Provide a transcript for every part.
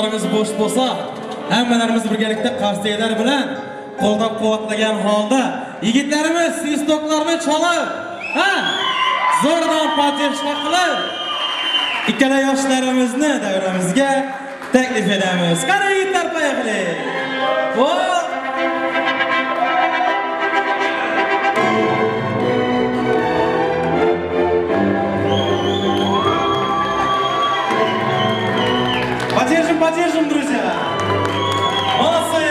O'rinlarimiz bo'sh bo'lsa, hammalarimiz birgalikda qarsaklar bilan qo'llab-quvvatlagan holda yigitlarimiz svistoklarni chalib, ha, zo'rdan поддержка qilib, ikkala yoshlarimizni davramizga taklif etamiz. Qani yigitlar, поехали! Voh! Поддержим, поддержим, друзья! Молодцы!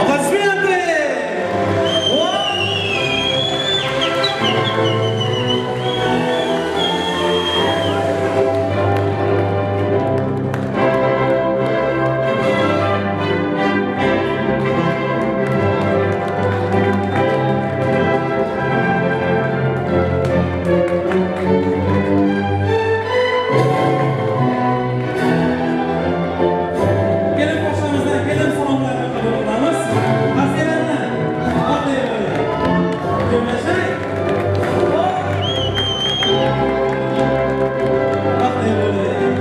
Аплодисменты! О! Kelin poshshamizdan kelin salomlarini qabul qilamiz. Qarsaklarni baxtli bo'ling. Ko'mlashing. Baxtli bo'ling.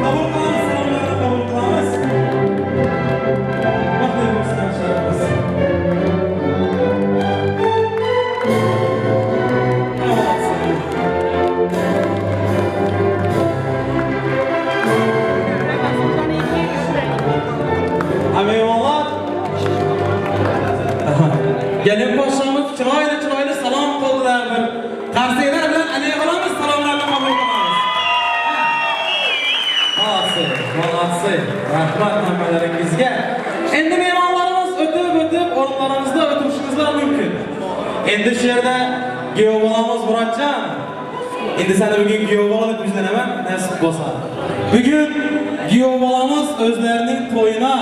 Qabul qilamiz, salomlarni qabul qilamiz. Baxtli bo'lsin yoshlarimiz. Молодцы. Ha, mehmonlar. Kelin poshshamiz chiroyli chiroyli salom qildilar bir. Qarsaklar bilan alay qilamiz, salomlarni qabul qilamiz. Молодцы, молодцы. Rahmat hammalaringizga. Endi mehmonlarimiz o'tib-o'tib o'rinlarimizda o'tirishingizlar mumkin. Endi shu yerda kuyov bolamiz Murodjon. Endi seni bugun kuyov bola deb yuzlanaman, nasib bo'lsa. Bugun kuyov bolamiz o'zlarining to'yina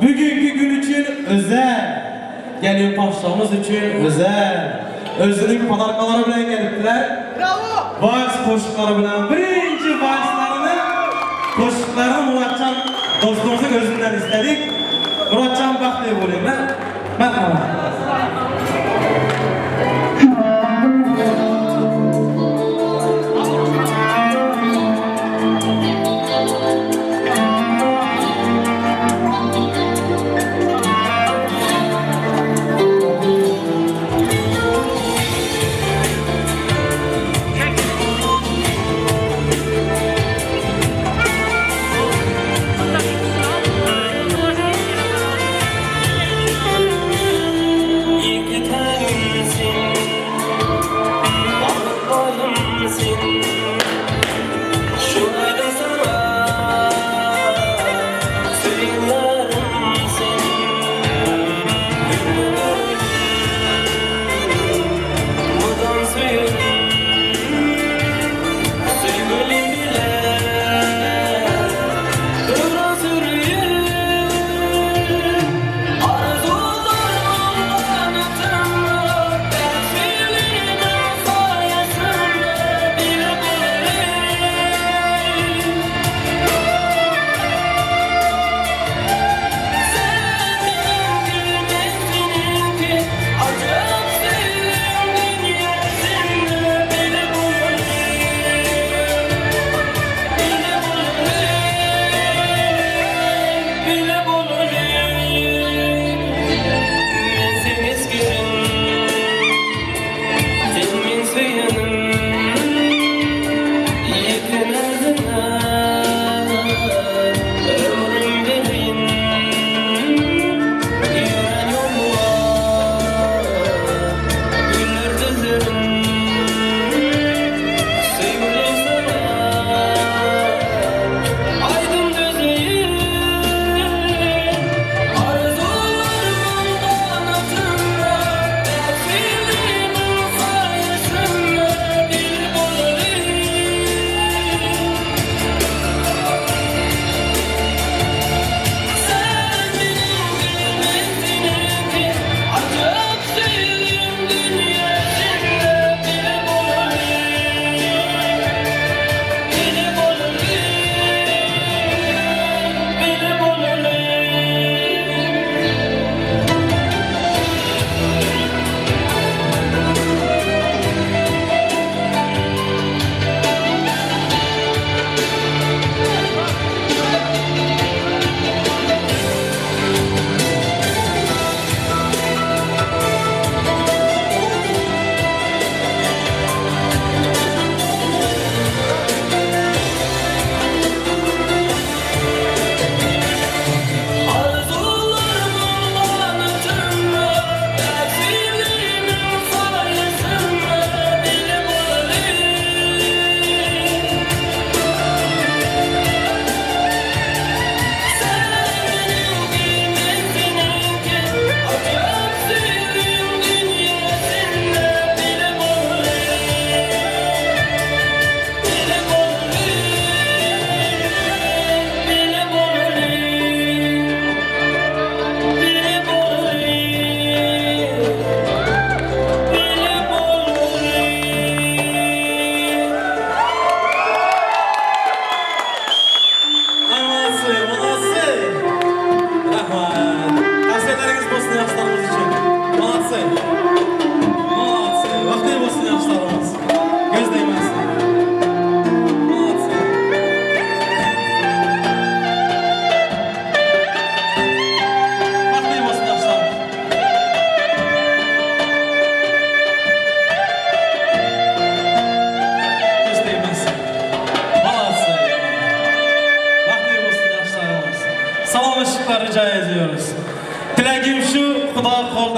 bugungi kun uchun o'zal, kelin poshshomiz uchun o'zal o'zining подарка lari bilan kelibdilar. Bravo! Vals qo'shiqlari bilan birinchi valslarini, qo'shiqlarini Murodjon do'stimizning o'zidan istadik. Murodjon, baxtli bo'linglar. Marhamat.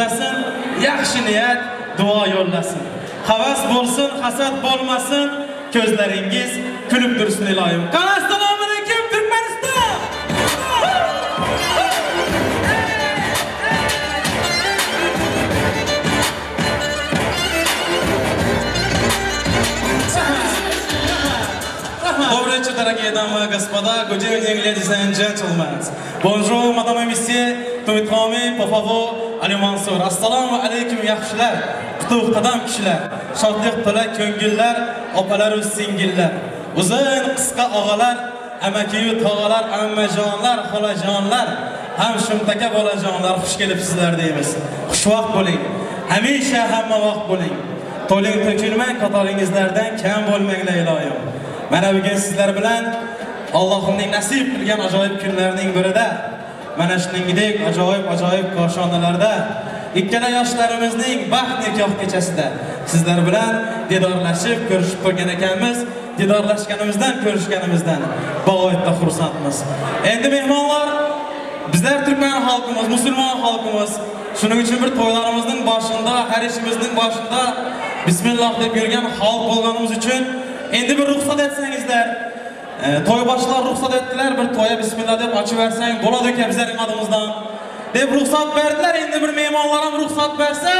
Gutlasyn, ýagşy niýet, dua ýollasyn. Hawas bolsun, hasat bolmasyn, közleriňiz gülüp dursun iloýym. Gana Assalamualeýkum Türkmenistan! Добрый вечер, дорогие дамы и господа. Good evening, ladies and gentlemen. Bonjour, madame et monsieur. Tumithomi, por favor, Ali Mansur. Assalomu alaykum, yaxshilar, qutlug' qadam kishilar, shodlik to'la ko'ngillar, opalar u singillar. Uzun qisqa og'alar, amakiyu tog'alar, ammajonlar, xolajonlar, ham shumtaka bolajonlar xush kelibsizlar deymiz. Xushvaqt bo'ling. Hamisha hamma vaqt bo'ling. To'ling to'kilmang, qatoringizlardan kam bo'lmanglar iloyim. Mana bugun sizlar bilan Allohimning nasib qilgan ajoyib kunlarning birida mana shuningdek ajoyib ajoyib koshonalarda ikkala yoshlarimizning baxt nikoh kechasida sizlar bilan didorlashib ko'rishib turgan ekanmiz. Didorlashganimizdan, ko'rishganimizdan bag'oyatda xursandmiz. Endi mehmonlar, bizlar turkman xalqimiz, musulmon xalqimiz. Shuning uchun bir to'ylarimizning boshida, har ishimizning boshida bismillah deb yurgan xalq bo'lganimiz uchun endi bir ruxsat etsangizlar, to'yboshlar ruxsat etdilar, bir to'ya bismillah deb ochib bersang bo'ladi ekan bizlarning adimizdan deb ruxsat berdilar. Endi bir mehmonlar ham ruxsat bersa,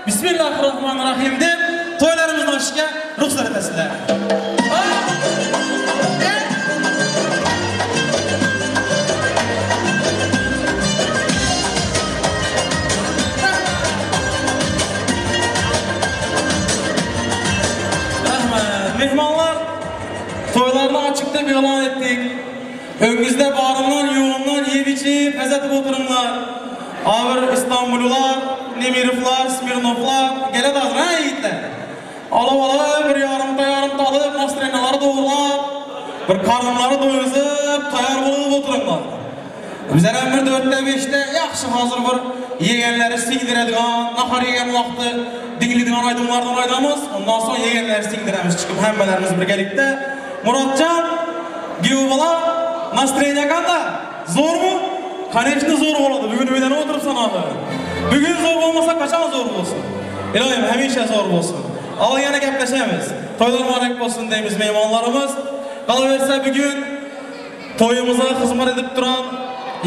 Bismillahirrohmanirrohim deb to'ylarimizni ochishga ruxsat etasizlar. Rahmat. Mehmonlar, to'ylarni ochiq deb e'lon etdik. Öngüzde barımdan, yo'g'imdan yeb ichib, hazatib o'tiringlar. Ağır İstanbullular, Nemirovlar, Smirnovlar keladi hozir, ha yigitlar. Olib olib bir yarimta yarimta olib, настроениялari to'g'rilab, bir qornlari do'yg'izib, tayyor bo'lib o'tiringlar. Bizlar ham bir 4ta 5ta yaxshi hozir bir yeganlari singdiradigan, nahar yegan vaqti dinglaydigan aydınlardan aydamiz. Ondan so'ng yeganlari singdiramiz chiqib hammalarimiz birgalikda. Murodjon, Giyov bola, настроение qanday? Zo'rmi? Конечно, zo'r bo'ladi. Bugun uydan o'tiribsan axir. Bugun zo'r bo'lmasa qachon zo'r bo'lsin? Iloyim hamisha zo'r bo'lsin. Alloh yana gaplashamiz. To'ylar muborak bo'lsin deymiz mehmonlarimiz. Qolaversa bugun to'yimizga xizmat edib turgan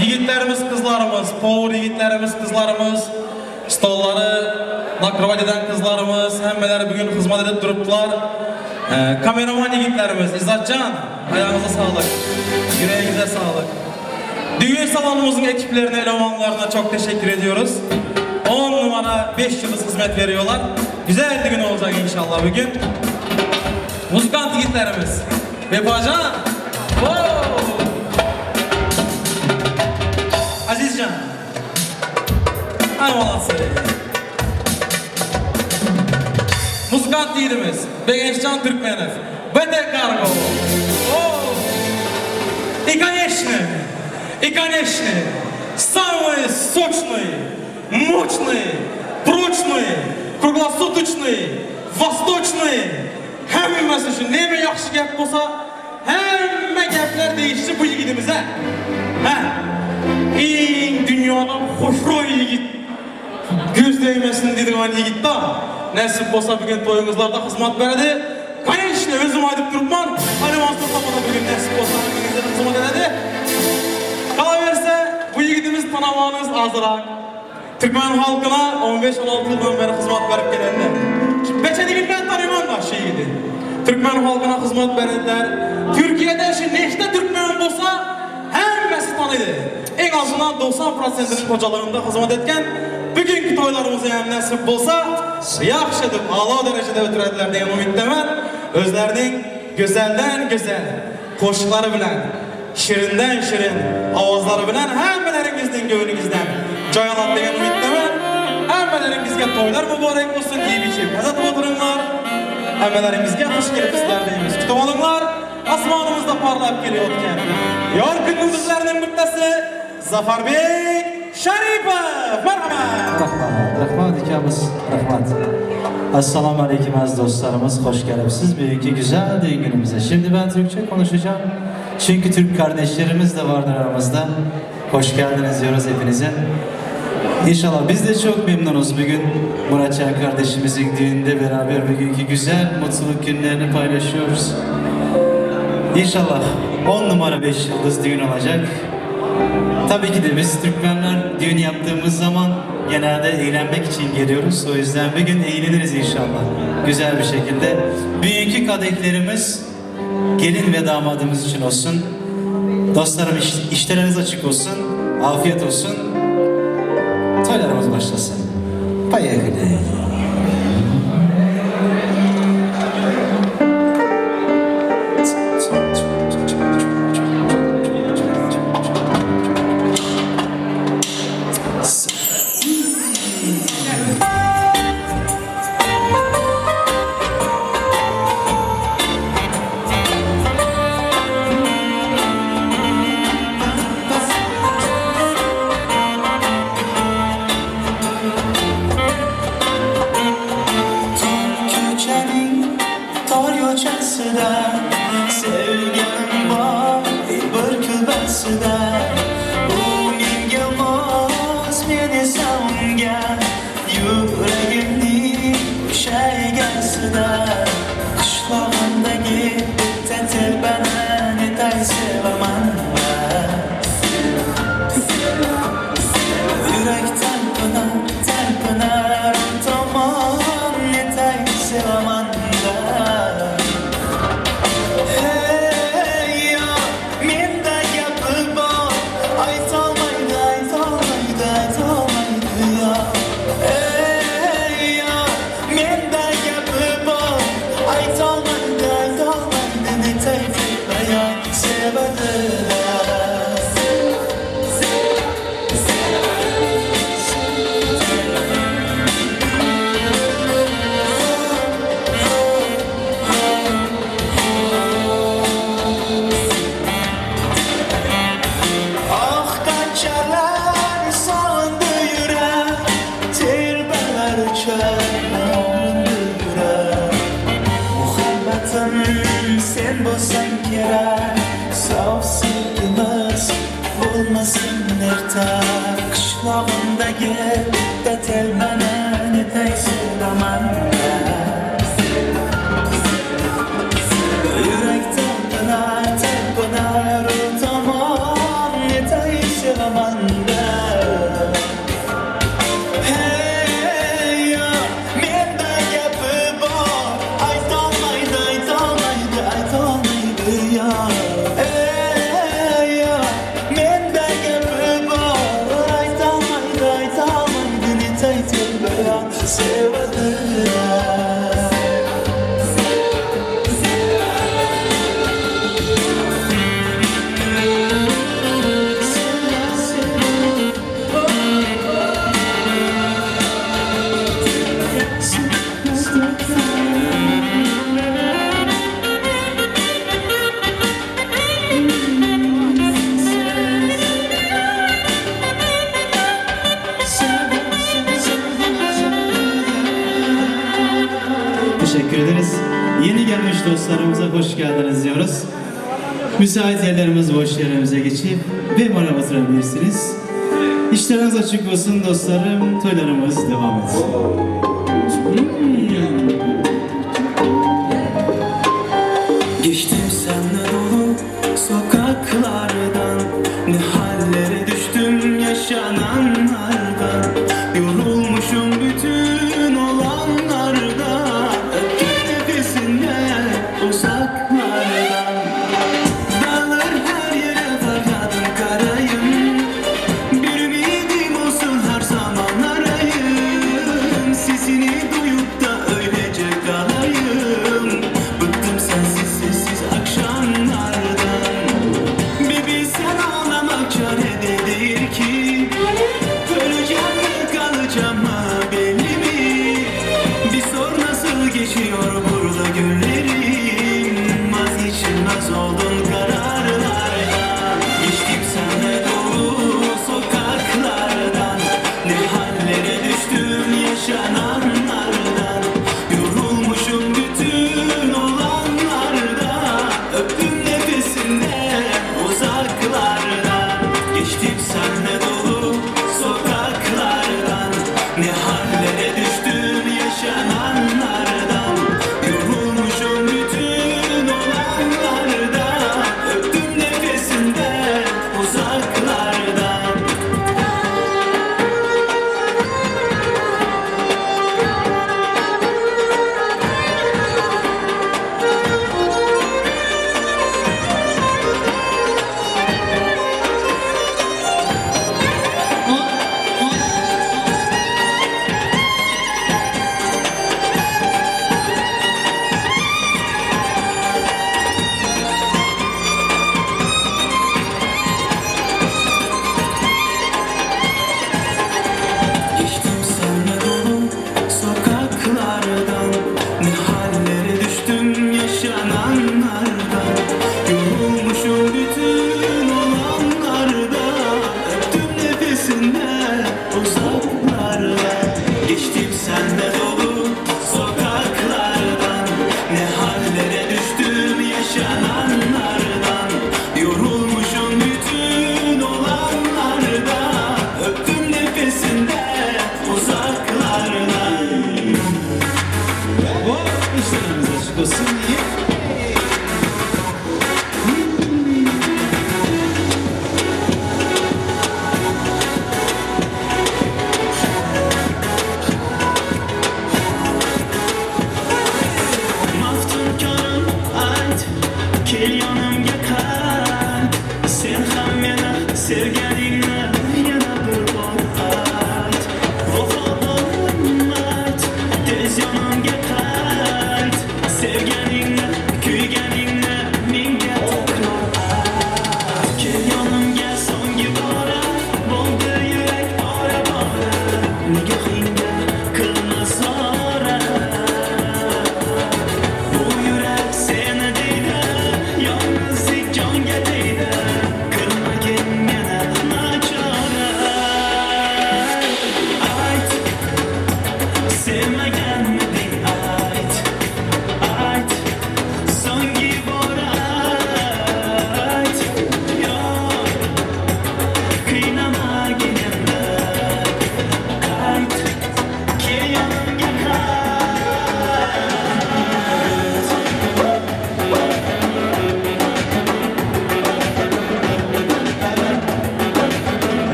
yigitlarimiz, qizlarimiz, povur yigitlarimiz, qizlarimiz, stollari nakrovать eden qizlarimiz, hammalari bugun xizmat edib turibdilar. Kameraman yigitlarimiz, Izzatjon, ayağınıza sağlık, yüreğinize sağlık. Düğün salonumuzun ekiplerine, elemanlarına çok teşekkür ediyoruz. 10 numara 5 yıldız hizmet veriyorlar. Güzel bir gün olacak inşallah bugün. Muzikant yigitlarimiz. Vefacan. Wow! Azizcan. Ay molodцы. Muzikant yigitimiz Begençcan Türkmenov. BT Kargo. Oh! И конечно, и конечно, самый сочный, мощный, прочный, круглосуточный, восточный hammasi shu nima yaxshi gap bo'lsa, hamma gaplar deyishni bu yigitimiz ha. Ha. Eng dunyoda xushro'y yigit. Ko'z tegmasin deydigan yigitda. Nasib bo'lsa bugun to'yingizlarda xizmat beradi. Конечно, o'zim aytib turibman. Ali Mansur tomondan bugun nasib bo'lsa hammangizga xizmat etadi. Qolaversa, bu yigitimiz tanovaningiz ozroq. Turkman xalqına 15-16 yıldan beri xizmat berib keladi. Bechaligimdan taniyman da shu yigitni. Turkman xalqına xizmat beradilar. Türkiye'de shu nechta turkman bo'lsa, hammasi taniydi. Eng azından 90%ning xo'jaligida xizmat etgan. Bugungi to'ylarimizga ham nasib bo'lsa, yaxshi deb a'lo darajada o'tiradilar degan umiddaman. O'zlarining go'zaldan go'zal qo'shiqlari bilan, shirindan shirin ovozlari bilan hammalaringizning ko'nglingizdan joy oladi degan umiddaman. Hammalaringizga to'ylar muborak bo'lsin, yeb ichib mazat o'tiringlar. Hammalaringizga xush kelibsizlar deymiz. Kutib olinglar, osmonimizda porlab kelayotgan yorqin yulduzlarning bittasi Zafarbek Sharipov. Marhamat. Rahmat, rahmat ikamiz, rahmat. Assalamu aleyküm aziz dostlarımız, hoş geldiniz bugünkü güzel düğün günümüze. Şimdi ben Türkçe konuşacağım. Çünkü Türk kardeşlerimiz de vardır aramızda. Hoş geldiniz diyoruz hepinize. İnşallah biz de çok memnunuz bugün Muratcan kardeşimizin düğünde beraber bugünkü güzel mutluluk günlerini paylaşıyoruz. İnşallah 10 numara 5 yıldız düğün olacak. Tabii ki de biz Türkmenler düğün yaptığımız zaman genelde eğlenmek için geliyoruz. O yüzden bir gün eğleniriz inşallah. Güzel bir şekilde. Bugünkü kadehlerimiz gelin ve damadımız için olsun. Dostlarım iş, işleriniz açık olsun. Afiyet olsun. Toylarımız başlasın. Поехали. Köçənin tor yo'chasida Sevganim bor bir kulbasida U menga mos, men esa unga Yuragimning o'sha egasida Qishlog'imdagi bitta telbani Netay sevaman Yurak talpinar, talpinar u tomon Netay sevaman-da Hey yor, menda gapi bor Aytolmaydi, aytolmaydi, aytolmaydi yor Ey yor, menda gapi bor Aytolmaydi, aytolmaydi, netay telba sevadi-da Oh qanchalar sog'indi yurak Telbalar uchar og'rindi yurak Muhabbatim sen bo'lsang kerak Sof sevgimiz bo'lmasin erta Qishlog'imdagi bitta telbani netay sevaman Yurak talpinar, talpinar u tomon Netay sevaman-da Hey yor, menda gapi bor Aytolmaydi, aytolmaydi, aytolmaydi yor Ey yor, menda gapi bor Aytolmaydi, aytolmaydi, netay telba yor sevadi-da Teşekkür ederiz. Yeni gelmiş dostlarımıza hoş geldiniz diyoruz. Müsait yerlerimiz boş yerimize geçip bir mola oturabilirsiniz. İşleriniz açık olsun dostlarım. Toylarımız devam etsin. Geçtim senle dolu sokaklardan Ne hallere düştüm yaşananlardan Yorulmuşum bütün olanlardan Öptüm nefesinden uzaklardan Dağlar her yere feryadım karayım Bir ümidim olsun her zaman arayım.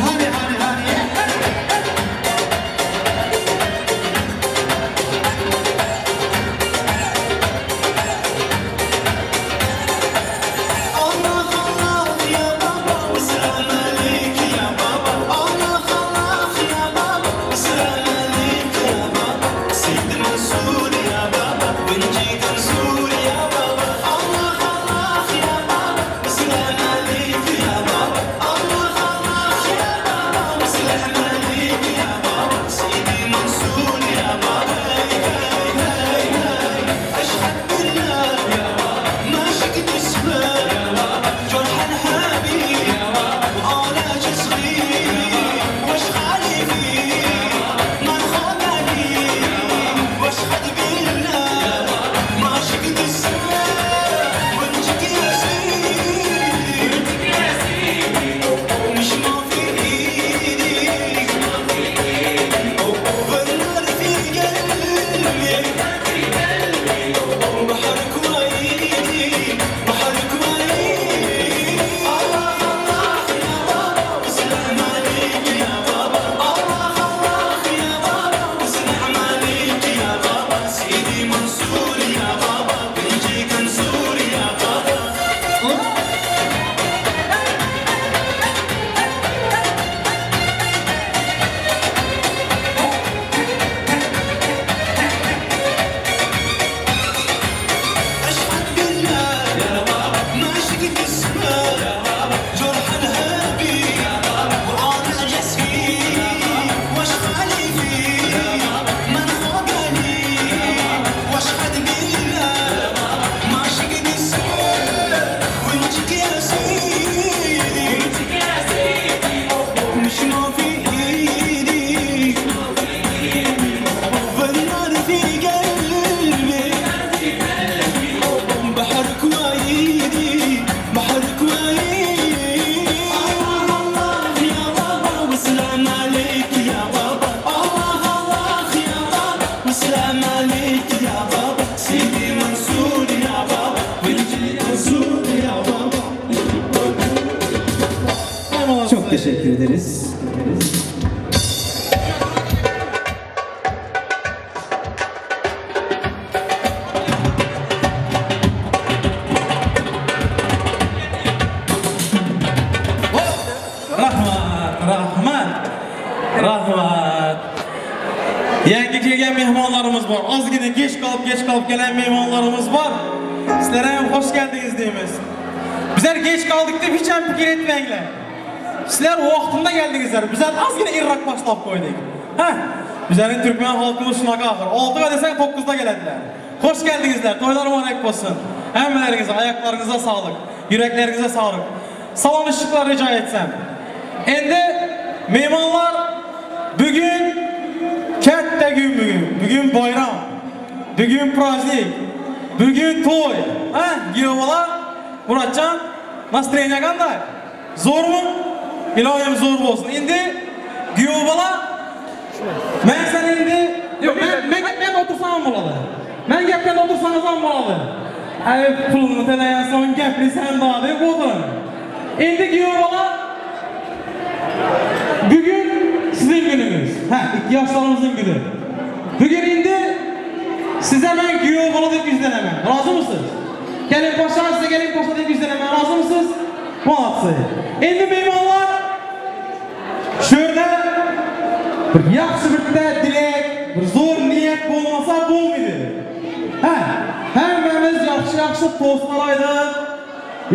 Hani hani hani. Allah Allah ya baba, selam aleyk ya baba. Allah Allah ya baba, selam aleyk ya baba. Seydi Mansur ya baba, ونجيك نزور ya baba. Allah Allah ya baba, selam aleyk ya baba. Allah Allah ya baba, selam aleyk ya baba. Seydi Mansur ya baba. Hey hey hey hey, أشهد بالله يا بابا، ما شكت اسمه يا بابا، جرح الحبيب يا بابا، وأنا صغير واش خالي فيه ما نخاف عليه واشهد بالله ما شكت اسمه ونجيك يا سيدي مش ما في ايدي والنار في قلبي بحرك وعيدي بحرك وعيدي. الله الله يا بابا وسلام عليك يا بابا. الله الله يا بابا وسلام عليك يا بابا. سيدي منصور يا بابا، بنجيك نزور يا بابا. أشهد بالله يا بابا، ما شقت اسمه يا بابا، جرح الهبي يا بابا، وأنا جسمي واش خالي فيه ما نخاف عليه. واشهد بالله ما شقت اسمه ونجيك يا سيدي مش ما في ايدي والنار في قلبي بحرك وعيدي بحرك وعيدي. الله الله يا بابا وسلام عليك يا بابا. الله الله يا بابا وسلام عليك يا بابا. سيدي منصور يا بابا، ونجي منصور يا بابا. Çok teşekkür ederiz. Rahmat, rahmat, rahmat. Yangi kelgan mehmonlarimiz bor. Ozgina kech qolib, kech qolib kelgan mehmonlarimiz bor. Sizlar ham xush keldingiz deymiz. Bizlar kech qoldik deb hech ham fikr etmanglar. Sizlar vaqtida keldingizlar. Bizlar ozgina erroq boshlab qo'ydik. Ha, bizlarning turkman xalqimiz shunaqa axir. 6 ga desang 9 da keladilar. Xush keldingizlar. To'ylar muborak bo'lsin. Hammalaringizga oyoqlaringizga sog'lik, yuraklaringizga sog'lik. Salon ishiqlar rijo etsam. Endi mehmonlar, bugun katta kun bugun. Bugun bayram. Bugun праздник. Bugun to'y. Ha, kuyov bola, Muratjon, настроение qanday? Zo'rmi? Iloyim zo'r bo'lsin. Endi kuyov bola, men seni endi yo'q, men men men o'tirsam ham bo'ladi. Men gapga o'tirsangiz ham bo'ladi. Ay, pulni to'lagan so'ng gaplisan da deb o'tiring. Endi kuyov bola, bugun sizning kuningiz. Ha, ikki yoshlarimizning kuni. Bugun endi size men kuyov bola deb yuzlanaman. Rozimisiz? Kelin pasha, size kelin pasha deb yuzlanaman. Rozimisiz? Молодцы. Endi mehmonlar, shu yerda bir yaxshi bitta dilak, bir zo'r niyat bo'lmasa bo'lmaydi. Ha, hammamiz yaxshi-yaxshi to'stlar aytib,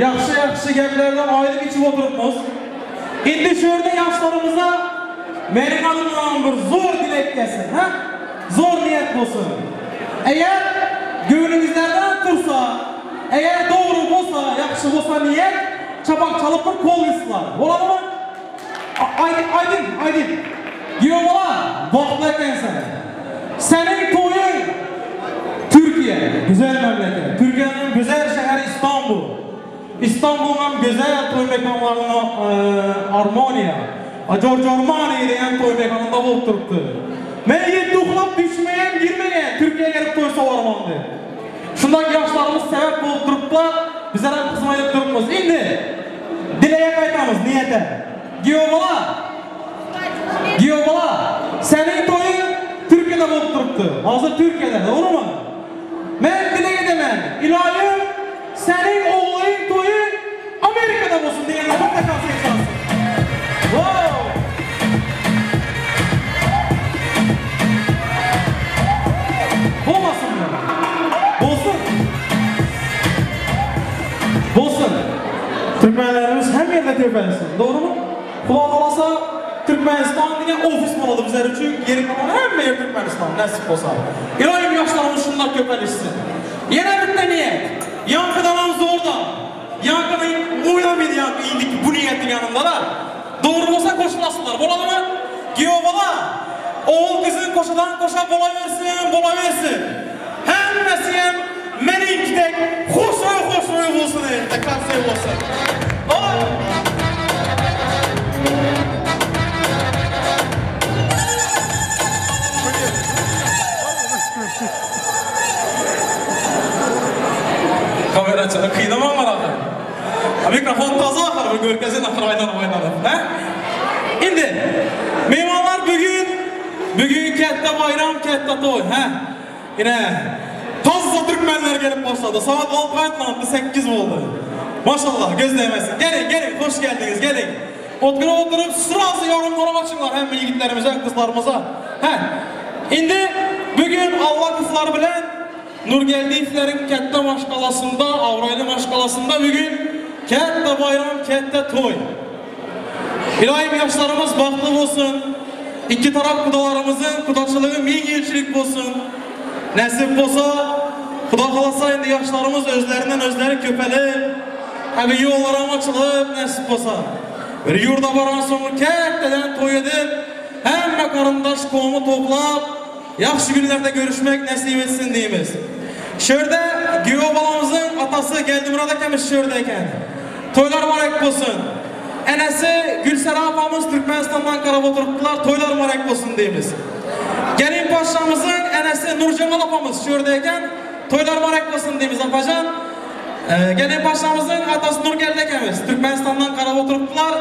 yaxshi-yaxshi gaplardan aytib ichib o'tiribmiz. Endi shu yerda yoshlarimizga mening adimdan bir zo'r dilak kelsin, ha? Zo'r niyat bo'lsin. Agar ko'nglingizlardan tursa, agar to'g'ri bo'lsa, yaxshi bo'lsa niyat, chapak chalib bir qo'l yuzsizlar. Bo'ladimi? Aydin, Aydin, Aydin. Kuyov bola, baxtli ekansan. Sening to'ying Türkiye, güzel memleket. Türkiye'nin güzel şehri İstanbul. İstanbul'un güzel toy mekanlarına Armoniya, Giorgio Armani degan toy mekanında bo'lib turibdi. Men yetti uxlab tushmagan, girmagan, Turkiyaga kelib to'y sovarman deb. Shundan yoshlarimiz sabab bo'lib turibdilar. Bizler hem hyzmat edip durupmyz. Indi dilege gaýtamyz, niýete. Giýewbala! Giýewbala! Seniň toýuň Türkiýede bolup durupdy. Hazir Türkiýede, dogrumy? Men dileg edemen, Ylaýym, seniň ogluň toýy Amerikada bolsun diýenler bir defa ses çalsyn. Wow! Bolmasynmy? Bolsun. Bolsun. Türkmenlerimiz hem ýerde köpelsin. Dogrumy? Huda halasa Türkmenistan diňe ofis bolady bizler üçin, geri kalan hemme ýer Türkmenistan, nesip bolsa. Ylaýym ýaşlarymyz şundak köpelişsin. Ýene bitte niýet. Ýaňkydanam zordan. Ýaňkyny oýlamaýdy ýaňky indiki bu niýetiň ýanynda-da. Dogry bolsa goşulasynlar. Boladymy? Giýew bala. Ogul gyzyň goşadan goşa bolawersin, bolawersin. Hemmesi hem meniňki dek hoşroý hoşroý bolsun erte konsert bolsun. Oý. Kameraçyny kynamaň bar ahyr. Mikrofon taza ahyr bir görkezin ahyr aýlanyp aýlanyp. Hä? Indi myhmanlar bugün bugün kätde baýram kätde toý. Hä? Ine tazza türkmenler gelip başlady. Sagat 6 aýtmandy 8 boldy. Maşallah göz degmesin. Geliň geliň hoş geldiňiz geliň. Oturyp oturyp srazy ýorumlaryň açyňlar hemme ýigitlerimize gyzlarymyza. Hä? Indi bugün Allakowylar bilen Nurgeldiýewleriň kätde maşgalasynda, abraýly maşgalasynda bugün kätde baýram, kätde toý. Ylaýym ýaşlarymyz bagtly bolsun. Ikki tarap gudalarymyzyň gudaçylygy 1000 ýylçylyk bolsun. Nesip bolsa, Huda halasa indi ýaşlarymyz özlerinden özleri köpelip, häbi ýollaram açylyp nesip bolsa. Bir ýurda baran soň kätdeden toý edip, hemme garyndaş kowmy toplap, Ýagşy günlerde görüşmek nesip etsin diýmiz. Şörde giýew balamyzyň atasy Geldimyrat akemiz şörde eken. Toýlar mübarek bolsun. Enesi Gülsera apamyz Türkmenistandan garap oturypdylar, toýlar mübarek bolsun diýmiz. Gelin paşşamyzyň enesi Nurjemal apamyz şörde eken, toýlar mübarek bolsun diýmiz apajan. Gelin paşşamyzyň atasy Nurgeldi akemiz Türkmenistandan garap oturypdylar.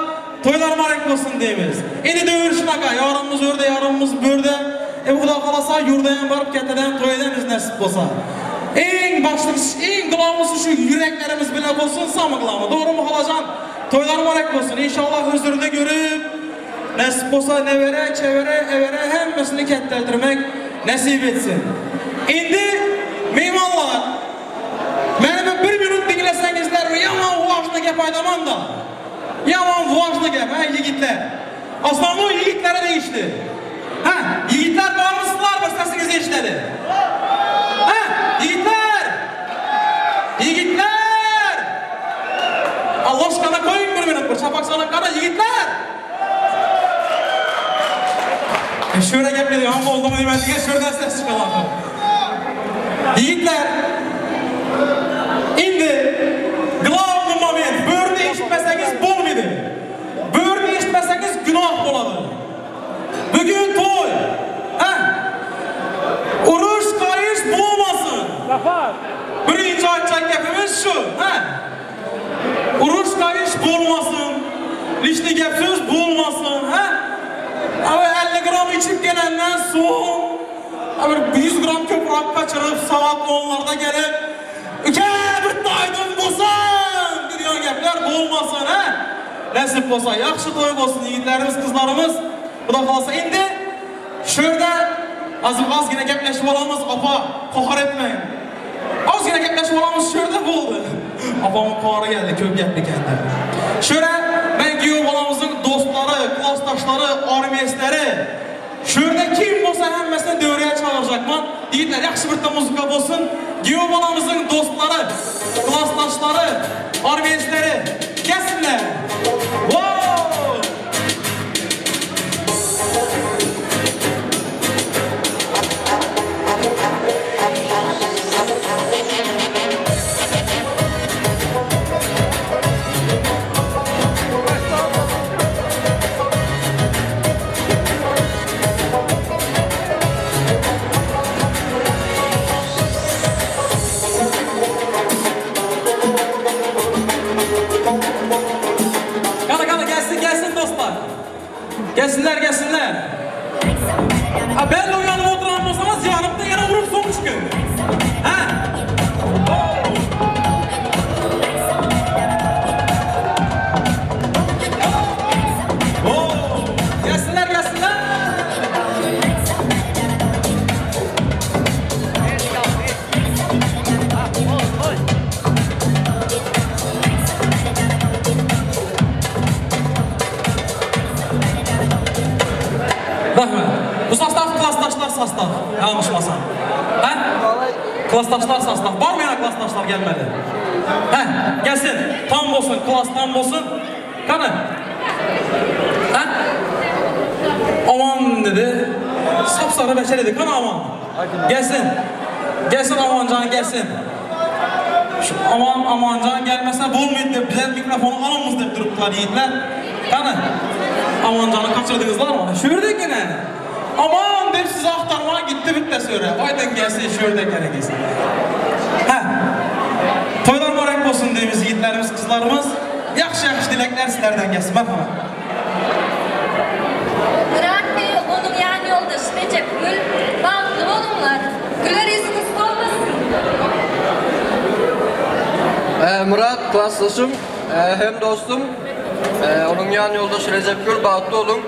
Toýlar mübarek bolsun diýmiz. Indi döwür şunaka, ýarymyz örde, ýarymyz börde. E Huda halasa ýurdaýam baryp kätedem toý edemiz nesip bolsa. Iň başlyk, iň glawnysy şu ýüreklerimiz bile bolsun samy glawny. Dogrymy halajan? Toýlar mübarek bolsun. Inşallah huzurda görüp, nesip bolsa nebere, çebere, ebere hemmesini ketdeldirmek nesip etsin. Indi myhmanlar, meni bir bir minut diňleseňizler ýaman wažny gep aýdaman-da. Ýaman wažny gep, hä ýigitler. Osnownoý ýigitlere degişli. Hä, ýigitler barmysizlar bir sesiňizi eşideli. Hä, ýigitler! Ýigitler! A loşkany goýuň bir minut bir çapak çalyň gana ýigitler! E şöyle gepledik amma oldumy diýmän diňe şörden ses çykady ahyr. Ýigitler! Indi glawny moment, börüni eşitmeseňiz bolmydy. Börüni eşitmeseňiz günah bolady. Bugün toý. Hä? Uruş gaýyş bolmasyn. Birinji aýtjak gepimiz şu. Hä? Uruş gaýyş bolmasyn. Lişni gep söz bolmasyn. Hä? Abi 50 gram içip gelenden soň bir 100 gram köprak kaçyryp sagat onlarda gelip Üke bir aýdym bolsun diýen gepler bolmasyn, hä? Nesip bolsa ýagşy toý bolsun ýigitlerimiz, gyzlarymyz. Huda halasa indi şu ýerde azgina gepleşip alamyz apa, kohar etmäň. Azgina gepleşip alamyz şu ýerde boldy. Apamyň kohary geldi köp gepli ekende. Şu ýere men giýew balamyzyň dostlary, klasdaşlary, armeýsleri Şu ýerde kim bolsa hemmesini döwrä çagyrjakman. Ýigitler ýagşy birde muzyka bolsun. Giýew balamyzyň dostlary, klasdaşlary, armeýsleri gelsinler. Wow! Klasdaşlar sostaw. Barmy ýene klasdaşlar gelmeli? Hä, gelsin. Tam bolsun, klas tam bolsun. Kany? Hä? Aman dedi. Sap-sary beçer edi. Kany Aman? Gelsin. Gelsin Amanjan gelsin. Şu Aman Amanjan gelmese bolmaýdy diýip bize mikrofony alymyz diýip durupdylar ýigitler. Kany? Amanjany kaçyrdyňyzlarmy? Şu ýerde eken ä. Aman diýip sizi agtarmaga gitdi bitte söre. Aýdyň gelsin şu ýerde eken ekesi. Hä. Toýlar mübarek bolsun diýmiz ýigitlerimiz gyzlarymyz. Ýagşy ýagşy dilekler sizlerden gelsin. Merhamet. Myrat we onuň ýan ýoldaşy Rejepgül, bagtly boluňlar! Güler ýüzüňiz solmasyn! Myrat klasdaşym hem dostum. Onuň ýan ýoldaşy Rejepgül bagtly boluň!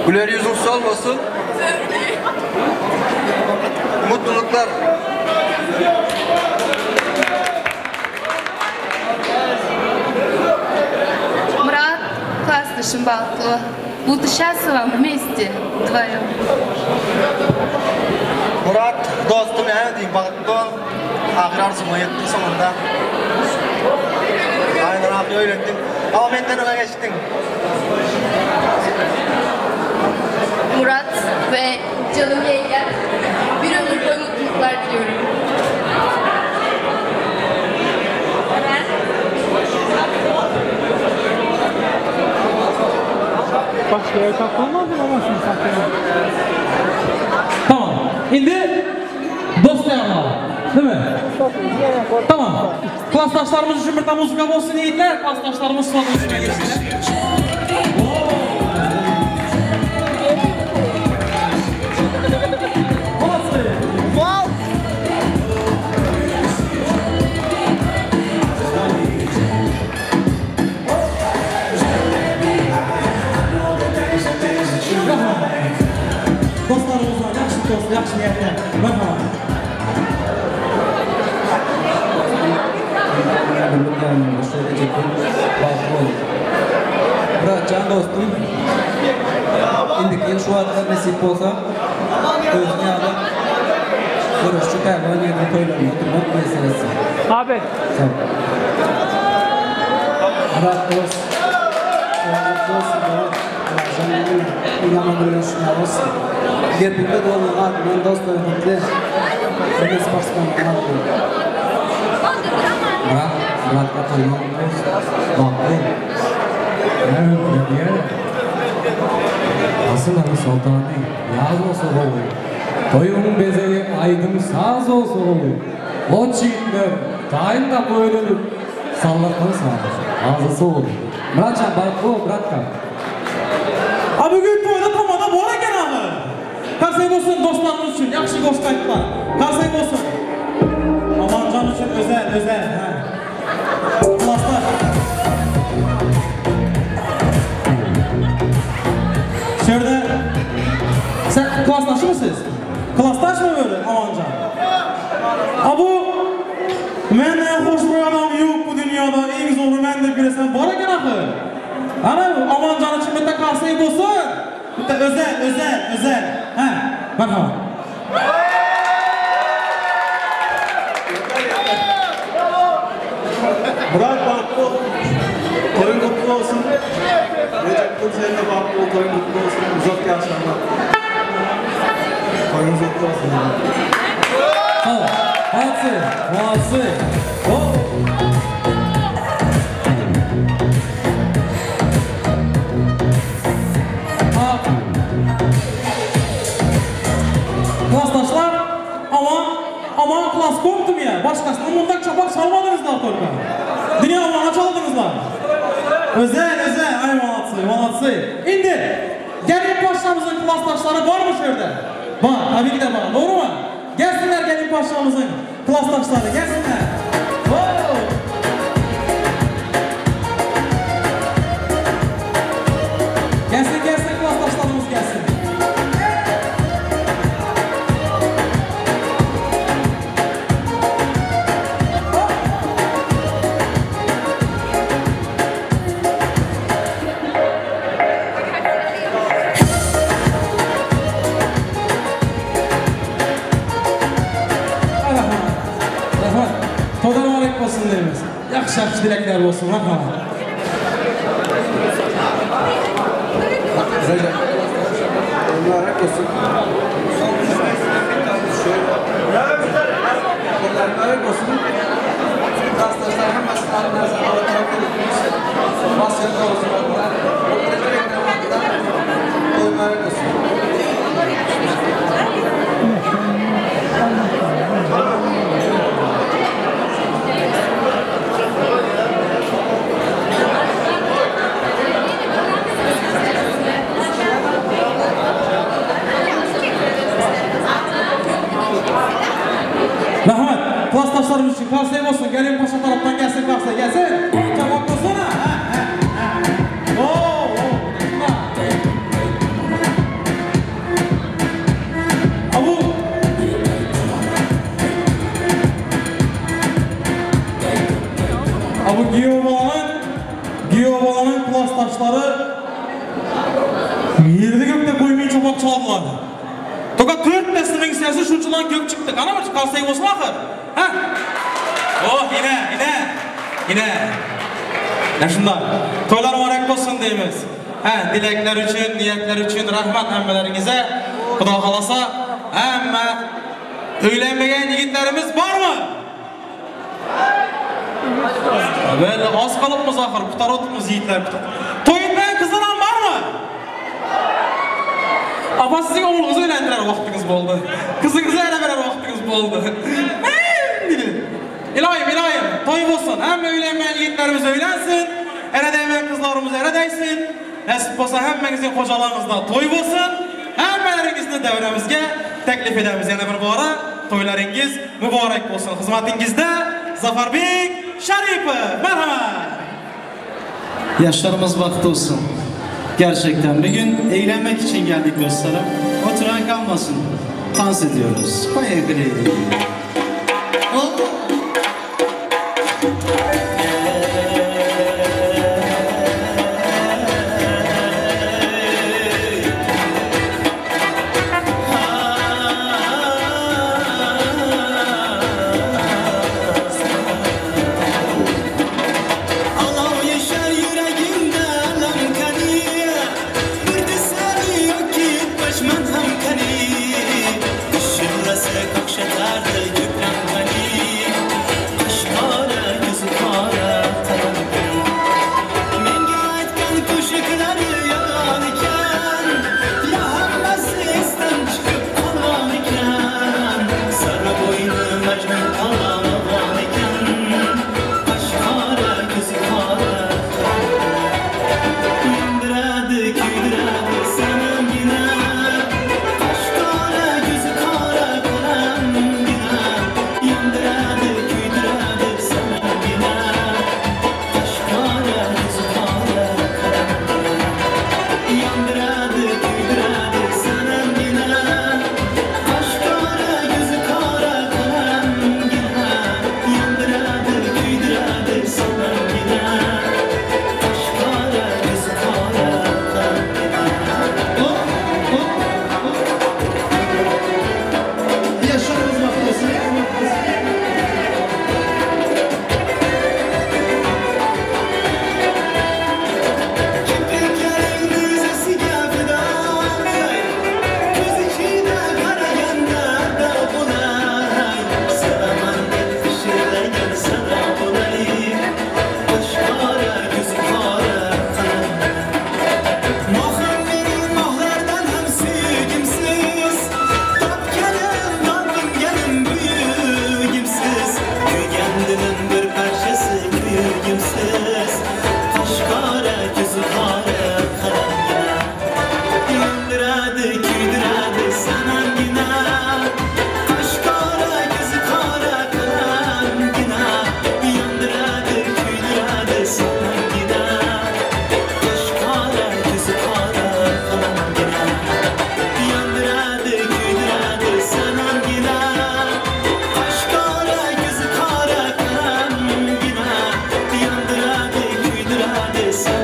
Güler ýüzüň solmasyn! Mutluluklar! Murat klasdaşym bagtly Budu şasywa wmesti wdwoýom. Murat dostum näme diýim bagtly bol ahyr arzuwyňa ýetdiň soňunda Aýdan ahyr öýlendiň ama menden öňe geçdiň. Murat we canım yengem bir ömür boyu mutluluklar diliyorum. Tamam. Indi dost-ýarlar, değil mi? Tamam. Klasdaşlarymyz üçin bir tam muzıka bolsun ýigitler. Klasdaşlarymyz stoluň üstüne geçsinler. Dostlarymyzdan ýagşy dost, ýagşy niýetler. Merhaba. Myratjan dostum, indiki ýyl şu wagtlar nesip bolsa, özüň ýaly göreşçi pälwan ýigdiň toýlarynda oturmak miýesser etsin. Abi. Sag bol. Myrat dost, toýuň gutly bolsun dogan. Allajan ýene iň ýaman görýän şuny bolsun. Gepinde dogan adyndan dost toýuň gutly. Ine sportsmenligiň adyndan. Myrat, Myratga toýuň gutly bolsun. Bagtly bol. Näme öňküden diýýär-ä. Asylary soltany, ýaz bolsa gowy. Toýuň bezegi aýdym-saz bolsa gowy. Goç ýigitler, taýyn gapy öýlenip, Sallatdan sag, azasy bol. Myratjan bagtly bol bratka. A bu gün toýda tamada bor eken ahyr. Karsay bolsun dostlarymyz üçin ýagşy goşgy aýtdylar. Karsay bolsun. Amanjan üçin özel özel hä. Klasdaş. Şu ýerde sen klasdaşymy siz? Klasdaşmy böyle Amanjan? A bu menden hoşboý adam ýok bu dünýada iň zory men diýip ýöresem bar eken ahyr. Ana Amanjan üçin bitte karsay bolsun. Bitte özel özel özel. Hä merhamet. Murat bagtly bol. Toýuň gutly bolsun. Rejepgül sende bagtly bol, toýuň gutly bolsun. Uzak ýaşaňlar. Toýuňyz gutly bolsun. Sag bol. Molodцы, molodцы. О! Klasdaşlar, aman, aman klas kopdum ýa, başgasyna mundak çapak çalmadyňyzlar tolka. Diňe amana çaldyňyzlar. Özel, özel, aý molodцы, molodцы. Indi, gelin paşamyzyň klasdaşlary barmy şu ýerde? Bar, tabii ki-de bar, dogrymy? Gelsinler gelin paşamyzyň klasdaşlary, gelsinler. Ho! Gelsin, gelsin klasdaşlarymyz gelsin. Ýagşy dilekler bolsun. Rahmat. Recep. Mübarek olsun. Mübarek olsun. Arkadaşlar hemmesi Masyada olsun. Mübarek olsun. Rahmat. Klassdaşlarymyz üçin karsaý bolsun. Geliň başga tarapdan gelsin karsaý gelsin. Çapak bolsana. Ha, ha, ha. Oo, oo. Abu. Abu giýewbalanyň giýewbalanyň klasdaşlary ýerde gökde goýmaýyn çopak çaldylar. Toka törtdesiniň sesi şunçadan gök çykdy. Gana bir karsaý bolsun ahyr. Ha? Oh, ine, ine. Ine. Ne şunlar. Toýlar mübarek bolsun diýmiz. Ha, dilekler üçin, niýetler üçin rahmat hemmeleriňize. Huda halasa hemme öýlenmegen ýigitlerimiz barmy? Böyle az kalıpmız ahır, kutar otmuz yiğitler. Toý etmeýän gyzlar hem barmy? Apa siziň ogluňyzy öýlendirer wagtyňyz boldy. Gyzyňyzy ere berer wagtyňyz boldy. Ilayim, ilayim, toý bolsun. Hemme öýlenmeýän ýigitlerimiz öýlensin. Ere degmeýän gyzlarymyz ere degsin. Nesip bolsa hemmeňiziň hojalygyňyzda toý bolsun. Hemmeleriňizni döwremizge teklip edemiz ýene bir bora. Toýlaryňyz mübarek bolsun. Hyzmatyňyzda Zafarbek Şaripow. Merhamet. Yaşlarımız bahtlı olsun. Gerçekten bir gün eğlenmek için geldik dostlarım. Oturan kalmasın. Dans ediyoruz. Bayağı. Oh. Alav yaşar yüreğimde lamkani Bir deseni yok ki başman hamkani Şırlası kakşatardı küpramkani Kaş qora, ko'zi qora qalamkani Menga aytgan qo'shiqlari yolg'on ekan Ya hammasi esdan chiqib qolgan ekan Sari bo'yni Majnun talon ekan Qash qora, ko'zi qora Yondiradi, kuydiradi sanamgina Qash qora, ko'zi qora qalamgina Yondiradi, kuydiradi sanamgina Qash qora, ko'zi qora qalamgina Yondiradi, kuydiradi sanamgina Qash qora, ko'zi qora qalamgina Yondiradi, kuydiradi sanamgina Qash qora, ko'zi qora qalamgina Hop, hop, hop. Yaşlarımız bahtlı olsun. Kipriklerin rüzesiga fidoy Ko'z ichida qaraganda dog' bo'lay Sevaman deb pichirlagan sado bo'lay Qosh qora, ko'zi qora qalam Mohim mening mohlardan ham suyugimsiz Topganim, topinganim buyugimsiz Kuygan dilim bir parchasi kuyugimsiz Qosh qora, ko'zi qora qalamgina Yondiradi, kuydiradi sanamgina Qosh qora, ko'zi qora qalamgina Yondiradi, kuydiradi sanamgina Qosh qora, ko'zi qora qalamgina Yondiradi, kuydiradi sanamgina Qosh qora, ko'zi qora qalamgina Yondiradi, kuydiradi sanamgina.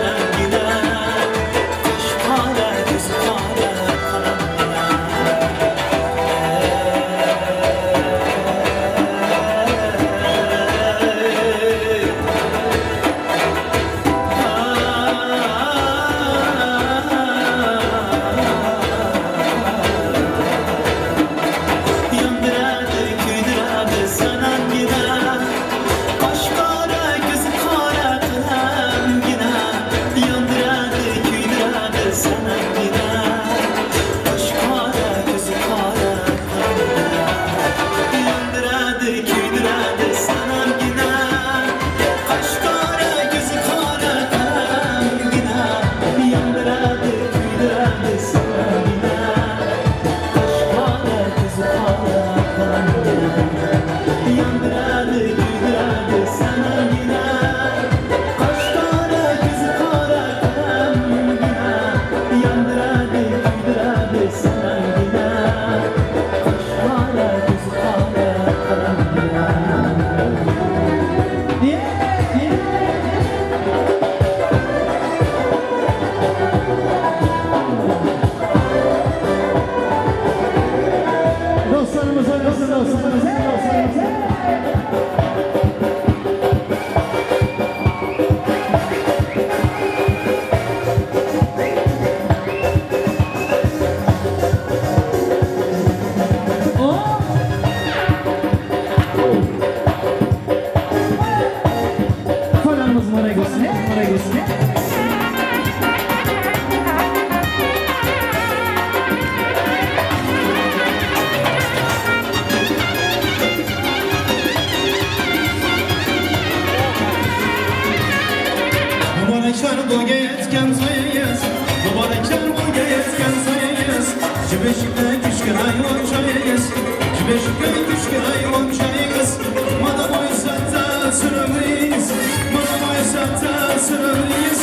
bolsun, mübarek olsun. Mübarekler bu yetken sayıyız Mübarekler bu yetken sayıyız Cibeşikte küçük hayvan çayıyız Cibeşikte küçük hayvan çayıyız Madam oysa ta sürümlüyüz Madam oysa ta sürümlüyüz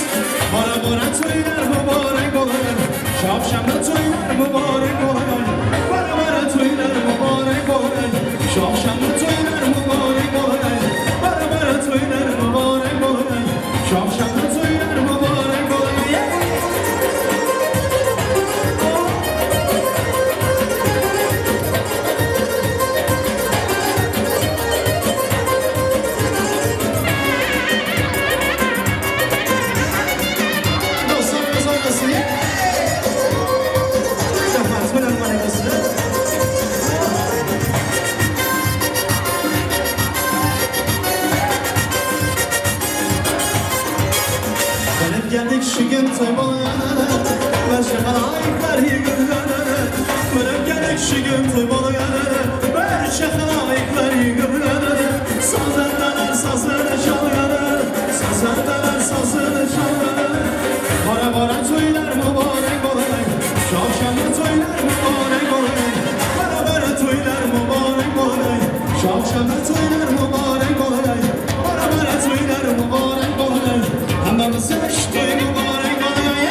Bora bora toylar mübarek olar Şavşamda toylar mübarek olar Bora bora toylar mübarek olar Şavşamda toylar mübarek olar Bora bora toylar mübarek olar Şavşamda toylar mübarek olar Dostlarımız oynasın. Rahmat, mübarek olsun. Gelip geldik şu gün toy bolayanı Barcha xaloyiqlar yig'iladi Bilib geldik şu gün toy bolayanı Barcha xaloyiqlar yig'iladi Sazandalar sazını çalyanı Sazandalar sazını çalyanı Bora bora toylar mübarek olay Şavşanlı toylar mübarek olay Bora bora toylar mübarek olay Şavşanlı toylar mübarek olay Bora bora toylar mübarek olay Hammamiz toy mübarek olay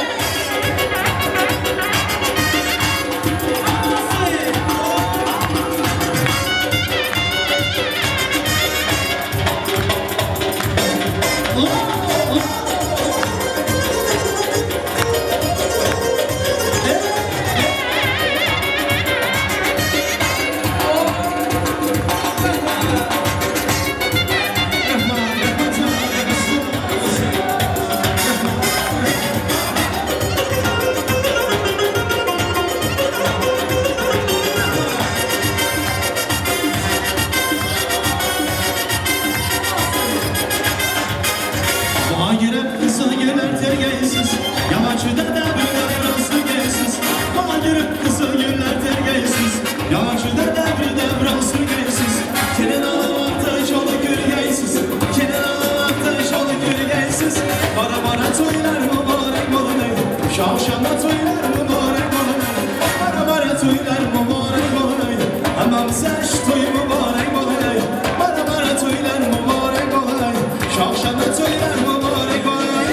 Bağ girip kızıl güller tergeysiz Yamaçıda da bir devrası geysiz Bağ girip kızıl güller tergeysiz Yamaçıda da bir devrası geysiz Kelin alamakta şolu gürgeysiz Kelin alamakta şolu gürgeysiz Bara bara toylar mübarek olay Şavşanda toylar mübarek olay Bara bara toylar mübarek olay Hammamiz toy mübarek olay Bara bara toylar mübarek olay Şavşanda toylar mübarek olay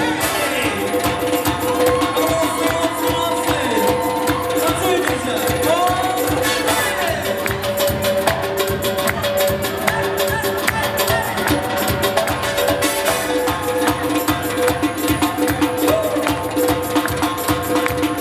Thank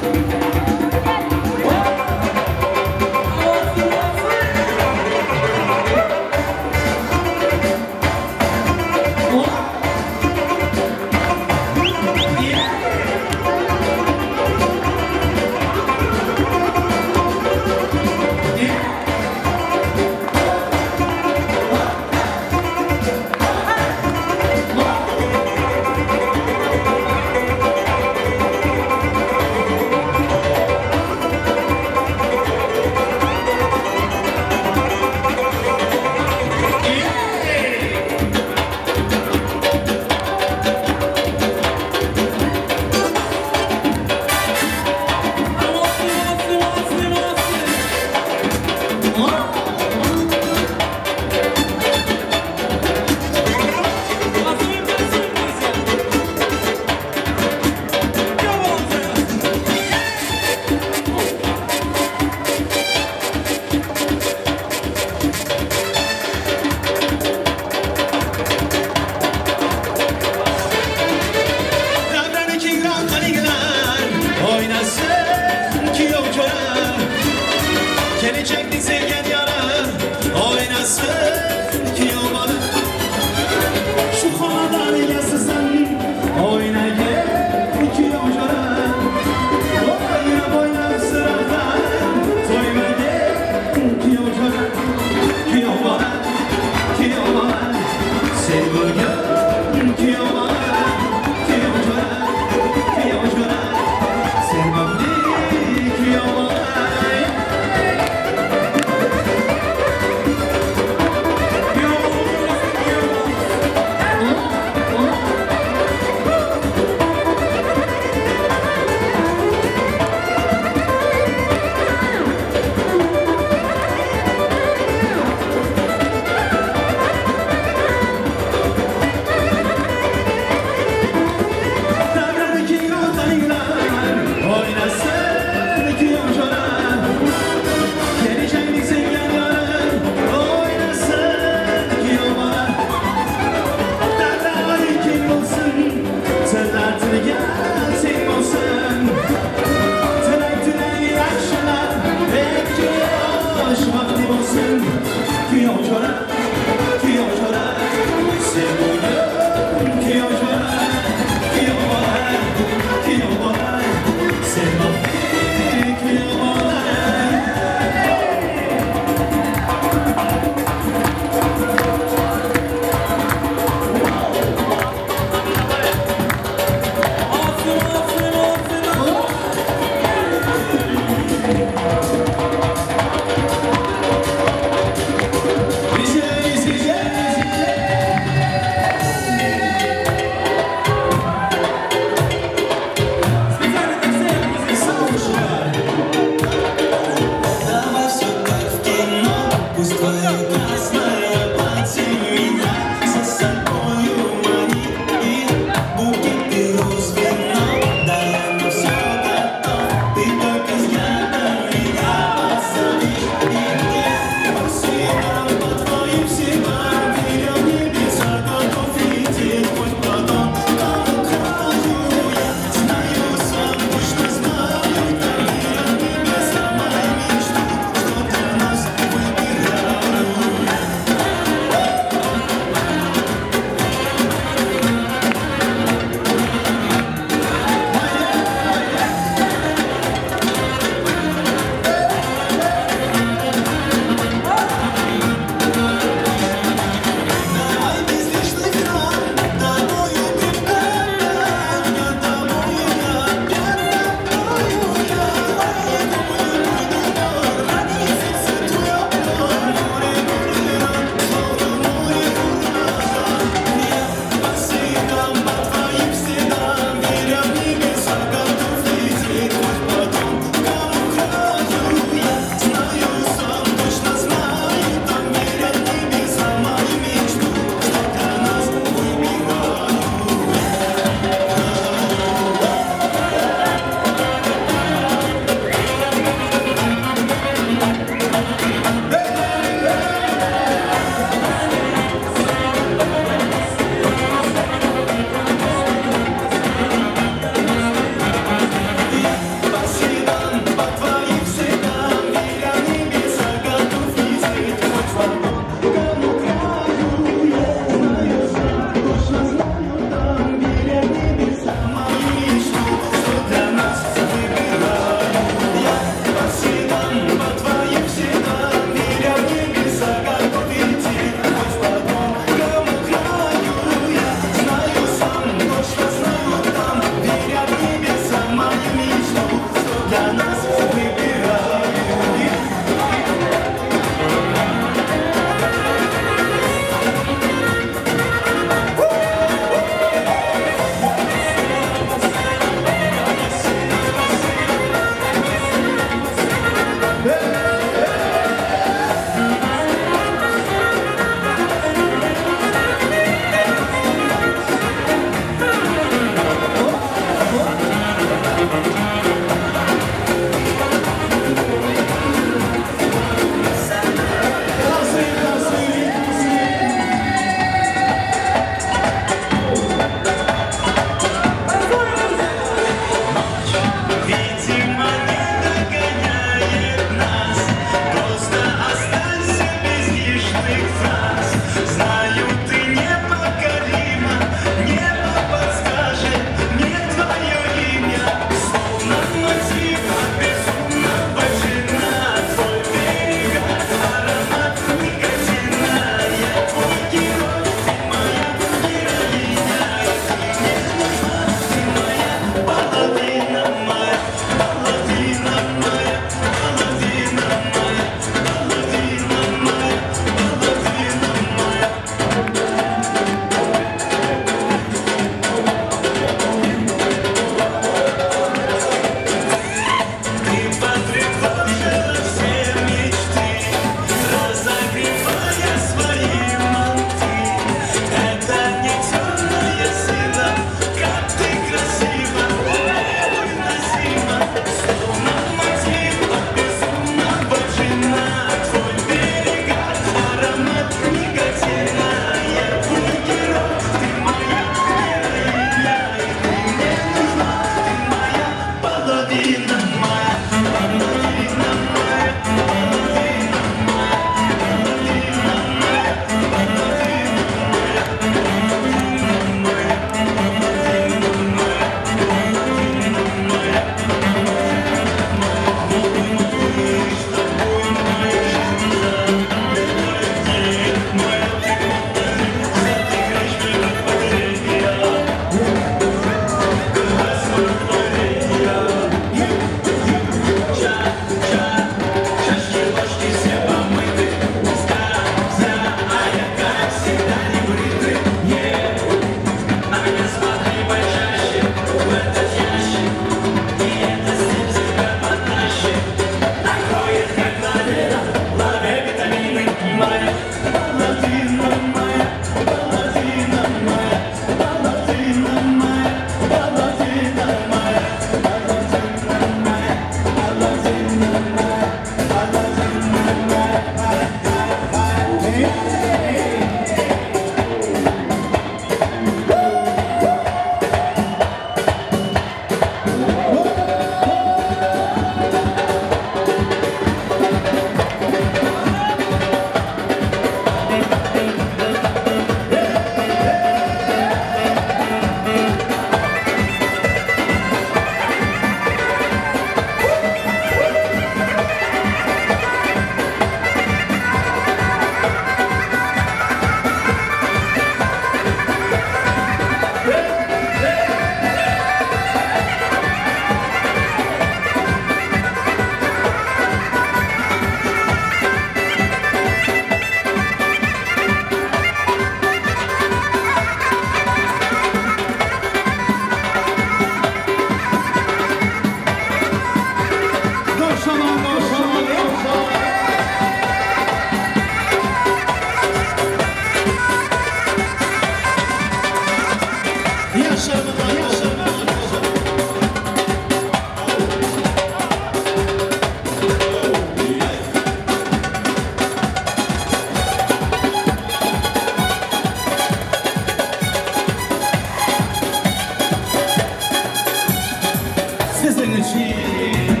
Siziň üçin.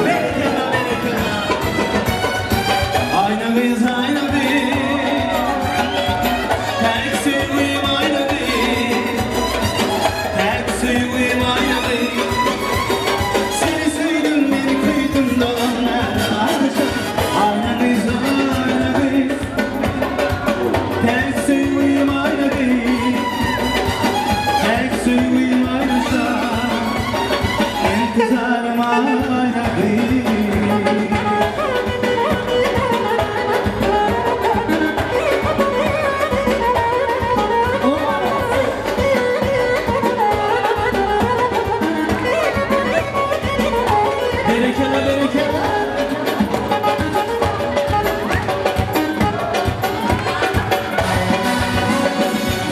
Berekella, berekella. Aýna gyz, aýna gyz. Täk söýgim aýna gyz. Täk söýgim aýna gyz. Seni söýdüm, men köýdüm, dolanman aýnaşa. Aýna gyz, aýna gyz. Täk söýgim aýna gyz. Täk söýgim aýnaşa. Intizarym aýna gyz. Berekella, berekella.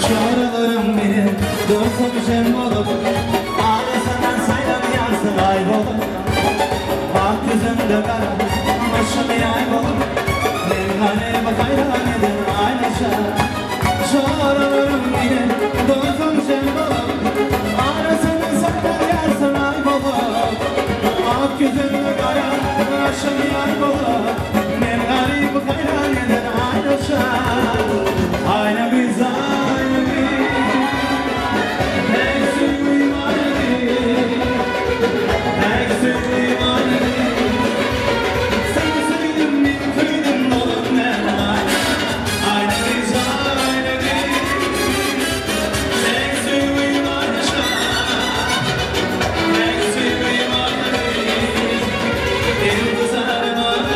Çağrılarım beni dostum jem olup Ağlasadan saylan yansın aybolup Bak yüzümde kara başım yay bolup Mevlane bak hayran eder aynaşa Çağrılarım beni dostum jem olup Ağlasadan saylan yansın aybolup Bak yüzümde kara başım yay bolup Mevlane bak hayran eder aynaşa Ayna biz ayna biz Tek söýgim aýna gyz Tek söýgim aýna gyz Seni söýdüm men köýdüm dolup men aýna Aýna gyz aýna gyz Tek söýgim aýna Tek söýgim aýna gyz Intizarym aýna.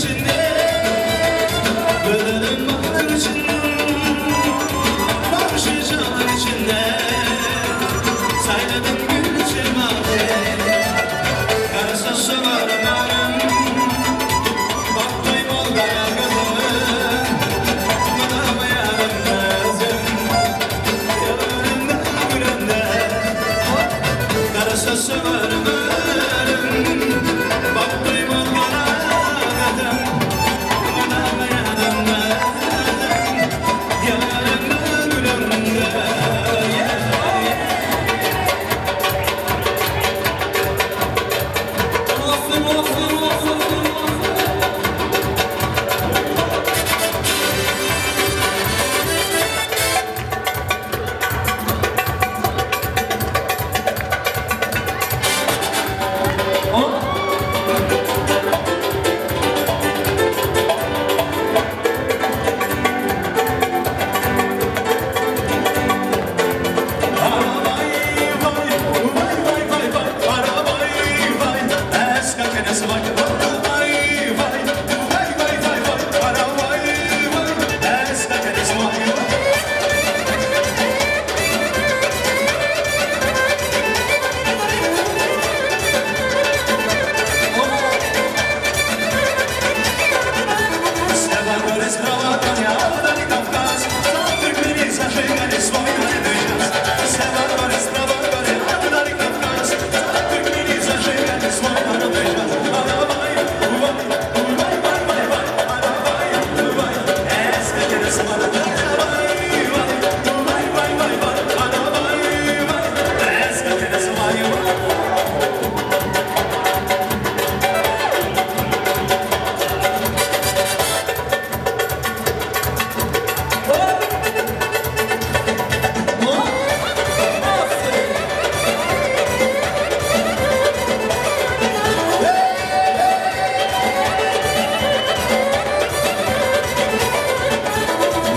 içinde Gözelim bahtın içinde Barışı canın içinde Sayladım gül çemalı Karısı sıvarım arım Baktım ol kara kızım Madama yarım kızım Yanımda gülümde Karısı sıvarım arım Baktım ol kara kızım Madama yarım kızım Yanımda gülümde Molodцы, молодцы, молодцы, молодцы.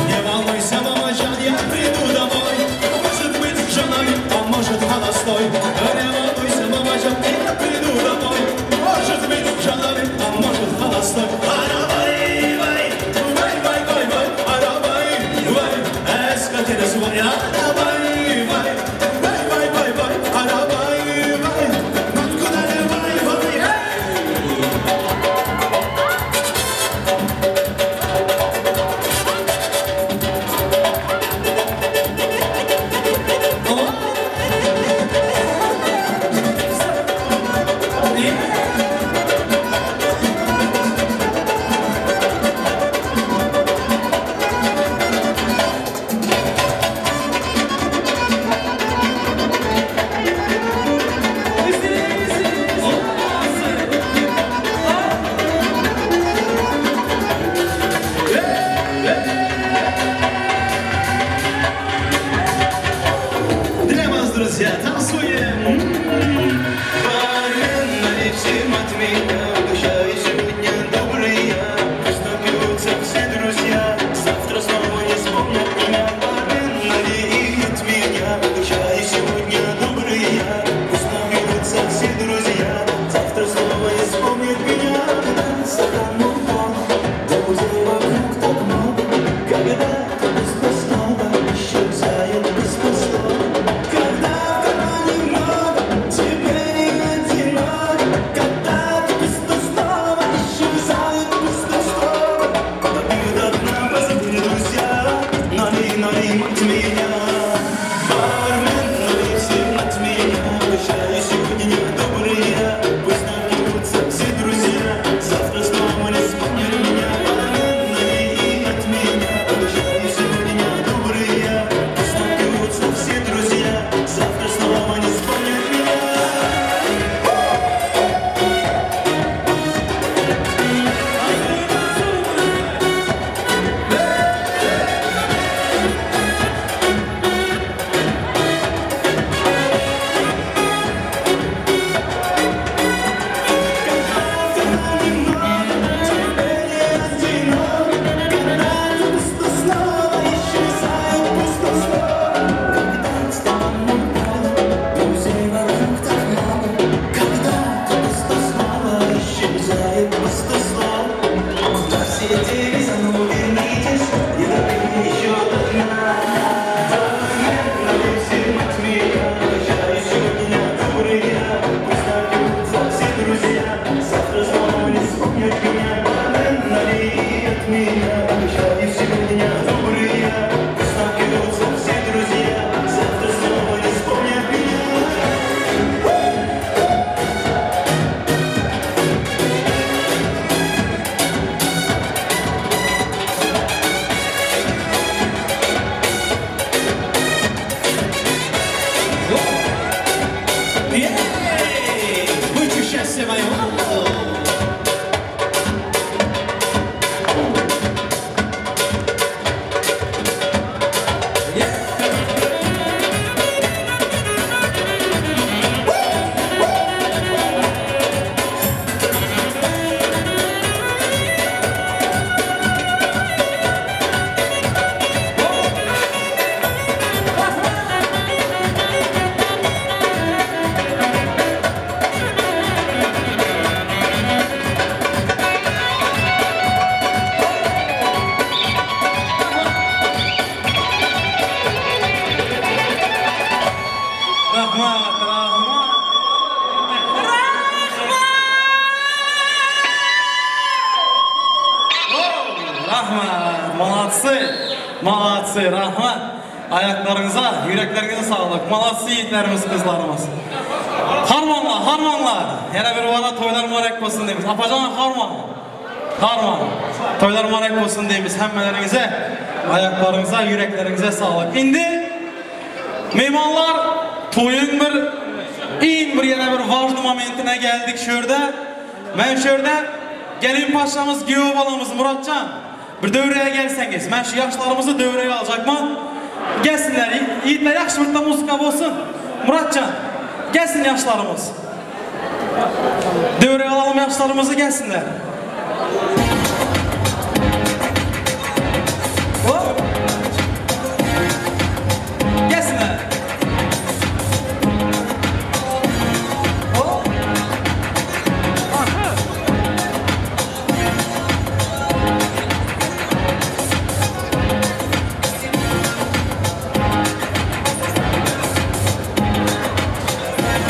Не волнуйся, мама Жан, я приду домой. Может быть, с женой, а может, холостой. Не волнуйся, мама Жан, я приду домой. Может быть, с женой, а может, холостой. Арабай, вай, вай, вай, вай, вай, арабай, вай, эскатерес, вай, арабай, вай, вай, вай, вай, вай, арабай, вай, маткударе, вай, вай, эй! Для вас, друзья, танцуем! Парень, от меня, душа и сегодня добрая. Пусть напьются все друзья, завтра снова не вспомнят меня. Парень, от меня, душа и сегодня добрая. Пусть напьются все друзья, завтра снова не вспомнят меня. Стакан упал, друзей вокруг так много, когда без пустого исчезает без пустого. Когда в кармане много, тебе не одиноко. Когда ты без Rahmat! Maladsy! Maladsy! Rahmat! Aýaklaryňyza, ýürekleriňize saglyk! Maladsy ýigitlerimiz, gyzlarymyz! Harmanlar, harmanlar! Ýene bir bara toýlar mübarek bolsun diýmiz. Apajan harman! Harman! Toýlar mübarek bolsun diýmiz hemmeleriňize! Aýaklaryňyza, ýürekleriňize saglyk! Indi myhmanlar toýuň bir iň bir ýene bir wažny momentine geldik şu ýerde. Men şu ýerde gelin paşamyz, giýew balamyz Muratjan bir döwreye gelseňiz. Men şu ýaşlarymyzy döwreye aljakman. Gelsinler ýigitler ýagşy bir muzika bolsun. Muratjan gelsin ýaşlarymyz. Döwreye alalym ýaşlarymyzy gelsinler. Hop. Gelsinler. Hop.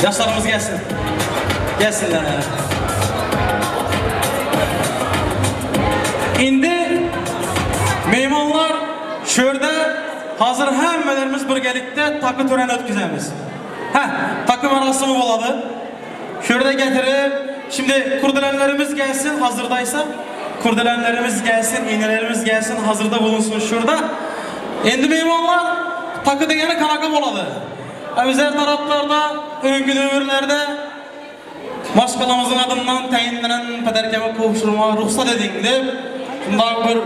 Ýaşlarymyz gelsin. Gelsinler. Indi meymanlar şu ýerde hazır hemmelerimiz birgelikde takı töreni ötküzemiz. Heh, takı merasimi bolady. Şu ýerde getirip, şimdi kurdelenlerimiz gelsin hazırdaysa. Kurdelenlerimiz gelsin, iğnelerimiz gelsin, hazırda bulunsun şurada. Endi meymanlar takı degeni kanaka bolady. Bizler taraplarda, öňki döwürlerde maşgalamyzyň adyndan täýinlenen pederkeme gowşurmaga rugsat ediň diýip, şundak bir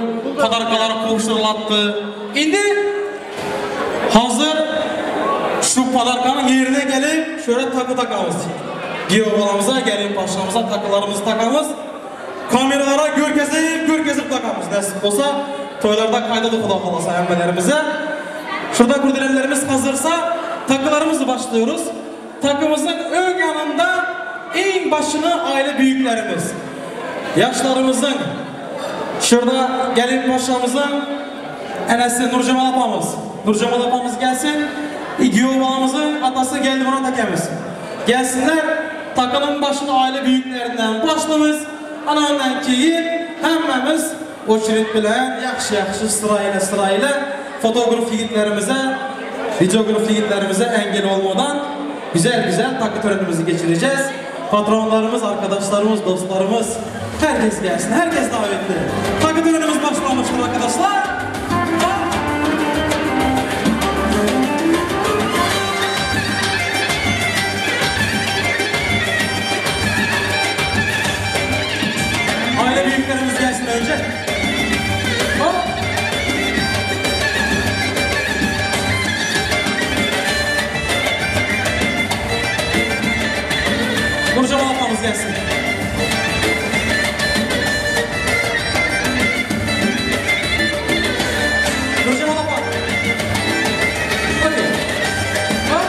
podarkalar gowşurylatdy. Indi hazır şu podarkanyň ýerine gelip, şöyle takı takamyz. Giýew balamyza, gelin paşamyza takılarymyzy takamyz. Kameralara görkezip, görkezip takamyz. Nesip bolsa, toýlarda gaýdady Huda halasa hemmelerimize. Şurada kurdelenlerimiz hazırsa, takılarymyzy başlıyoruz. Takymyzyň öň ýanynda iň başyny aile büyüklerimiz, ýaşlarymyzyň, şurada gelin paşamyzyň enesi Nurjemal apamyz, Nurjemal apamyz gelsin, giýew balamyzyň atasy Geldimurat akemiz gelsinler, takynyň başyny aile büyüklerinden başlymyz, ana ondan keyin hemmemiz oçerit bilen ýagşy-ýagşy syraýla-syraýla fotograf ýigitlerimize, videograf ýigitlerimize engel bolmadan güzel-güzel takı törenimizi geçireceğiz. Patronlarymyz, arkadaşlarymyz, dostlarymyz, herkes gelsin, herkes davetli. Takı törenimiz başlamışdyr arkadaşlar. Aile büyüklerimiz gelsin önce. Hop. Nurcan ablamız gelsin. Nurcan abla. Hadi. Hop.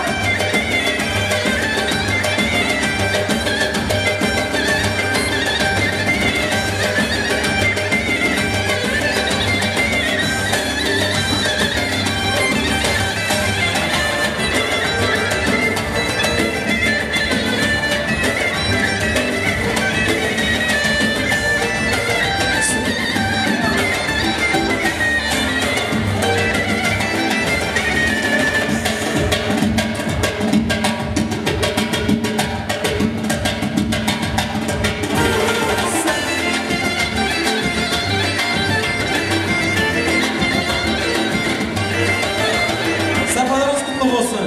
Sapalarymyz gutly bolsun.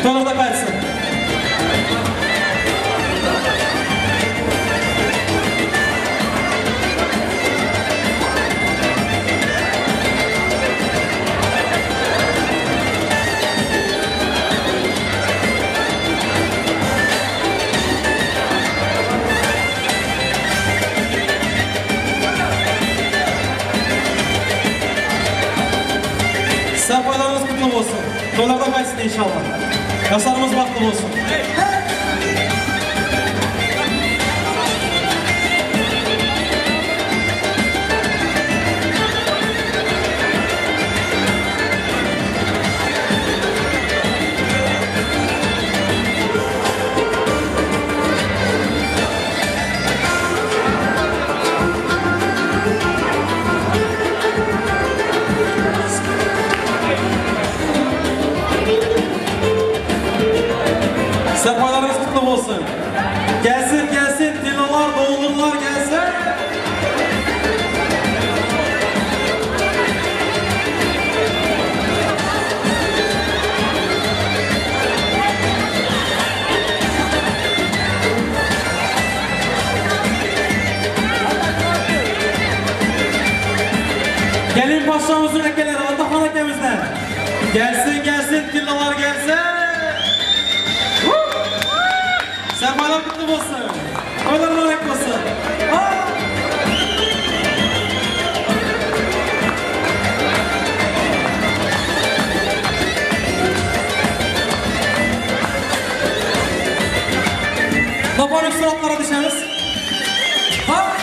Toýlarda gaýtsyn. Sapalarymyz gutly bolsun. Toýlarda gaýtsyn inşallah. Ýaşlarymyz bagtly bolsun. Poşşamyzyň ekeleri Atahan ekemizden. Gelsin gelsin tillalar gelsin. Sermaýlar kutly bolsun. Toýlar mübarek bolsun. Napolik suratlara düşemiz. Ha!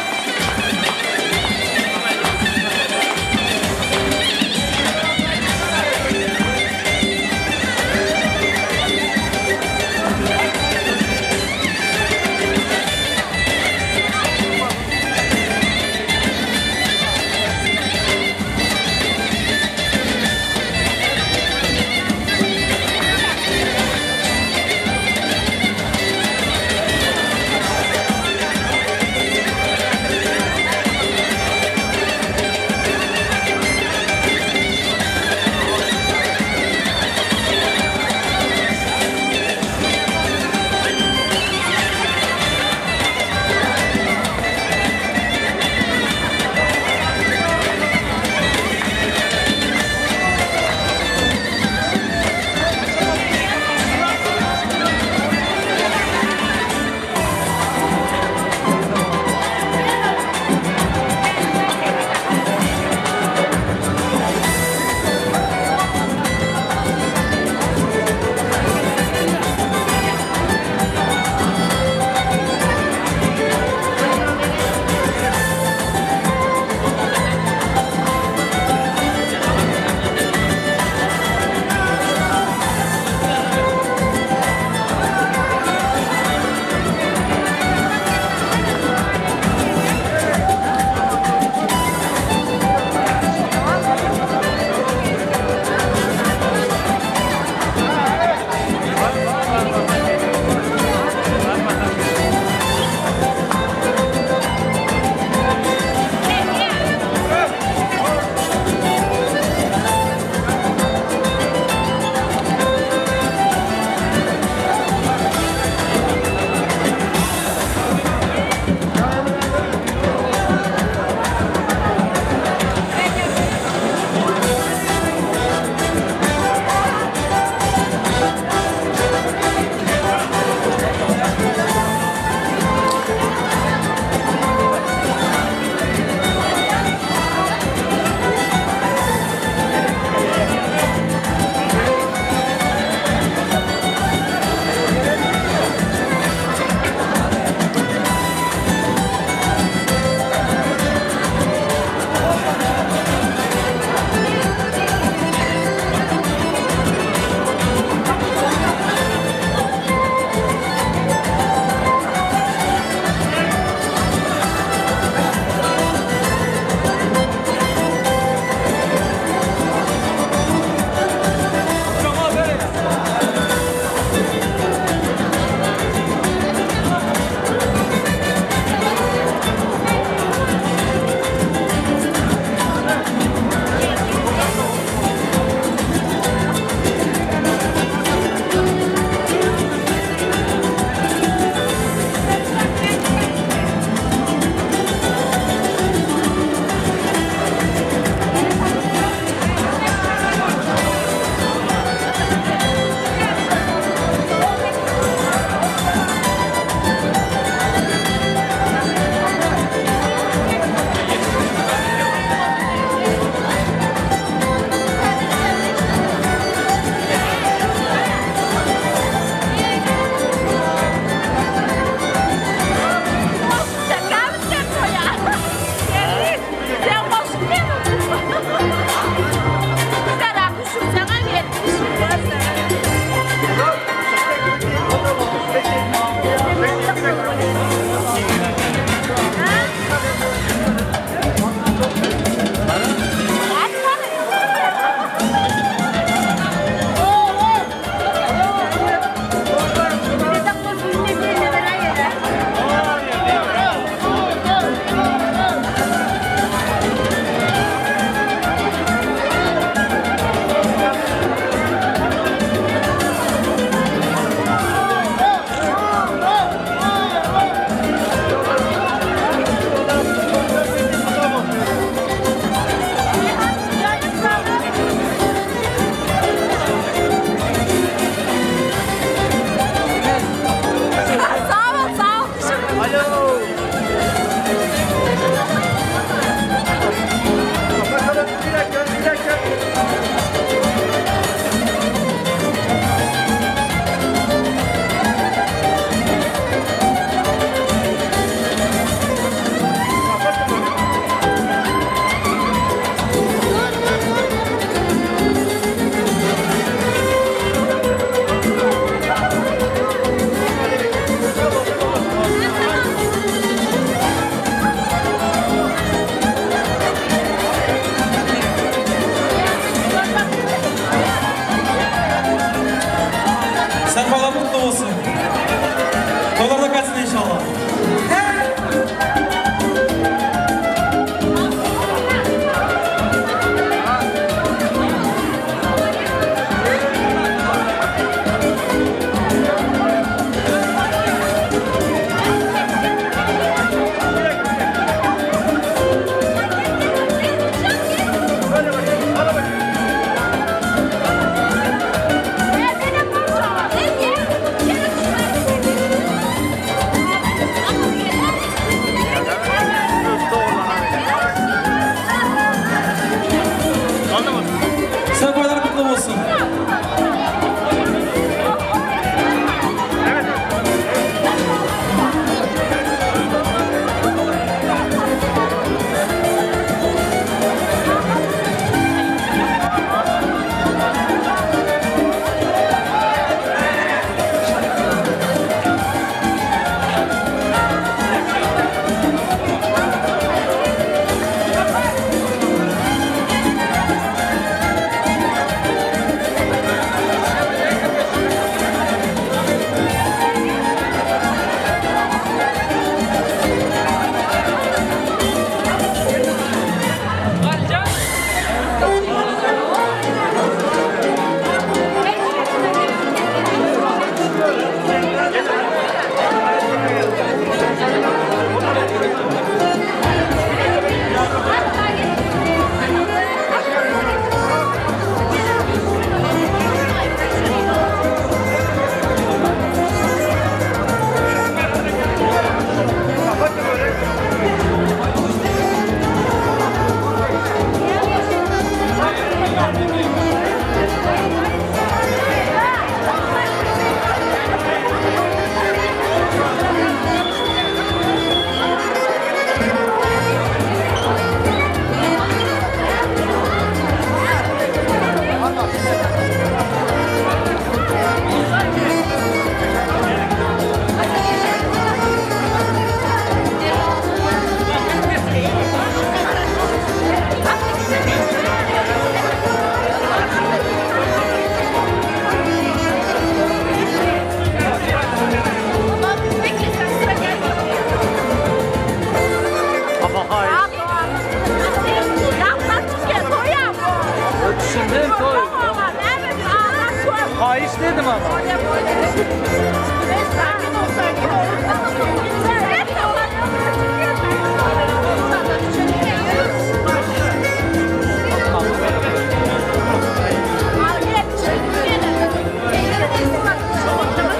dedim ama.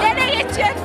Nereye geçecek?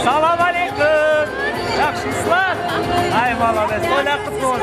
Salam aleyküm. Yaxşısınlar? Ay молодец. Toylar kutlu olsun.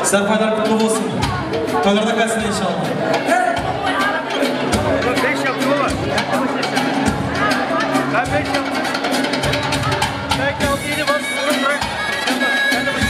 Serpaylar kutlu olsun. Toylarda kalsın inşallah. Beş yaptım ama. Ben beş yaptım. Belki altı yedi bas. Onu bırak. Sen bas. Sen de bas.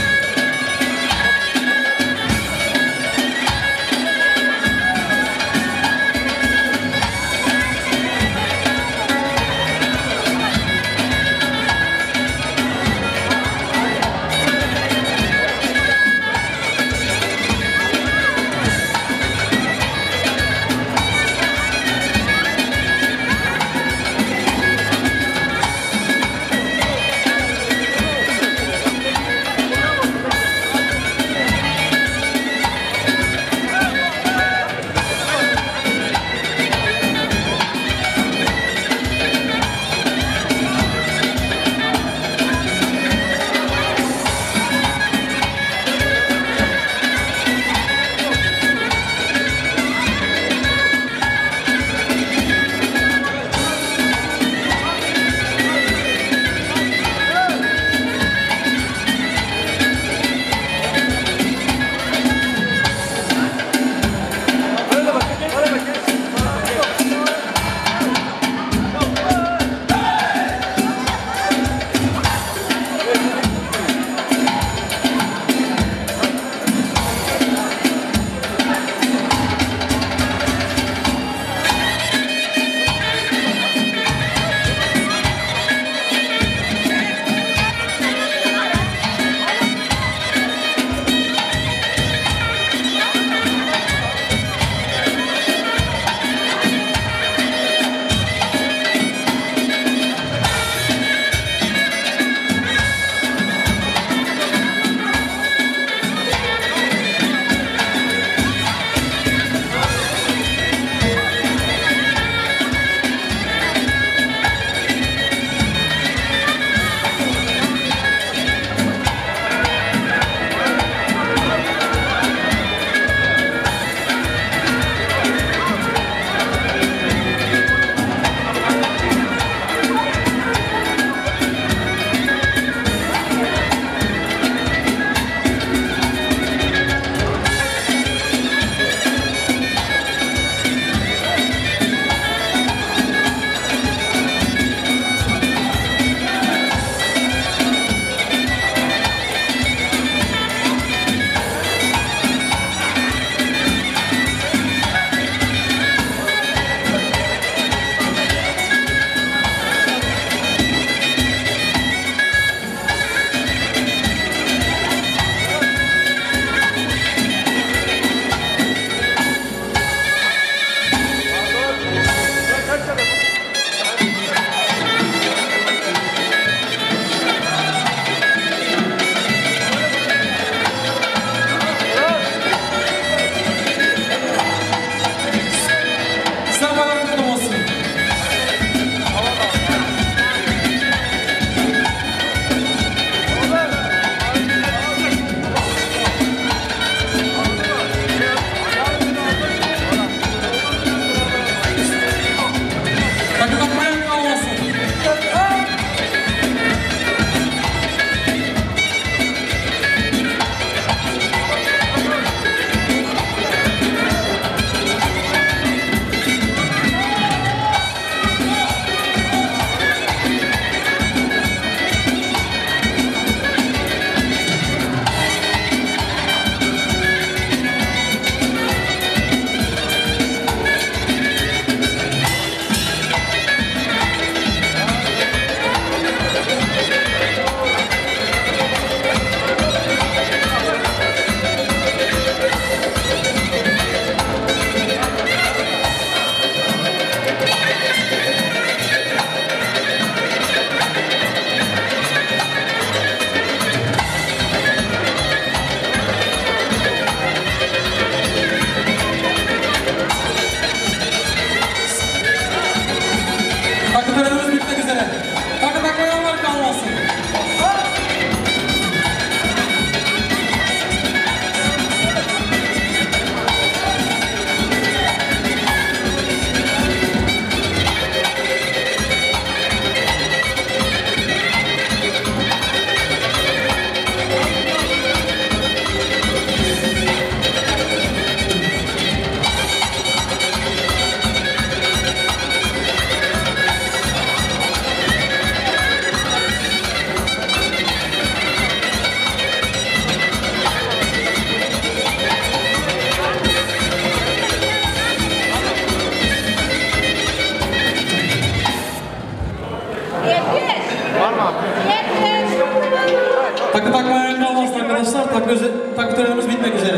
Takı takmayan kalmasın arkadaşlar. Takı, takı törenimiz bitmek üzere.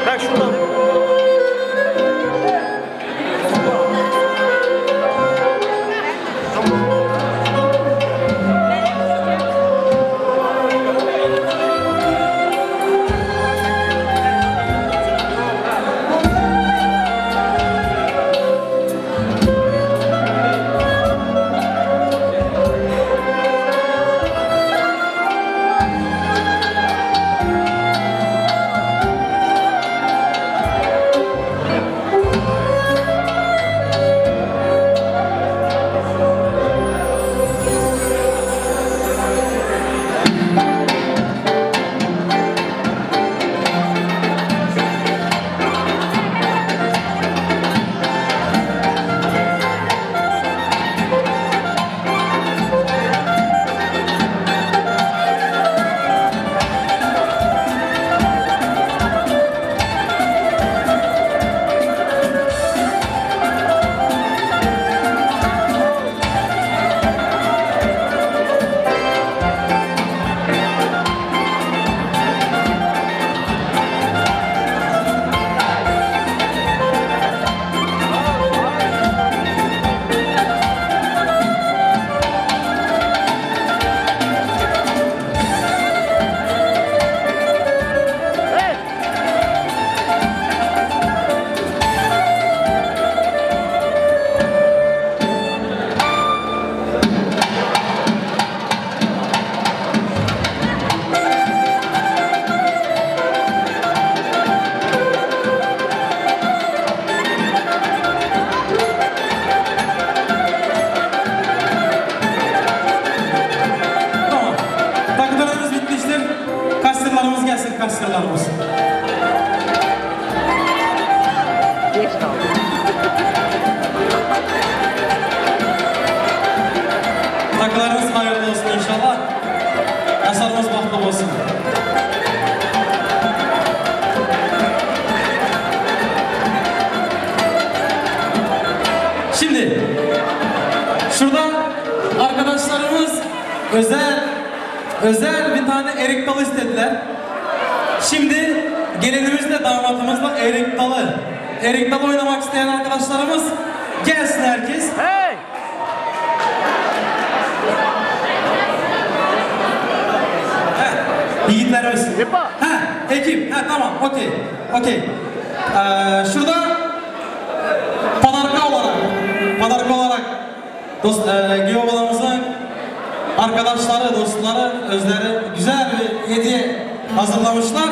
Ben şuradan. Tamam. Takı törenimiz bitmiştir. Kastırlarımız gelsin, kastırlarımız. Takılarınız hayırlı olsun inşallah. Yaşlarımız bahtlı olsun. Şimdi şurada arkadaşlarımız özel özel bir tane erik dalı istediler. Şimdi gelinimizle damatımızla erik dalı. Erik dalı oynamak isteyen arkadaşlarımız gelsin herkes. Hey! Heh, yiğitlerimiz. Yepa. Ha, ekip. Ha, tamam, okey. Okey. Ee, şurada padarka olarak, padarka olarak dost, e, Geobala'mızın arkadaşları, dostları, özleri güzel bir hediye hazırlamışlar.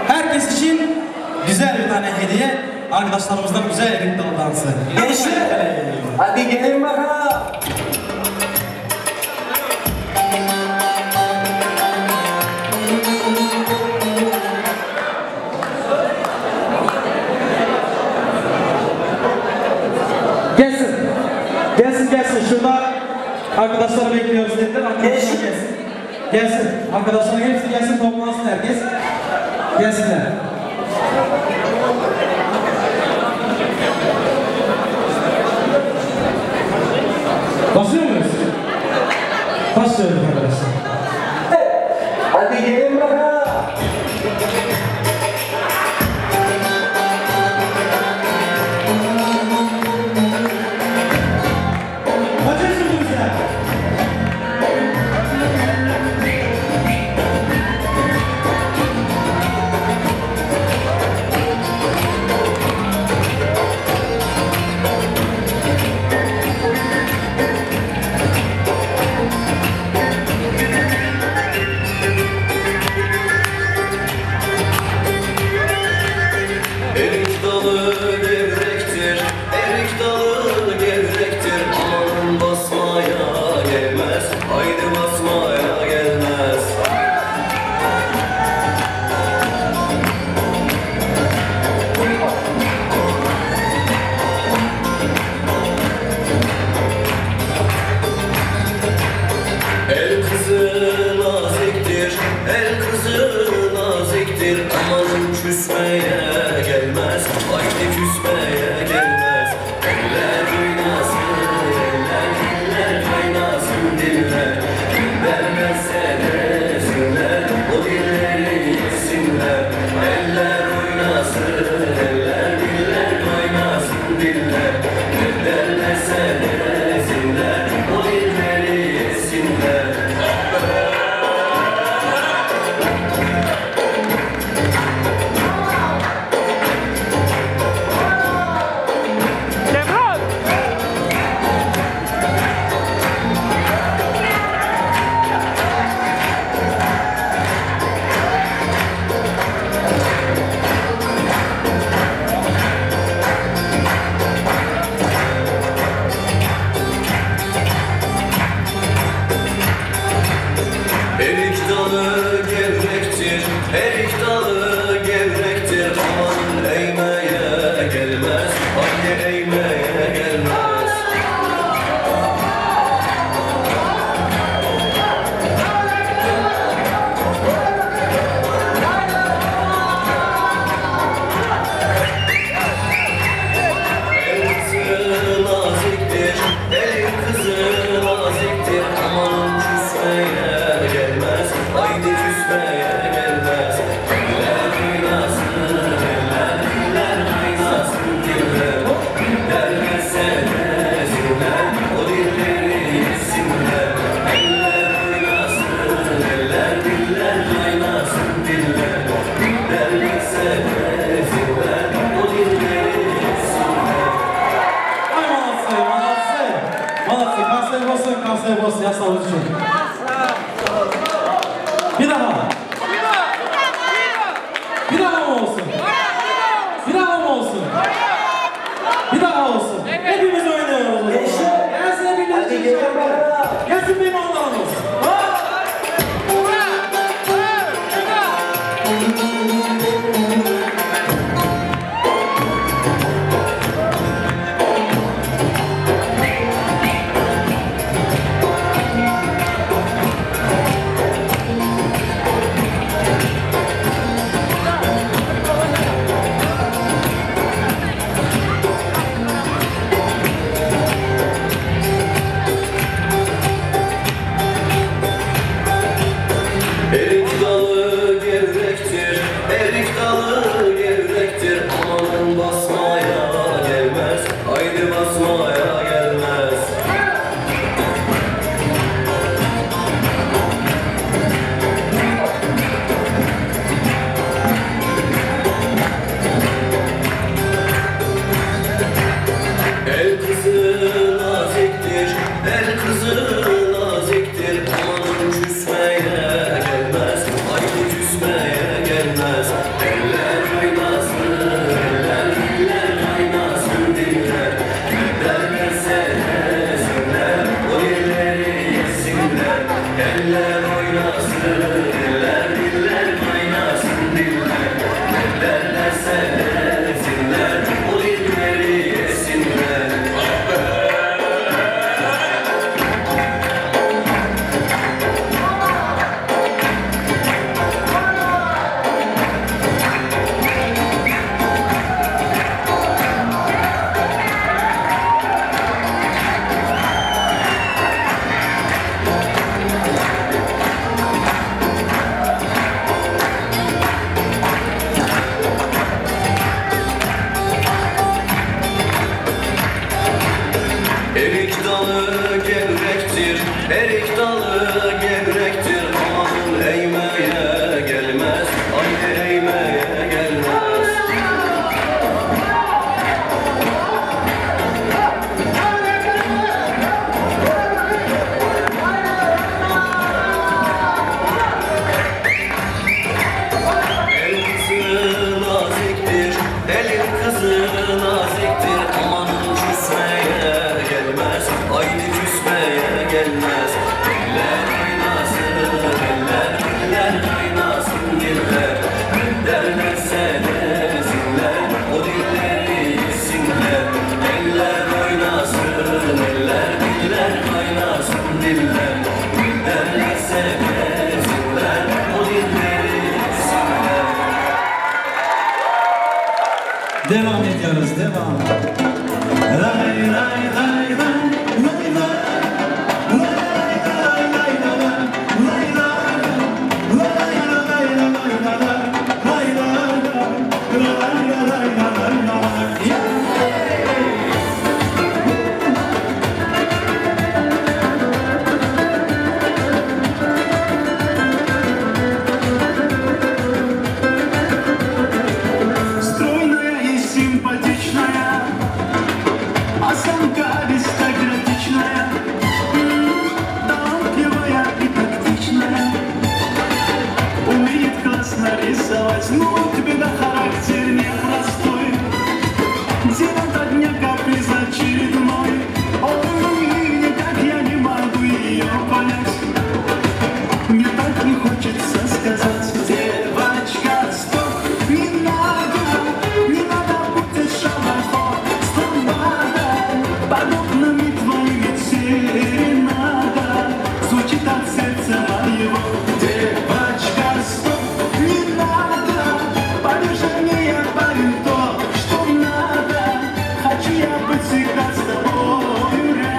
Herkes için güzel bir tane hediye. Arkadaşlarımızdan güzel erik dalı dansı. Gençler, hadi gelin bakalım. Gelsin. Gelsin gelsin. Şurada arkadaşlar bekliyoruz dediler. Arkadaşlar gelsin. Gelsin. Arkadaşların hepsi gelsin toplansın herkes. Gelsinler. Basıyor muyuz? Başlıyoruz arkadaşlar. Hadi gelin bakalım. Kaç yaşındasın sen? konsert bolsun ýaşlarymyz üçin. Bir daha. Bir daha mı olsun? Bir daha mı olsun? Bir daha olsun. Hepimiz oynuyoruz o zaman. Gelsin hepimiz için şarkı. Gelsin meymanlarımız. Erik dalı gevrektir, erik dalı gevrektir. Amanın basmaya gelmez, haydi basmaya gelmez. El kızı naziktir, el kızı naziktir. Amanın küsmeye gelmez, haydi küsmeye gelmez. Eller oynasın, eller, diller kaynasın diller. Ne derlerse desinler, o dilleri yesinler. Eller oynasın, eller, diller kaynasın diller. Ne derlerse desinler, o dilleri yesinler. Erik dalı gevrektir, erik dalı gevrektir. Amanın eğmeye gelmez, haydi eğmeye gelmez. El kızı naziktir, elin kızı naziktir. Amanın küsmeye gelmez, haydi küsmeye gelmez. Eller oynasın, eller, diller kaynasın diller. Ne derlerse desinler, o dilleri yesinler. Eller oynasın, eller, diller kaynasın diller. Ne derlerse desinler, o dilleri yesinler. Devam ediyoruz, devam. Lay lay lay lay lay lay. Lay lay lay lay lay lay. Lay lay lay lay lay lay. Lay lay lay lay lay lay. Yeah! Стройная и симпатичная, осанка аристократичная, талантливая и тактичная, умеет классно рисовать, но вот беда, характер непростой. День ото дня каприз очередной, ой, никак я не могу ее понять. Мне так не хочется сказать, девочка, стоп, не надо, не надо путать шалахо с ламбадой, подобными твоими серенада звучит от сердца моего. Девочка, стоп, не надо, поверь мне, я парень то, что надо. Хочу я быть всегда с тобою рядом.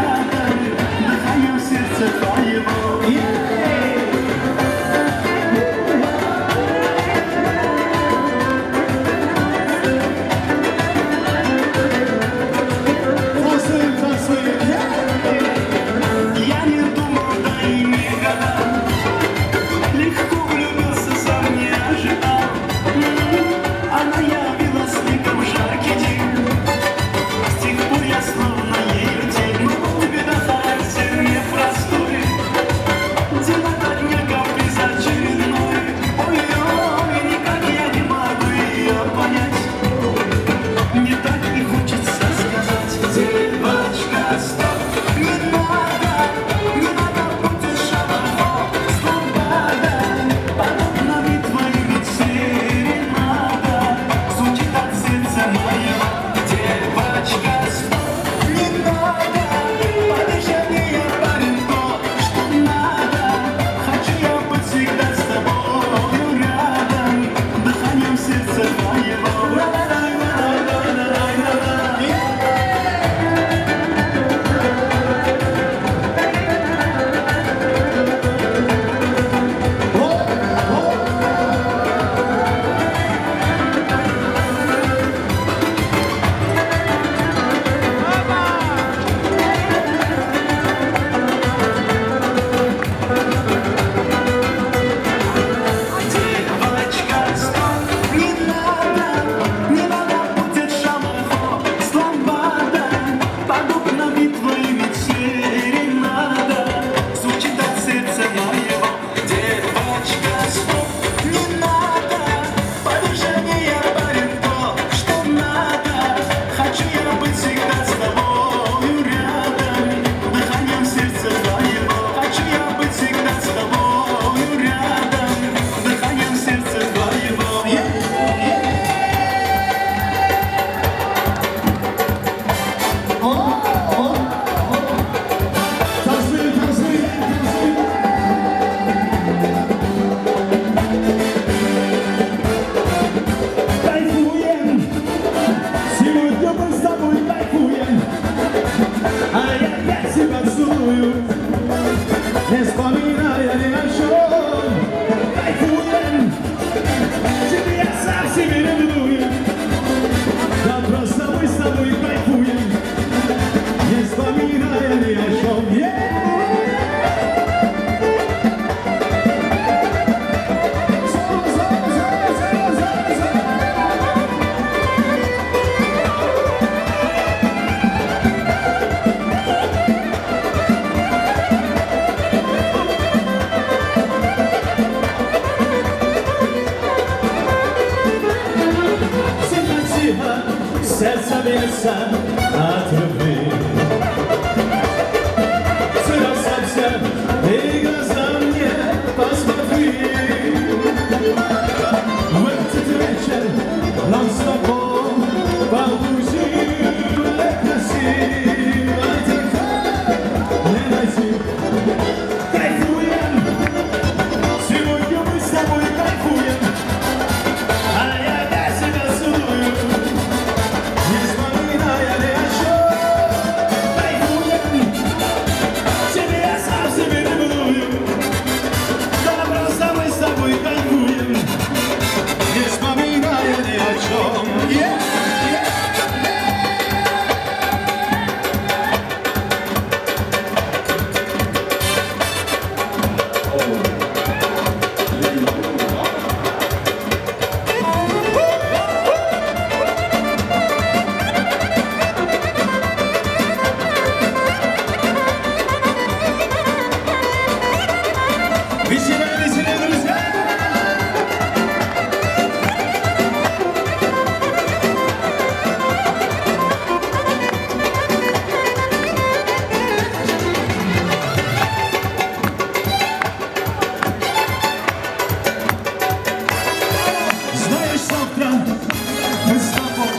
Хочу я быть всегда с тобою рядом, дыханием сердца твоего. Хочу я быть всегда с тобою рядом, дыханием сердца твоего. Танцуем, танцуем, танцуем. Кайфуем, сегодня мы с тобой кайфуем, а я опять тебя целую, не вспоминая ни о чем. Кайфуем, тебе я сам себе ревную, да просто мы с тобой кайфуем, не вспоминая ни о чем. Yeah! Тихо, тихо, сердце бьется от любви. Ты расслабься и глаза мне посмотри. В этот вечер нам с тобой получилось красиво. Такая не найти. Кайфуем, сегодня мы с тобой кайфуем. А я опять тебя целую, не вспоминая ни о чем. Кайфуем, тебе я сам себе ревную. Да просто мы с тобой кайфуем, не вспоминая ни о чем. Yeah, yeah. Веселее, веселее, друзья! Знаешь, завтра мы с тобой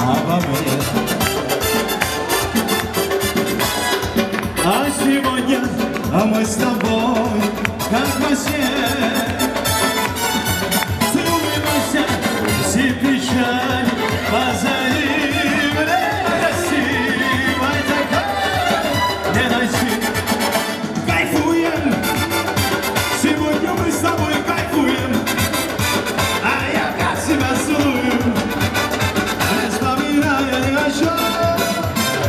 обо мне. А сегодня мы с тобой, как во сне. Целуемся, все печаль позади. Красивой такой не найти. Кайфуем, сегодня мы с тобой кайфуем. А я как себя целую, не вспоминая ни о чем.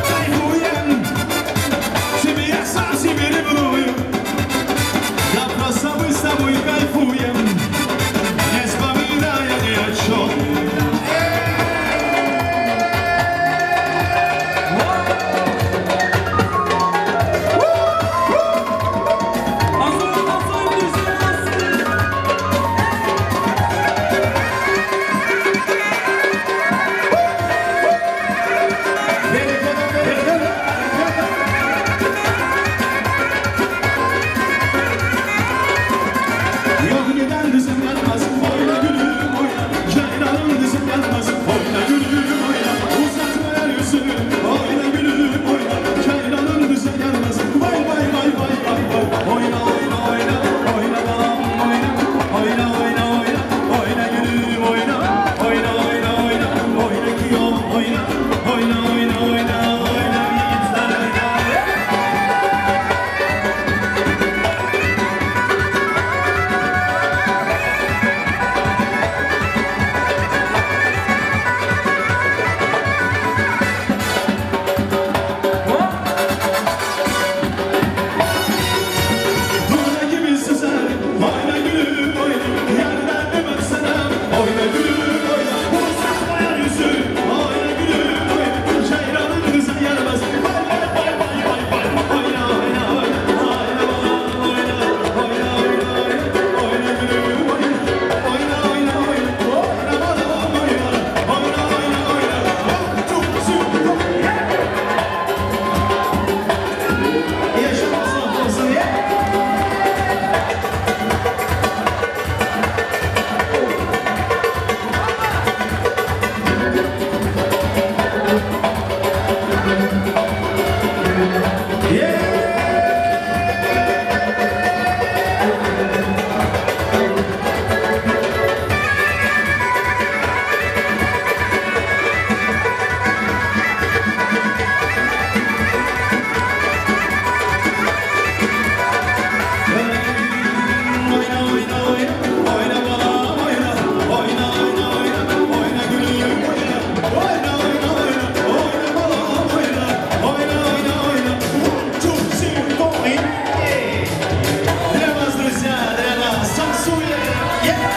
Кайфуем, тебе я сам себе ревную. Да просто мы с тобой. Oyna oyna oyna, oyna balam oyna, oyna oyna oyna, oyna gülüm oyna, oyna oyna oyna, oyna balam oyna, oyna oyna oyna. One, two, three, four, yeah. Для вас, друзья, для вас, танцуем. Yeah.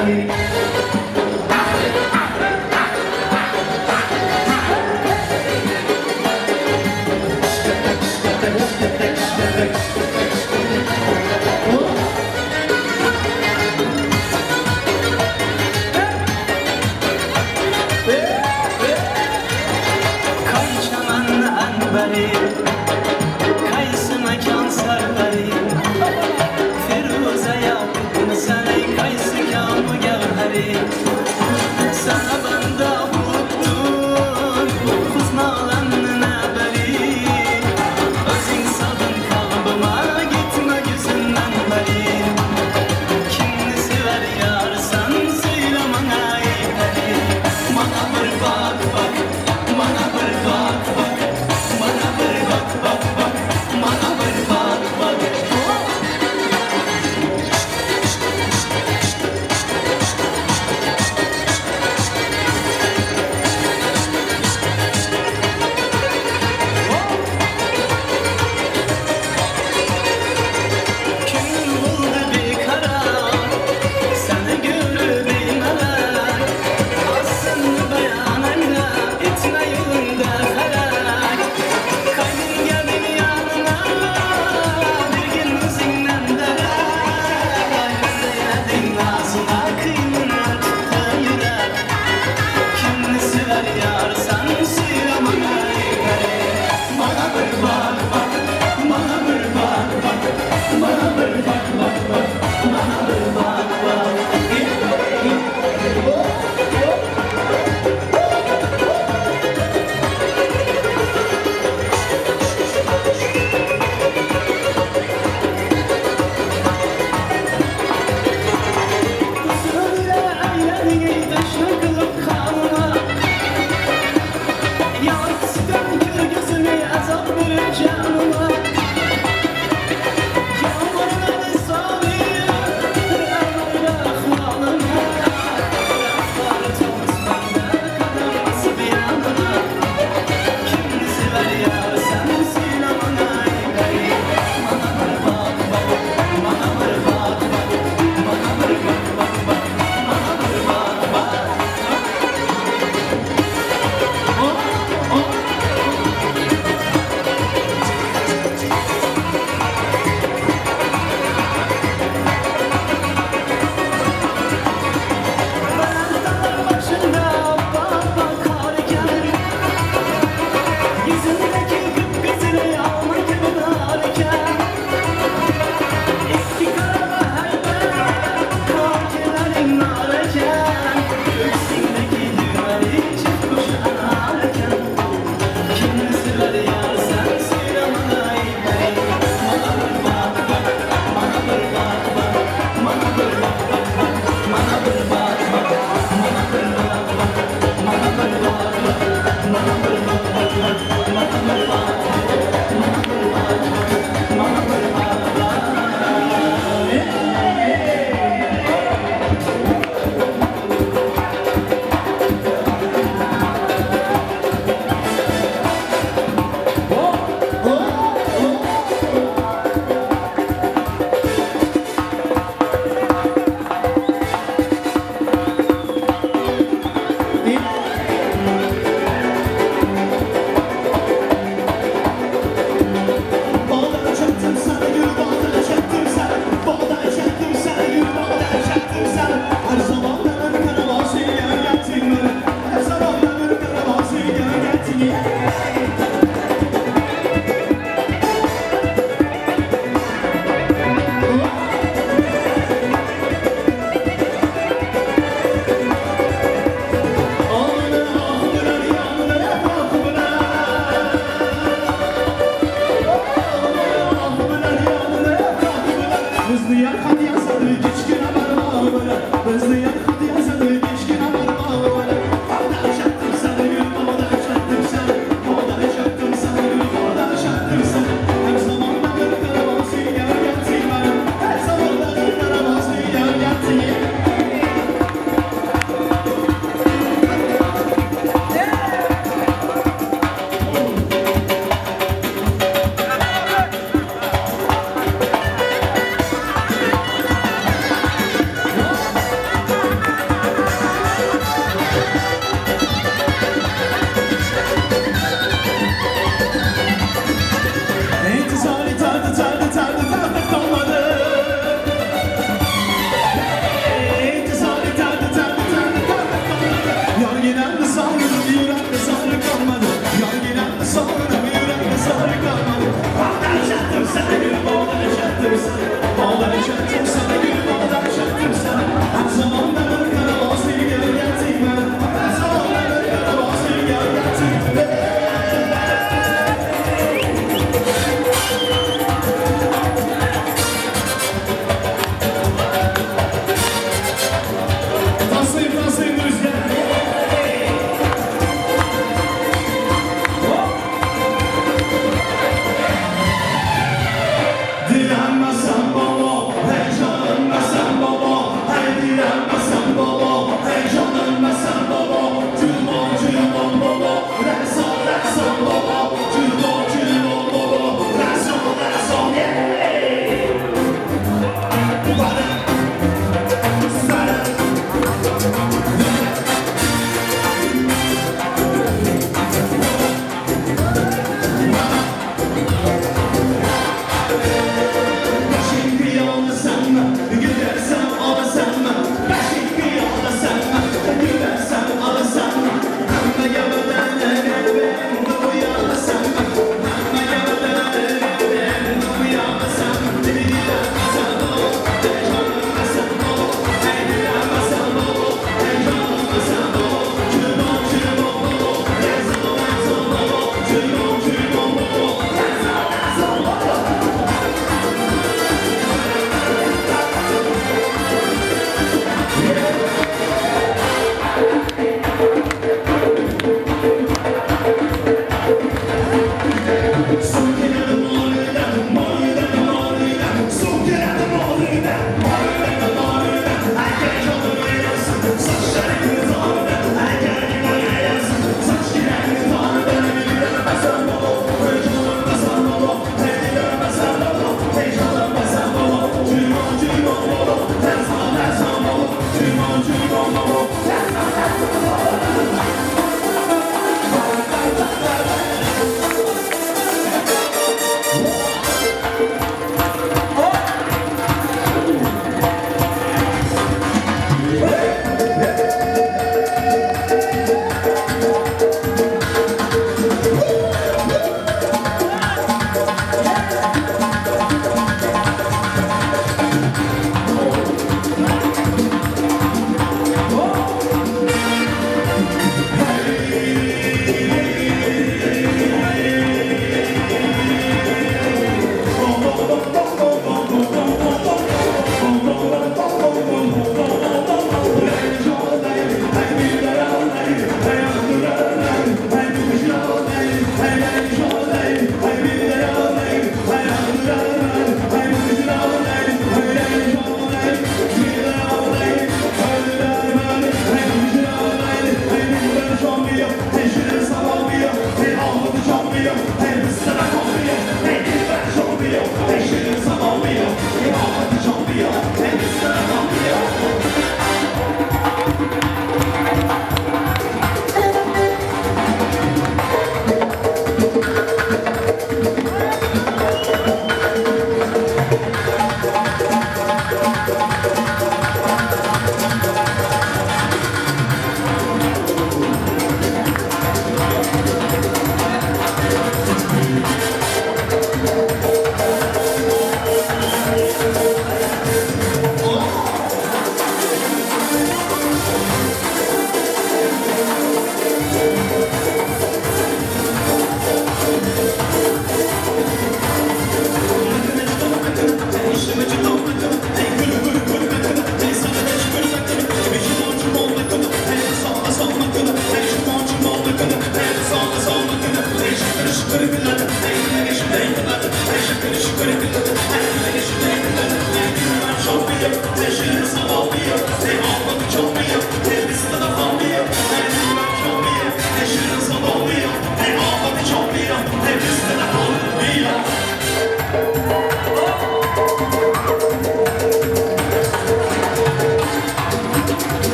Kay çaman anbari, kaysi makon sarvari, Feruza yaqutmisan ey, qaysi komi gavhari.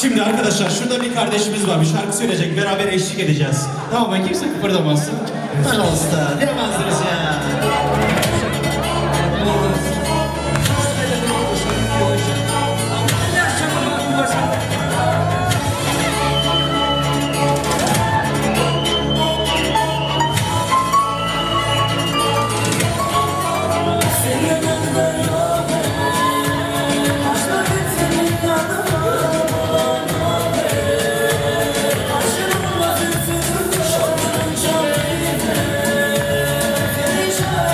Şimdi arkadaşlar şurada bir kardeşimiz var. Bir şarkı söyleyecek. Beraber eşlik edeceğiz. Tamam mı? Kimse kıpırdamasın. Пожалуйста, для вас, друзья. Aşırı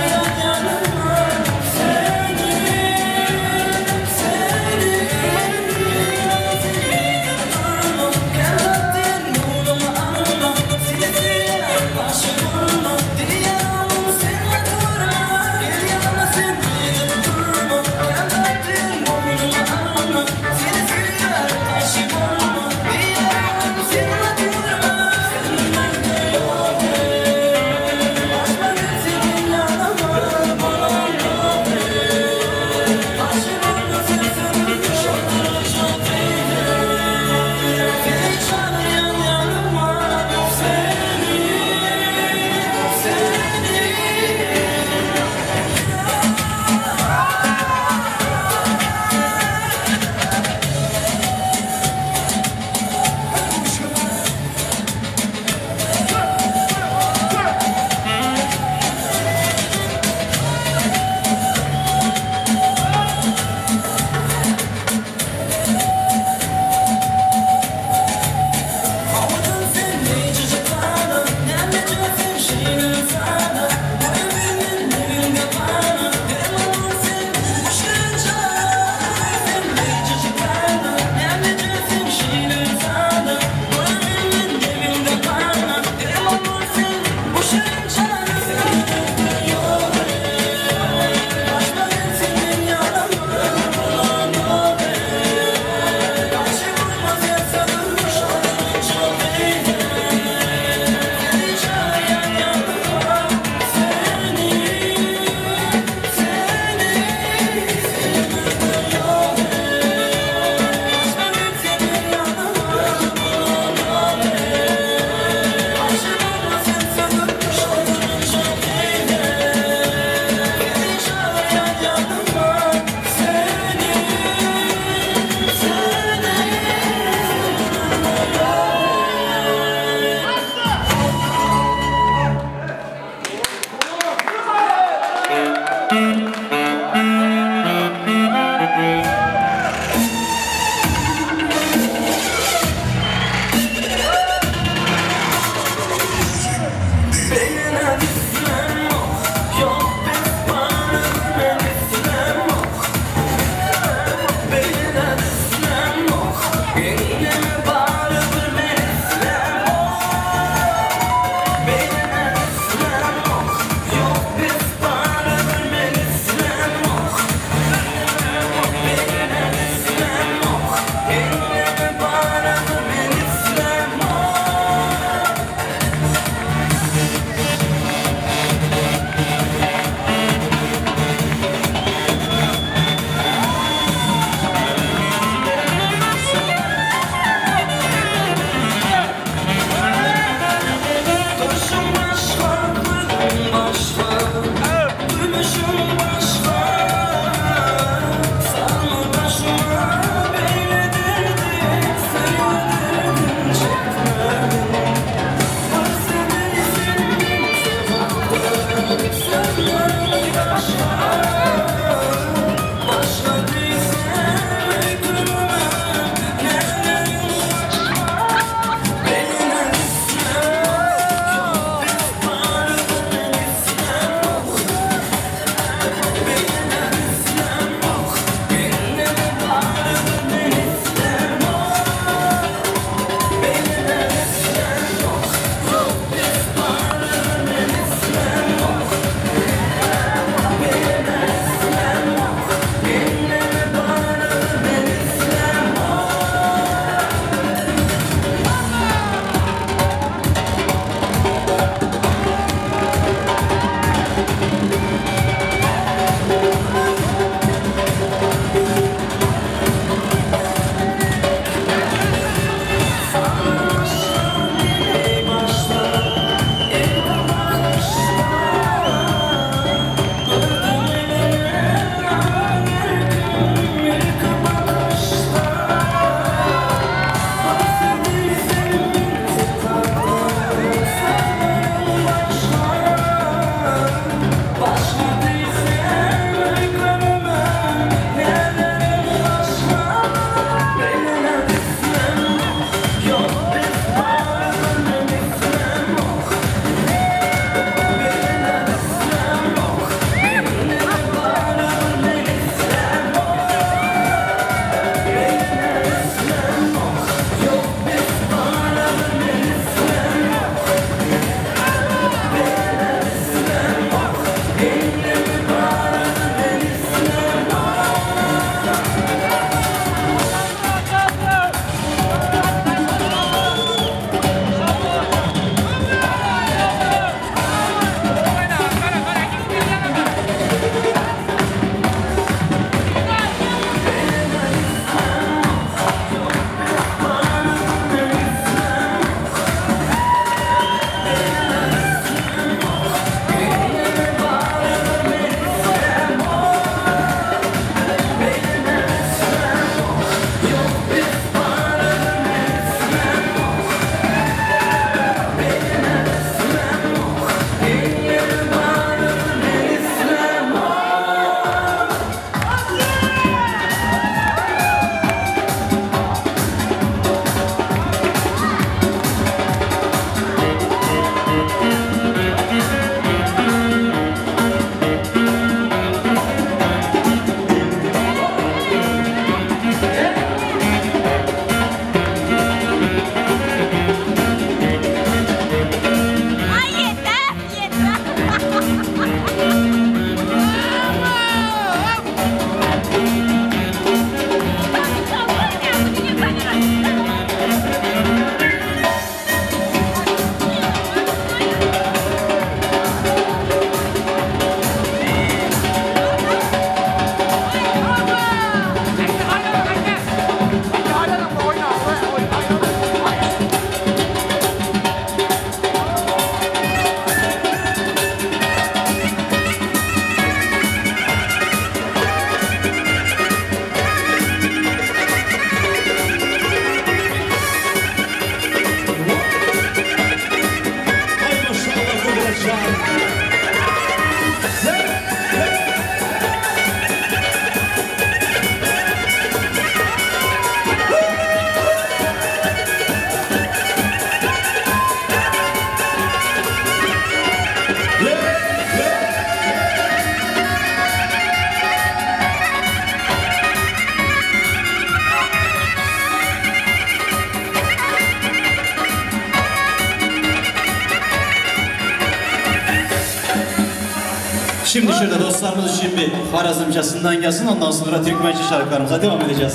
Şimdi şurada dostlarımız için bir Harazımcasından gelsin. Ondan sonra Türkmençe şarkılarımıza devam edeceğiz.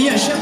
Yaşa.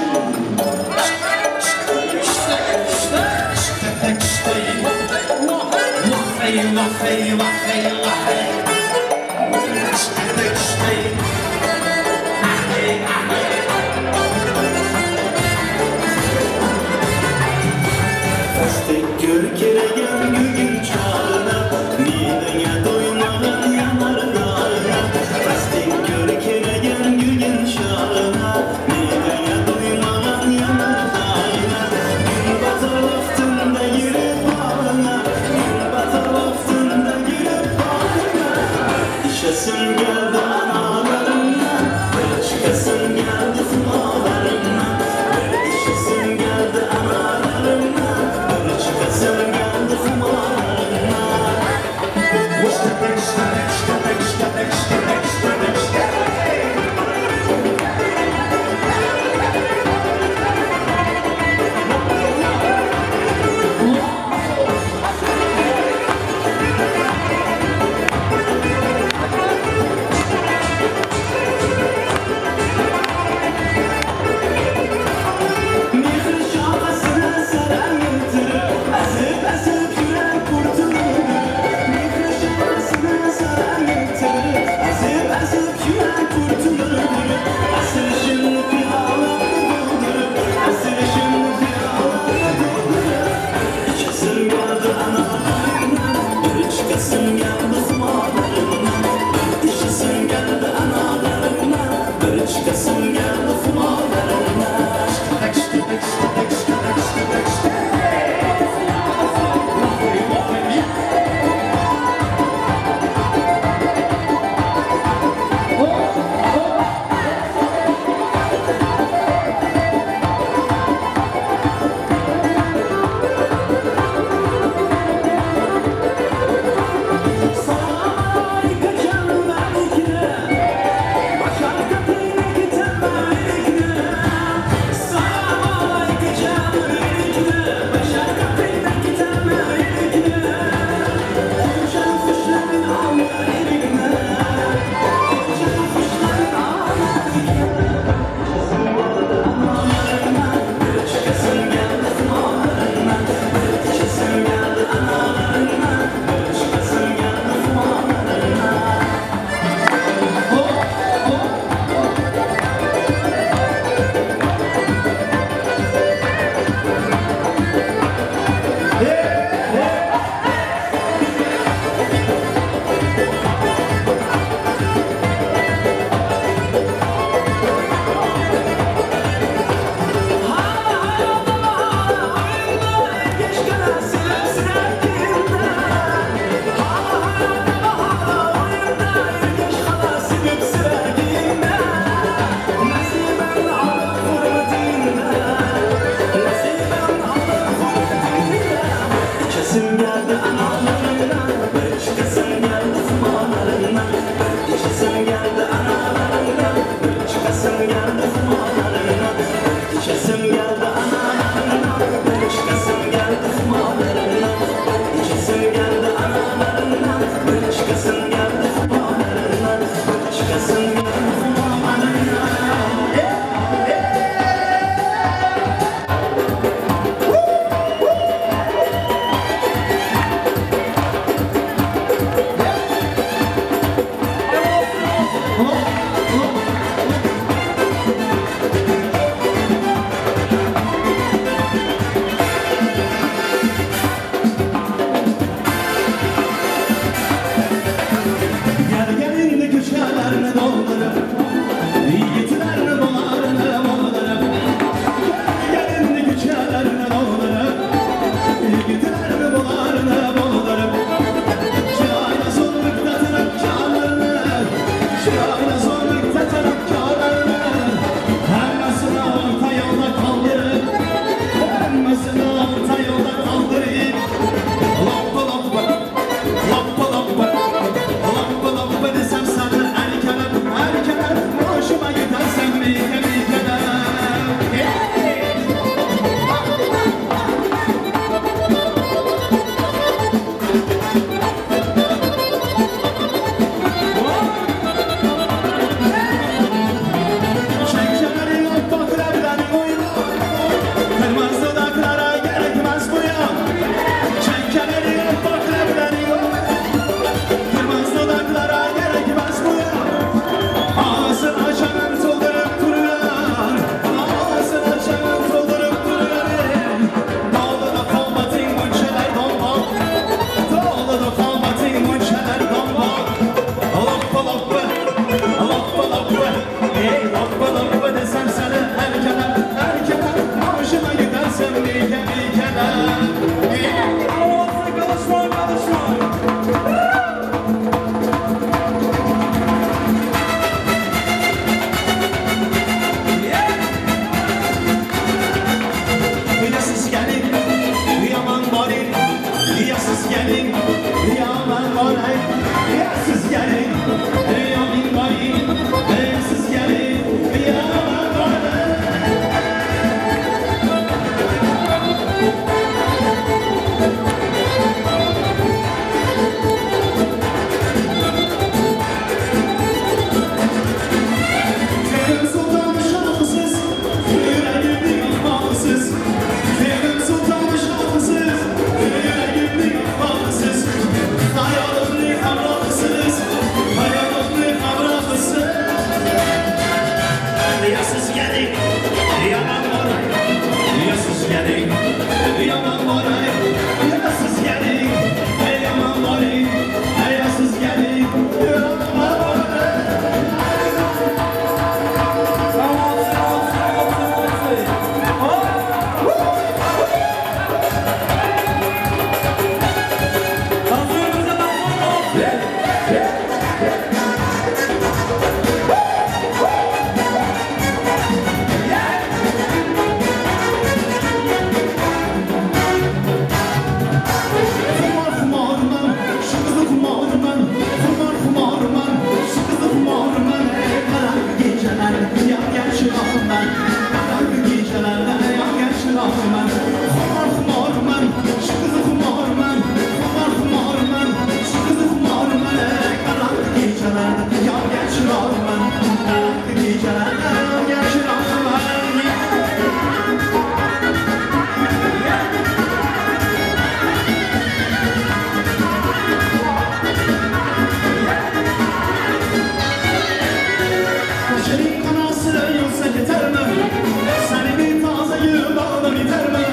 biter mi?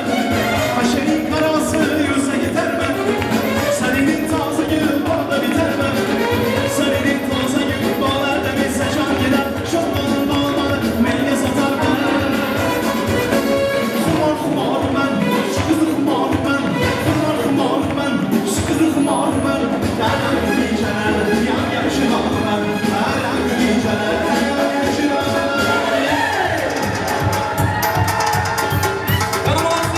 Haşerin karası yüze gider mi? Senin taze gül bağda biter mi? Senin taze gül bağlarda bitse can gider. Şorbanın bağları meyve satar mı? Xumar xumar mən, şu qızı xumar mən. Xumar xumar mən, şu qızı xumar mən. Hərəm gecələr, yan yaşıram mən. Hərəm gecələr, yan yaşıram mən. Qani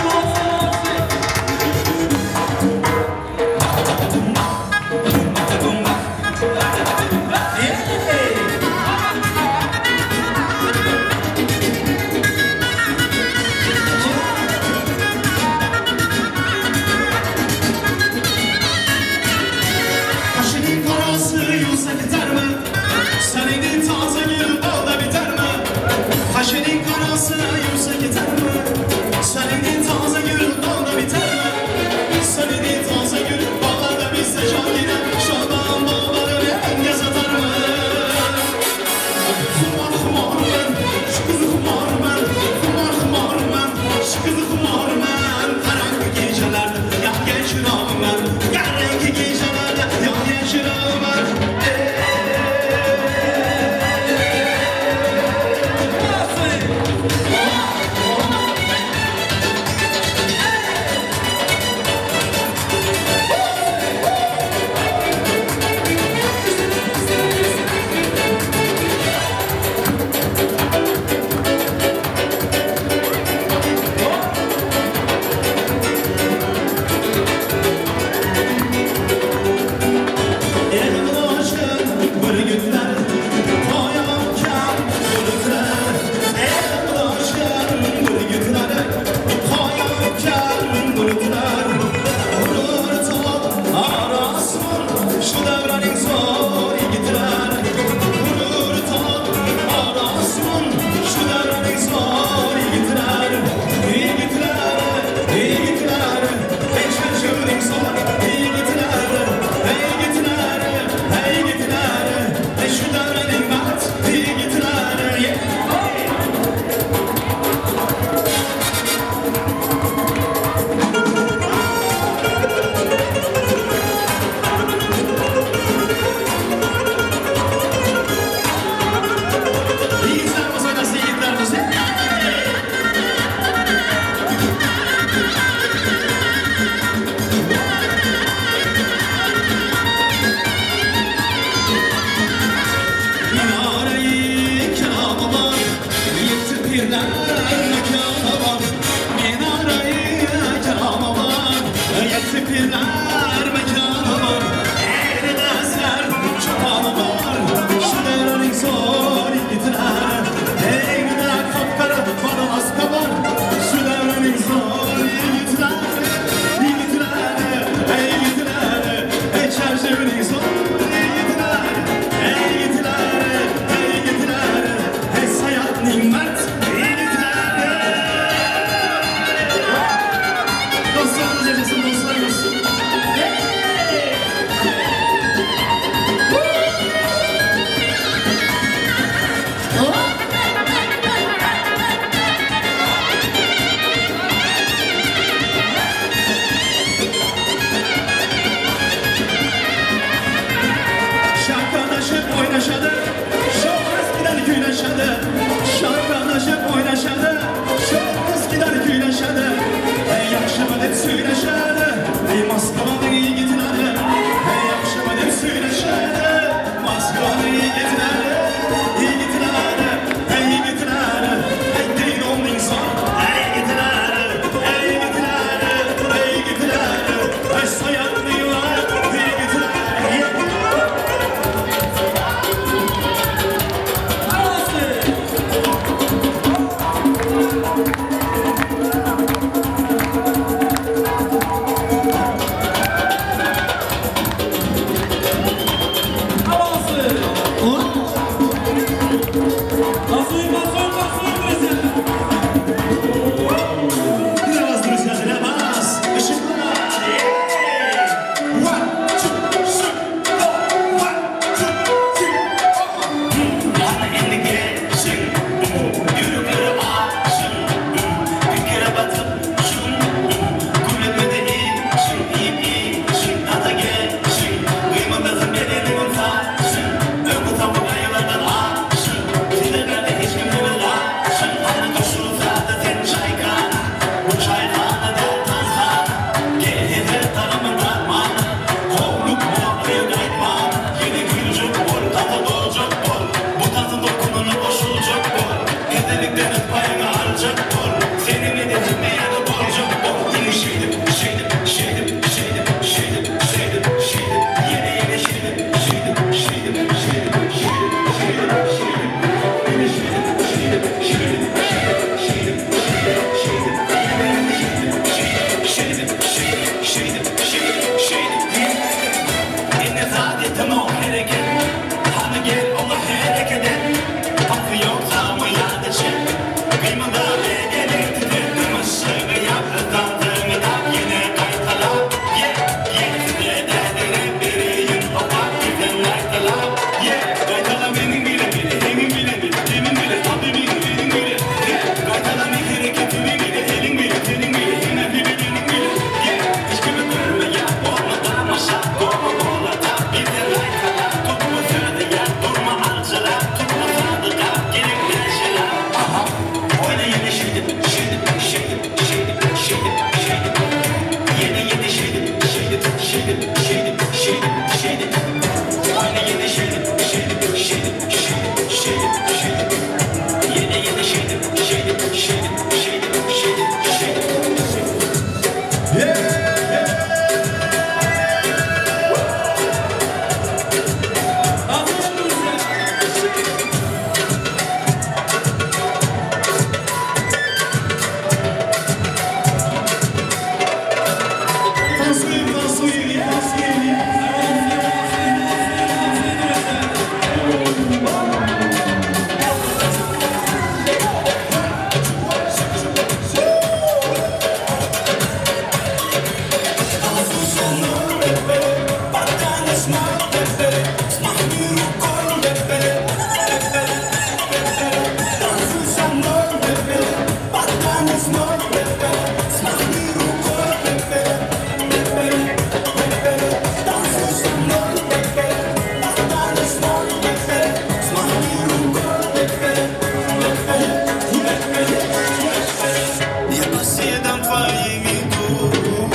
следом твоим иду.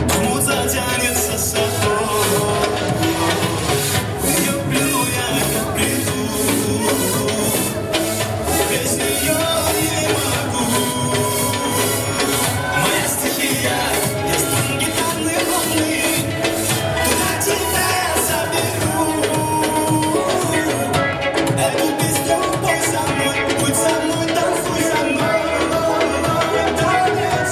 Дому затянется собой. В её плену я как бреду. Без нее не могу. Моя стихия, я струн гитарные волны. Туда тебя я заберу. Эту песню пой со мной, будь со мной, танцуй со мной. Танец.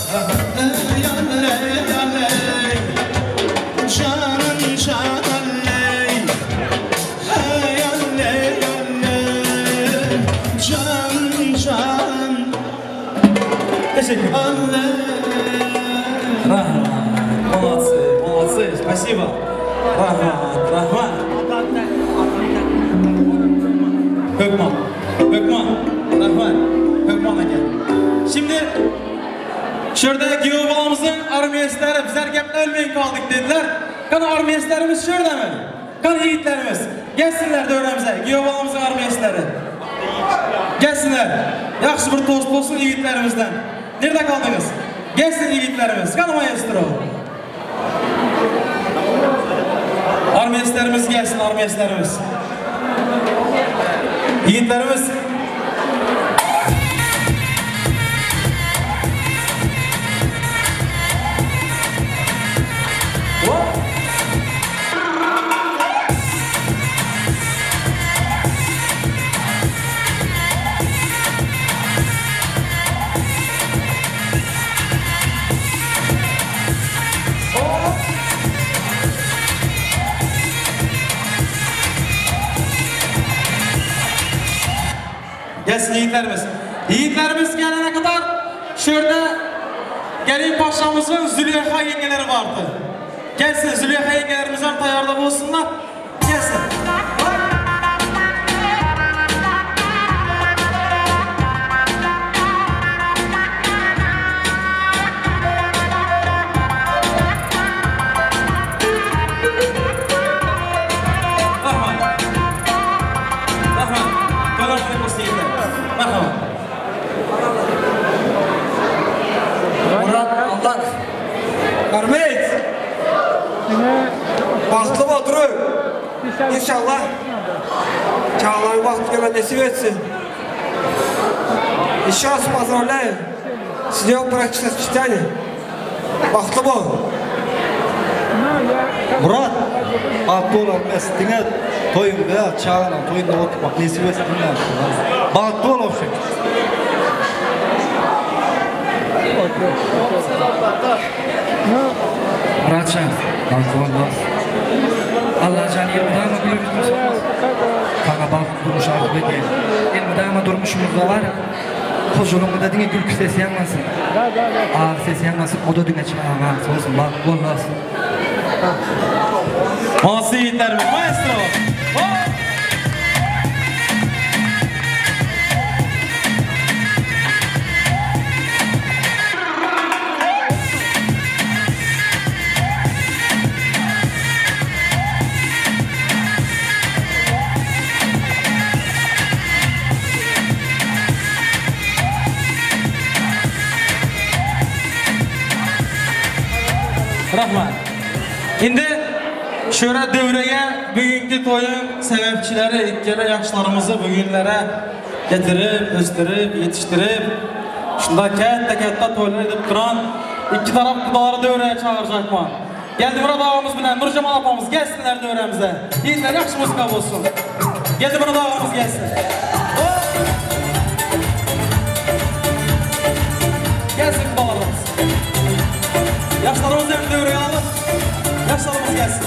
Ey alley alley Canım can alley Hey alley alley Can can Teşekkür. Rahmat. Молодцы, молодцы. Спасибо. Rahmat, rahmat. Hökman. Hökman. Rahmat. Hökman aka. Şimdi şurada Geobalamızın armiyesleri bizler geple ölmeyin kaldık dediler. Kan armiyeslerimiz şurada mı? Kan yiğitlerimiz. Gelsinler dövremize. Geobalamızın armiyesleri. Gelsinler. Yaxşı bir tost olsun yiğitlerimizden. Nerede kaldınız? Gelsin yiğitlerimiz. Kan maestro. Armiyeslerimiz gelsin, armiyeslerimiz. Yiğitlerimiz. Hop. Gelsin yiğitlerimiz. Yiğitlerimiz gelene kadar şurada Gelin Paşa'mızın Züleyha yengeleri vardı. Gelsin Züleyha yengelerimizden tayarda bulsunlar. Gelsin. Rahmat. Rahmat. To'lar olsun yiğitler. Merhaba. Murat Allah. Rahmet. Bahtlı oturun. İnşallah. Çağlar baht göre nesip etsin. Еще раз поздравляю с днем бракосочетания. Bahtlı bol. Murat, bagtly bol mes diňe toýuňda, çagalaň toýunda oturmak nesip etsin diňe. Bagtly bol obşem. Muratcan, bagtly bol dost. Allajan elmydama güler ýüzüňi sokmasyn. Saňa bagtly durmuş arzuw edýän. Elmydama durmuşymyzda bar. Hojalygyňyzda diňe gülki sesi ýaňlansyn. Agy sesi ýaňlasyn, o-da diňe çagaň agysy bolsun. Bagtly bol dost. Molodцы yiğitlerimiz. Maestro. Hop. Rahmat. Endi şöyle dövrəyə bugünkü toyun səbəbçiləri, ikkala yaxşılarımızı bugünlərə getirib, östürüb, yetiştirib, şunda katta-katta toylar edib duran iki taraf qudaları dövrəyə çağıracaqman. Geldi Murad ağamız bilen Nurcamal apamız gelsinler dövrəmizə. Yiğitler yaxşı muzika olsun. Geldi Murad ağamız gelsin. Hop! Gelsin qudalarımız. Yaşlarımızı hem devreye alalım. Yaşlarımız gelsin.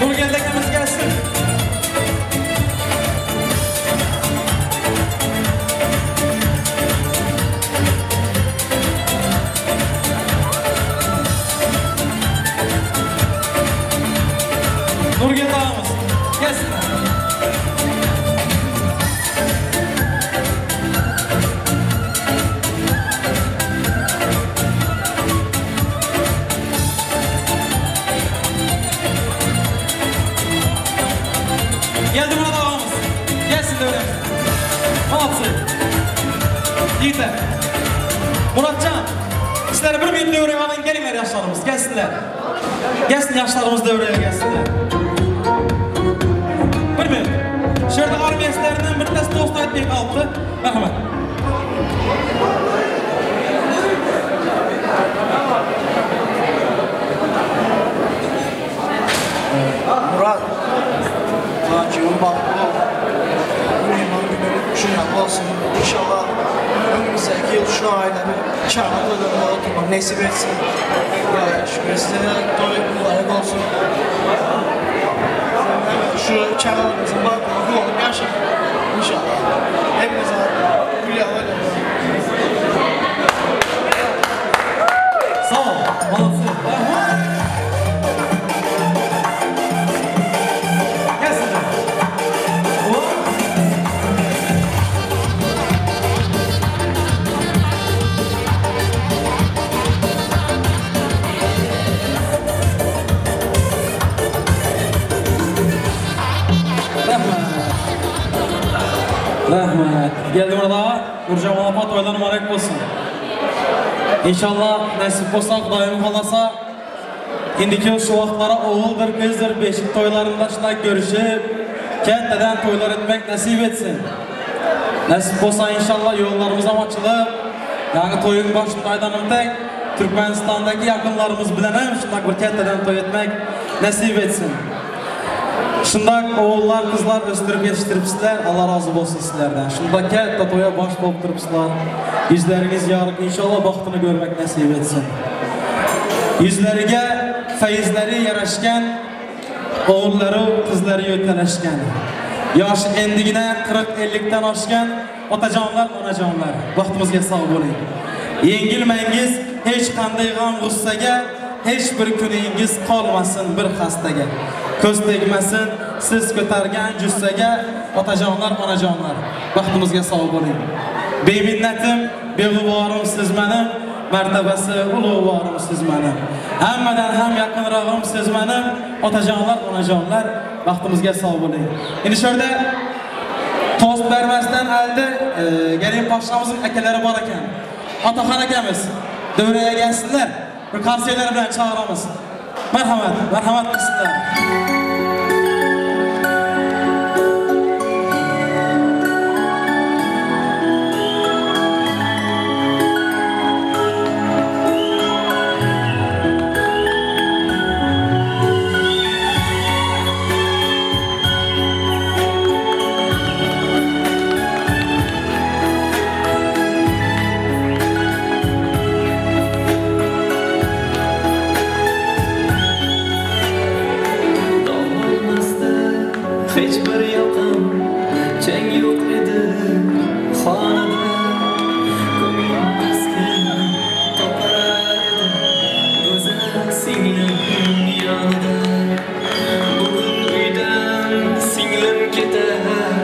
Nurgeldi akamiz gelsin. Nurgeldi ağamız gelsin. Geldi Murat ağamız. Gelsin de Molodцы. Yiğitler. Muratcan. Sizlere bir minut devreye alın gelinler yaşlarımız. Gelsinler. Gelsin yaşlarımız devreye gelsinler. Bir minut. Şurada armiyeslerinden bir tane dost aytmay kalıptı. Merhamet. Murat, Jigim bagtly bol. Myhman günüň şuňa bolsun. Inşallah öňümizdäki ýyl şu aýlary çaga toýlarynda oturmak nesip etsin. Hudaýa şükür size-de toý mübarek bolsun. Şu çagalarymyzyň bagtyna guwanyp ýaşaň. Inşallah. Hemme zat gül ýaly bolar. Sag bol. Molodцы. Rahmat. Gelsinler. Hop. Rahmat. Rahmat. Geldimurad aga, Nurjamal apa toýlar mübarek bolsun. Inşallah nesip bolsa, Hudaýym halasa, indiki ýyl şu wagtlara oguldyr, gyzdyr beşik toýlarynda şunday görüşip, kätdeden toýlar etmek nesip etsin. Nesip bolsa inşallah ýollarymyzam açylyp, ýaňy toýuň başynda aýdanym dek, Türkmenistandaky ýakynlarymyz bilenem şundak bir kätdeden toý etmek nesip etsin. Şundak ogullar, gyzlar ösdürip ýetişdiripsizler, Allah razy bolsun sizlerden. Şundak kätde toýa baş bolup durupsyzlar. Ýüzleriňiz ýaryk inşallah bagtyny görmek nesip etsin. Ýüzlerige feýizleri ýaraşgan, ogullaru, gyzlary ýöteleşgen. Ýaşy endigine kyrk-ellikden aşgan otajanlar, onajanlar, bagtymyzga sag boluň. Ýeňilmäňiz hiç gandaý gam-gussaga, hiç bir günüňiz galmasyn bir hastaga. Köz tegmesin siz götergen jüssege, otajanlar, onajanlar, bagtymyzga sag boluň. Beminnetim, begubarym siz menim, mertebesi ulugwarym siz menim. Hemmeden hem ýakynragym siz menim, otajanlar, onajanlar, bagtymyzga sag boluň. Indi şurada tost bermezden elde gelin paşamyzyň ekeleri bar eken. Atahan ekemiz döwreye gelsinler. Bir karsiyeler bilen çagyramyz. Merhamet, merhamet kılsınlar. Hech bir yoqim chang yo'q edi xonada ko'nglim taskin topar edi go'zal singlim yonida bugun uydan singlim ketar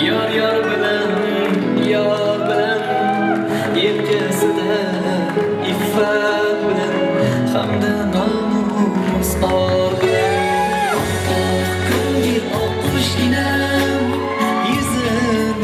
yor yor bilan yor bilan yelkasida iffat bilan hamda nomus or bilan. Oq ko'ngil oq qushginam yuzini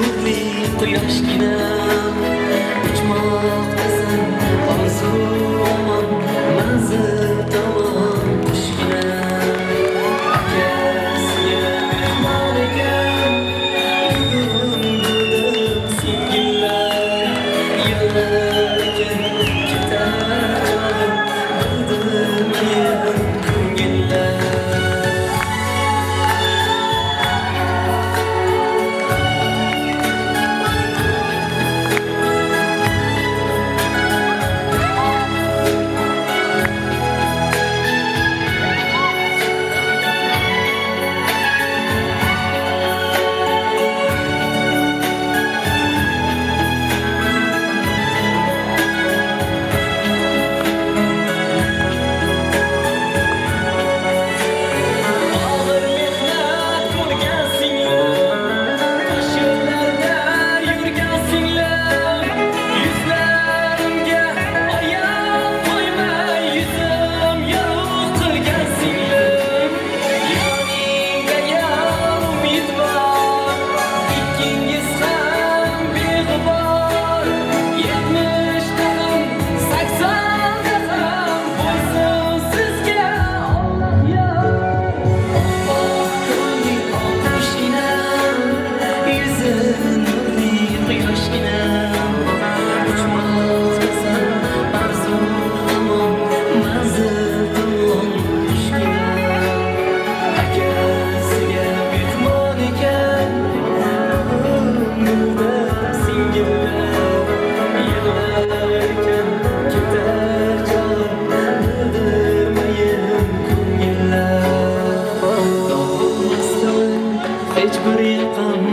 Hech bir yaqin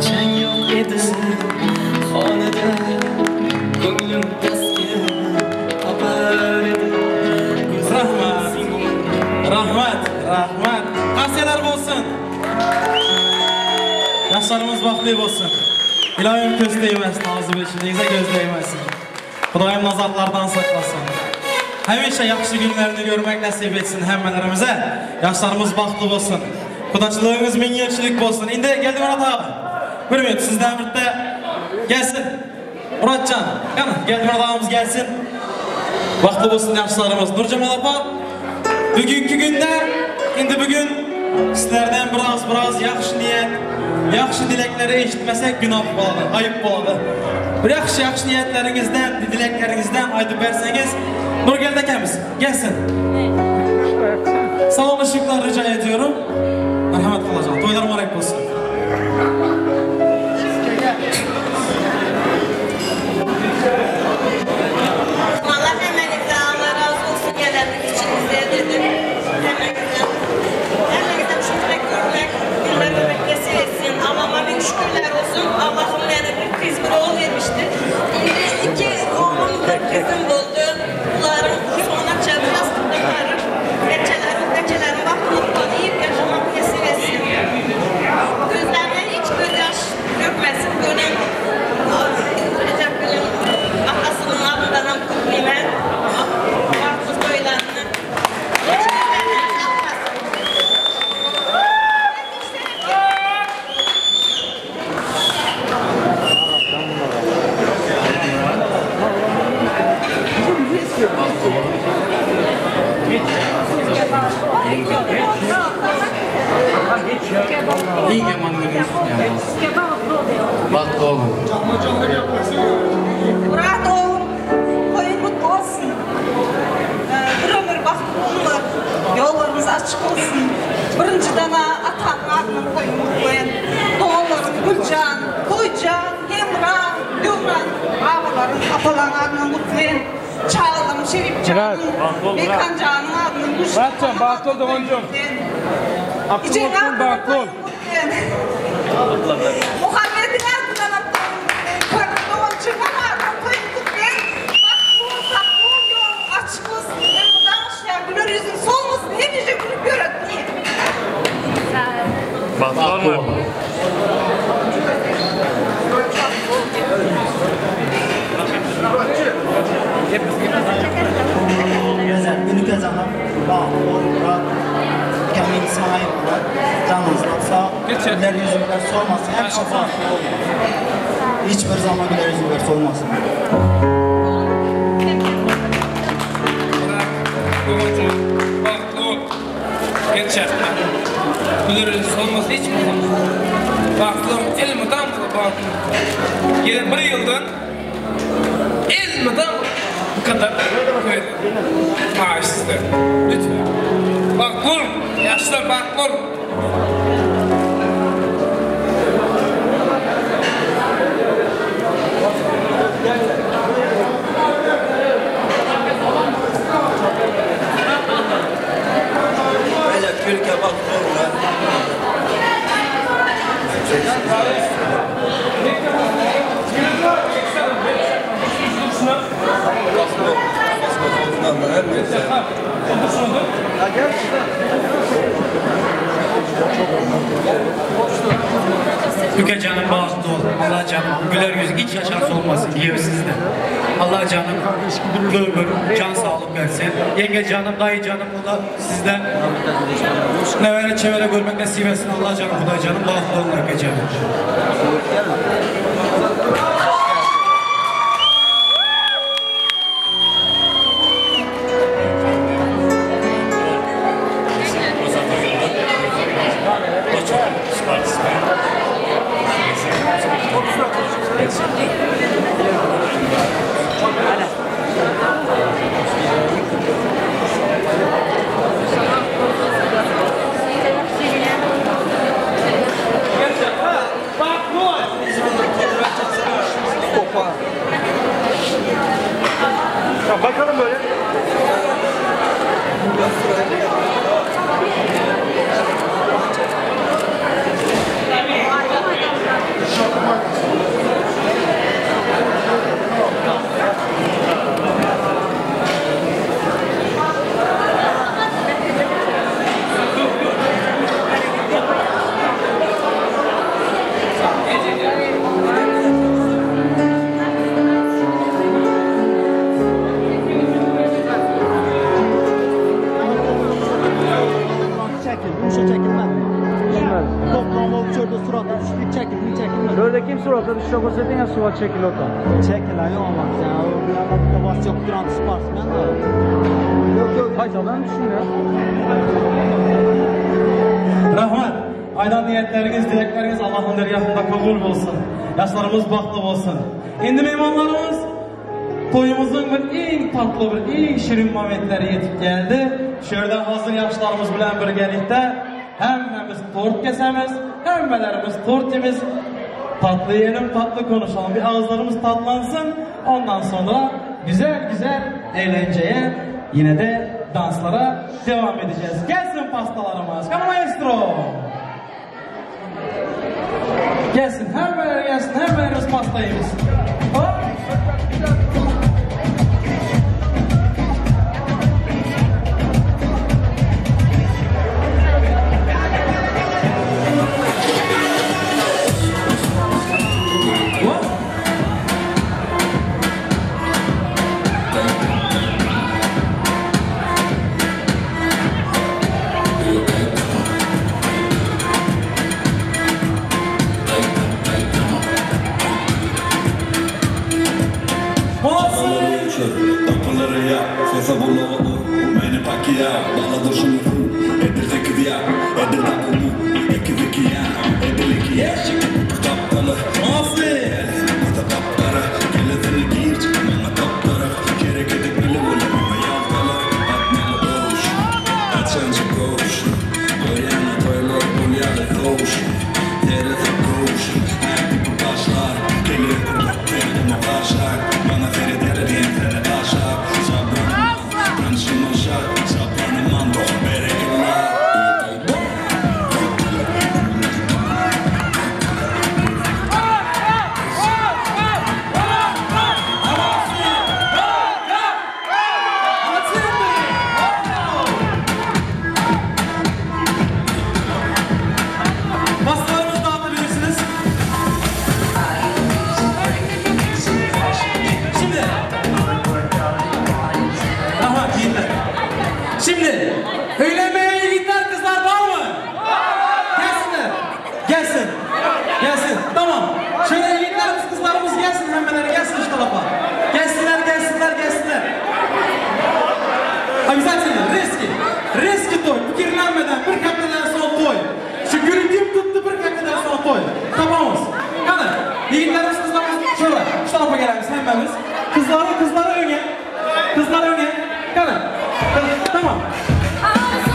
chang yo'q edi xonada. Ko'nglim taskin topar edi. Rahmat. Rahmat, rahmat. Qasiyalar bo'lsin. Yoshlarimiz baxtli bo'lsin. Iloyim ko'z tegmasin, og'zi beshigingizga ko'z tegmasin. Xudoyim nazarlardan saqlasin. Hamisha yaxshi kunlarni ko'rmak nasib etsin hammalarimizga. Yoshlarimiz baxtli bo'lsin. Qudachiligimiz ming yilchilik bo'lsin. Endi Geldimurat og'a. Bir minut sizdan bitta gelsin. Muratjon, qani Geldimurat og'amiz gelsin. Baxtli bo'lsin yoshlarimiz. Nurjamol opa, bugungi kunda endi bugun sizlardan biroz biroz yaxshi niyat, yaxshi dilaklarni eshitmasak gunoh bo'ladi, ayib bo'ladi. Bir yaxshi yaxshi niyatlaringizdan, dilaklaringizdan aytib bersangiz, Nurgeldi akamiz gelsin. Salon ışıklar rica ediyorum. Merhamet kılacağım. Toylar mübarek olsun. Allah hemmenizden Allah razı olsun gelenlik için bize dedim. Hemmenizden. Hemmenizden şu dilek görmek, günler görmek nasip etsin. Allah'ıma bin şükürler olsun. Allah'ım bana bir kız bir oğul vermişti. Şimdi iki oğlum bir kızım oldu. Bunların sonra çadır yastıkları, reçelerim, reçelerim baktığını yiyip yaşamak nasip etsin. Gözlerine hiç gözyaş dökmesin. Gönül Recep Gül'ün atasının adından kutlayayım ben. Markus boylarını. Hiç gözlerine yaş akmasın. İyi yaman gününüz Bahtlı olun. Murat oğlum, toyun kutlu olsun. Bir ömür bahtlı bolunlar, yollarımız açık olsun. Birinci dana atamın adının toyun kutlayın. Doğanlarım Gülcan, Toycan, Hemra, Dövran ağaların, ataların adının kutlayın. Çağladım Şerifcan'ın, Bekancan'ın adının Muratcan, bahtlı ol doğancım. Aklın olsun, bahtlı ol. Muhammed'in adından Doğancı'nın adının toyun kutlayın. Bahtlı ol, saklı ol, yolun açık olsun. Güler yüzün solmasın, hepinize gülüp görün. Bahtlı ol. Güzel, günü kazanım. Bahtlı ol, Murat. Kamil İsmail Murat. Canınız sağ. Güler yüzünler solmasın. Hepsi bahtlı olun. Hiçbir zaman güler yüzünler solmasın. Bahtlı ol. Gerçekten. Güler yüzü olmasın hiç mi olmaz? Bahtlı ol. Elmidam bahtlı ol. Yine bir yıldan elmidam bu kadar evet, maaş ister. Lütfen. Bahtlı ol. Yaşlar bahtlı ol. Recep Gülke bahtlı ol Murat. Üke canım bahtlı ol. Allah canım güler yüzü hiç yaşarsa olmasın diyor sizde. Allah canım mutlu ömür, can sağlık versin. Yenge canım, dayı canım o da sizden. Nevere çevere görmek nasip etsin. Allah canım, Huday canım, bahtlı olun Üke canım. Bahtlı ol. Çekilmedi. Toplam olup çölde surata düştük, çekildi, çekilmedi. Çölde kim surata düşecek olsa diňe suwa çekil otan. Çekil, ayo Allah sen. O bir yana bir bas yok, duran sportsmen da. Yok yok, faydalan düşünüyor. Rahmat. Aydan niyetleriňiz, dilekleriňiz Allah'ın dergahında kabul bolsun. Yaşlarımız bahtly bolsun. Indi meymanlarymyz toýumyzyň bir iň tatly bir iň şirin momentleri ýetip geldi. Şu ýerde hazır ýaşlarymyz bilen birgelikde hemmämiz tort kesemiz, hemmelerimiz tort ýemiz. Tatly yiyelim, tatlı konuşalım. Bir ağızlarımız tatlansın. Ondan sonra güzel güzel eğlenceye yine de danslara devam edeceğiz. Gelsin pastalarımız. Come maestro. Gelsin, hemmeler gelsin, hemmelerimiz pastayımız. Hop. Pastalarımızı dağıtabilirsiniz. Şimdi. Aha yiğitler. Şimdi evlenmeye yiğitler kızlar var mı? Gelsinler. Gelsin. Gelsin. Tamam. Şöyle yiğitlerimiz kızlarımız gelsin hemmeleri gelsin şu tarafa. Gelsinler gelsinler gelsinler. Обязательно, резкий, резкий toý, pikirlenmeden bir hepdeden soň toý. Şu gülü kim tuttu bir hepdeden soň toý. Tamamız. Hadi, ýigitlerimiz, kızlarımız şöyle, şu tarafa gelemiz hemmemiz. Kızları, kızları öňe, kızlar öňe. Hadi, tamam.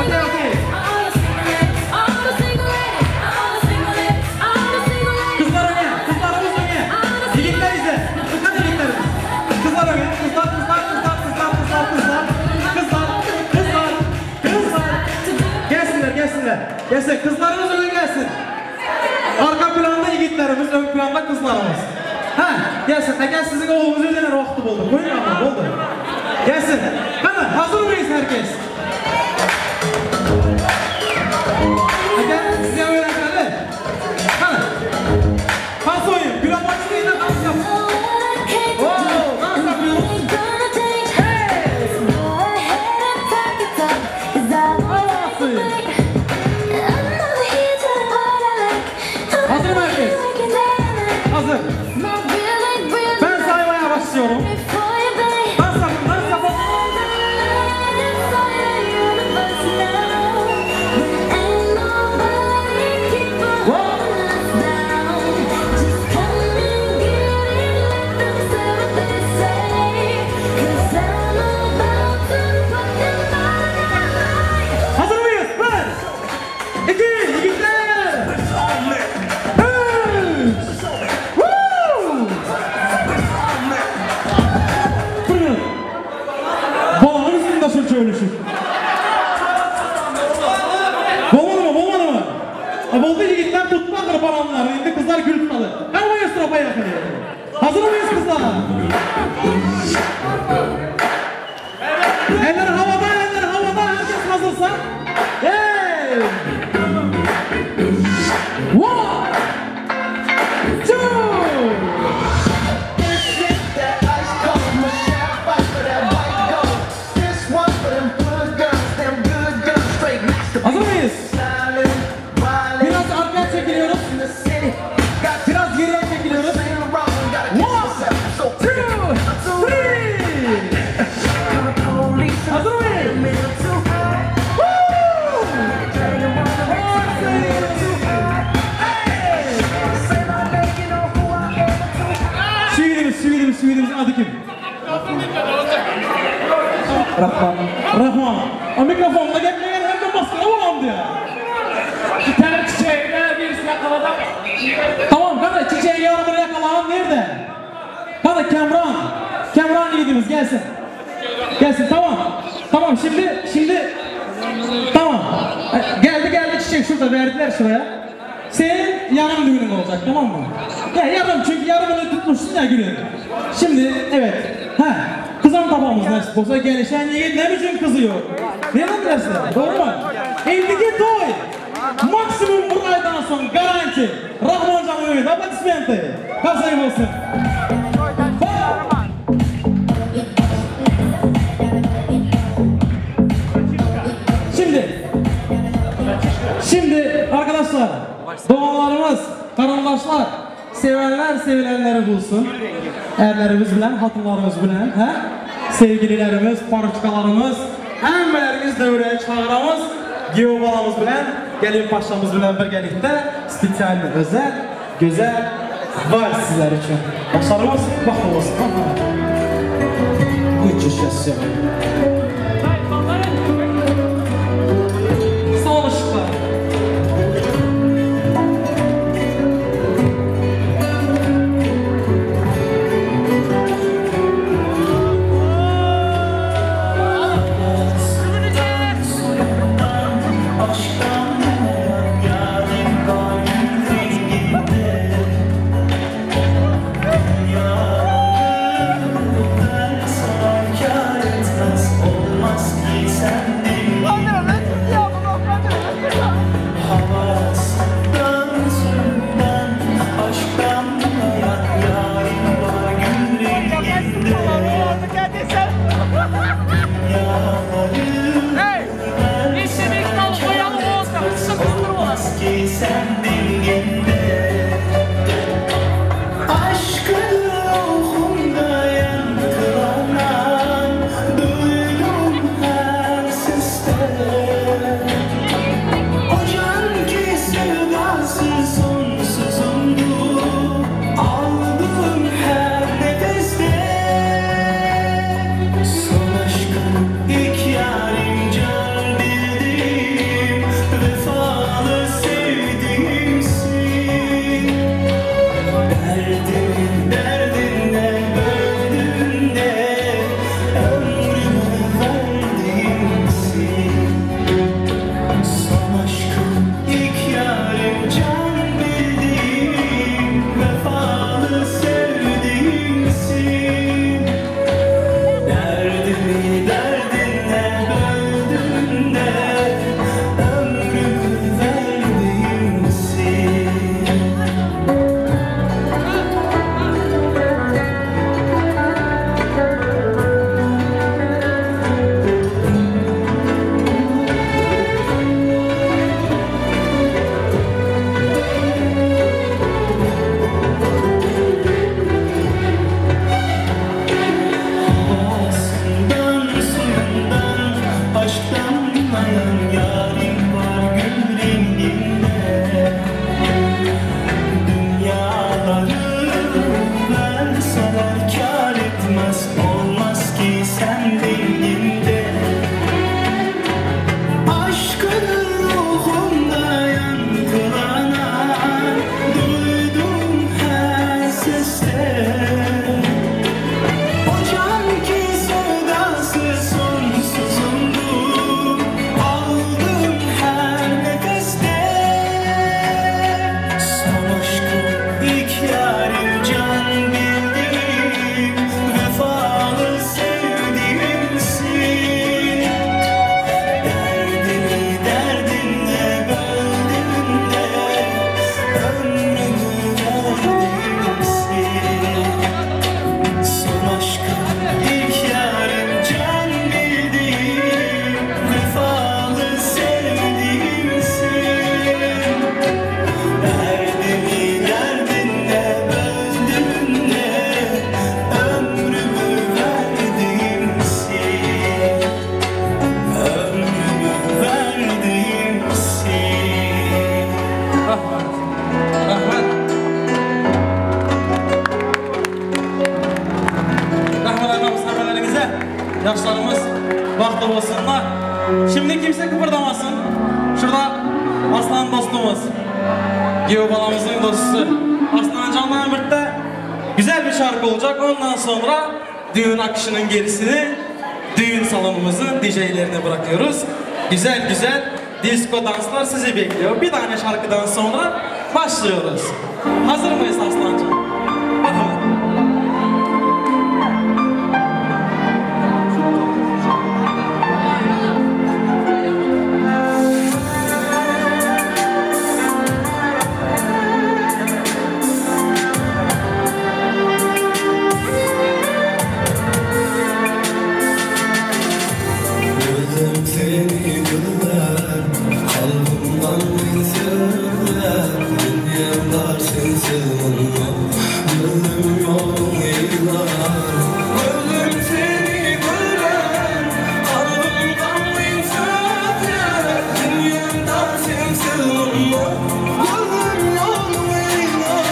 Okey, okey. Kızlar öňe, kızlarımız öňe. Ýigitler izle. Dikkat ýigitlerimiz. Kızlar öňe, kızlar, kızlar, kızlar, kızlar, kızlar, kızlar. Kızlar, kızlar, kızlar. Gelsinler, gelsinler. Gelsin, kızlarımız öne gelsin. Arka planda ýigitlerimiz, ön planda kızlarımız. Ha, gelsin. Eger siziň oğlunuz öýlener wagty boldy. Goýun ama, boldy. Gelsin. Hadi, hazır mıyız herkes? Eger size öğrenmeli. Hadi. Pas oyun. Bir amaç değil de dans yap. Wow, dans yapıyoruz. Hey! Hazır mı herkes? Hazır. Ben saymaya başlıyorum. Dans yapın, dans yapın. Hazır mıyız? Bir, iki, ýigitler! Üç! Woo! Buyurun. Balonun üstünde şunça ölüşük. Bolmady mı, bolmady mı? Ha, boldy ýigitler tutmadyr balonlary, indi kızlar gül tutaly. Hadi maestro поехали. Hazır mıyız kızlar? Eller havada, eller havada, herkes hazırsa. Hey! One, two! This is that ice cold Michelle Pfeiffer, that white gold. This one for them good girls, them good girls, straight master. Hazır mıyız? Styling, wildin', Biraz çekiliyoruz. Biraz geriye çekiliyoruz. One, two, three. Hazır mıyız? Woo! Şu yiğidimiz, şu yiğidimiz, şu yiğidimizin adı kim? Rahman. Rahman. O mikrofonla gepleyen hem de maskara bolamdy ya. Bir tane çiçeğine birisi yakaladı. Tamam kardeş çiçeği yarımını yakalayan nerede? Kardeş Kemran. Kemran yiğidimiz gelsin. Gelsin tamam. Tamam şimdi şimdi tamam. E, Geldi geldi çiçek şurada verdiler şuraya. Senin yarım düğünün olacak tamam mı? Ya yarım çünkü yarımını tutmuşsun ya gülün. Şimdi evet. Ha. Kızan tabağımız nasip olsa gelişen yiğit ne biçim kızıyor? Neden dersin? Doğru mu? Endigi toy. Maksimum bir aydan soň garanti. Rahmanjan öýünde aplodismenti. Gazaý bolsun. Şimdi Şimdi arkadaşlar doğanlarımız, karındaşlar, sevenler sevilenleri bulsun. Erlerimiz bilen, hatunlarımız bilen, he? Sevgililerimiz, parçalarımız, hemmelerimiz devreye çağıramız. Giyo balamız bilen, gelin paşamız bilen birgelikte spesyal özel, güzel vals sizler için. Başarımız, bahtı olsun. Üç yaşasın. Son ışıklar. Sen bilginde Aşkın ruhumda yankılanan Duydum her seste O can ki sevdası sonsuzumdu Aldığım her nefeste Son aşkım ilk yarim can bildiğim Vefalı sevdiğimsin Derdimin derdinle böldüğünde Ömrümü verdiğimsin Son aşkım ilk yarim can bildiğim Vefalı sevdiğimsin Derdimi derdinle böldüğünde Ömrümü verdiğimsin. Rahmet. Rahmet. Rahmet aýdamyz hemmeleriňize. Ýaşlarymyz bagtly bolsunlar. Şimdi kimse kıpırdamasyn. Şurada Aslan dostumuz. Giyew balamyzyň dosty. Aslanjandan birde güzel bir şarkı olacak. Ondan sonra düğün akışının gerisini düğün salonumuzun DJ'lerine bırakıyoruz. Güzel güzel disco danslar sizi bekliyor. Bir tane şarkıdan sonra başlıyoruz. Hazır mıyız Aslancan? Bakalım. Gözüm seni güller, kalbimden men sözler, Dünýäm dar sensiz mundan, gözüm ýoluň ylar. Gözüm seni güller, kalbimden men sözler, Dünýäm dar sensiz mundan, gözüm ýoluň ylar.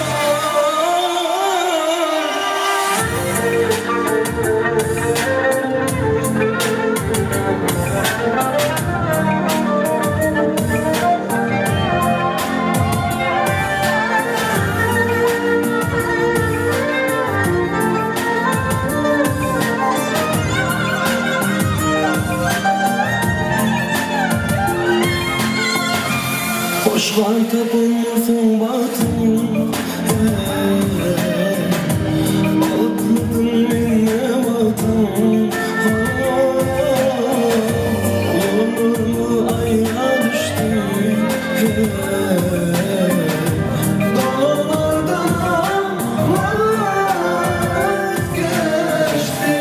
Hoş gaýta bolmasyň bagtym, hey, Bagtlydym men ne wagtym, Ýollarymyz aýra düşdi, hey, Daglardanam wagt geçdi.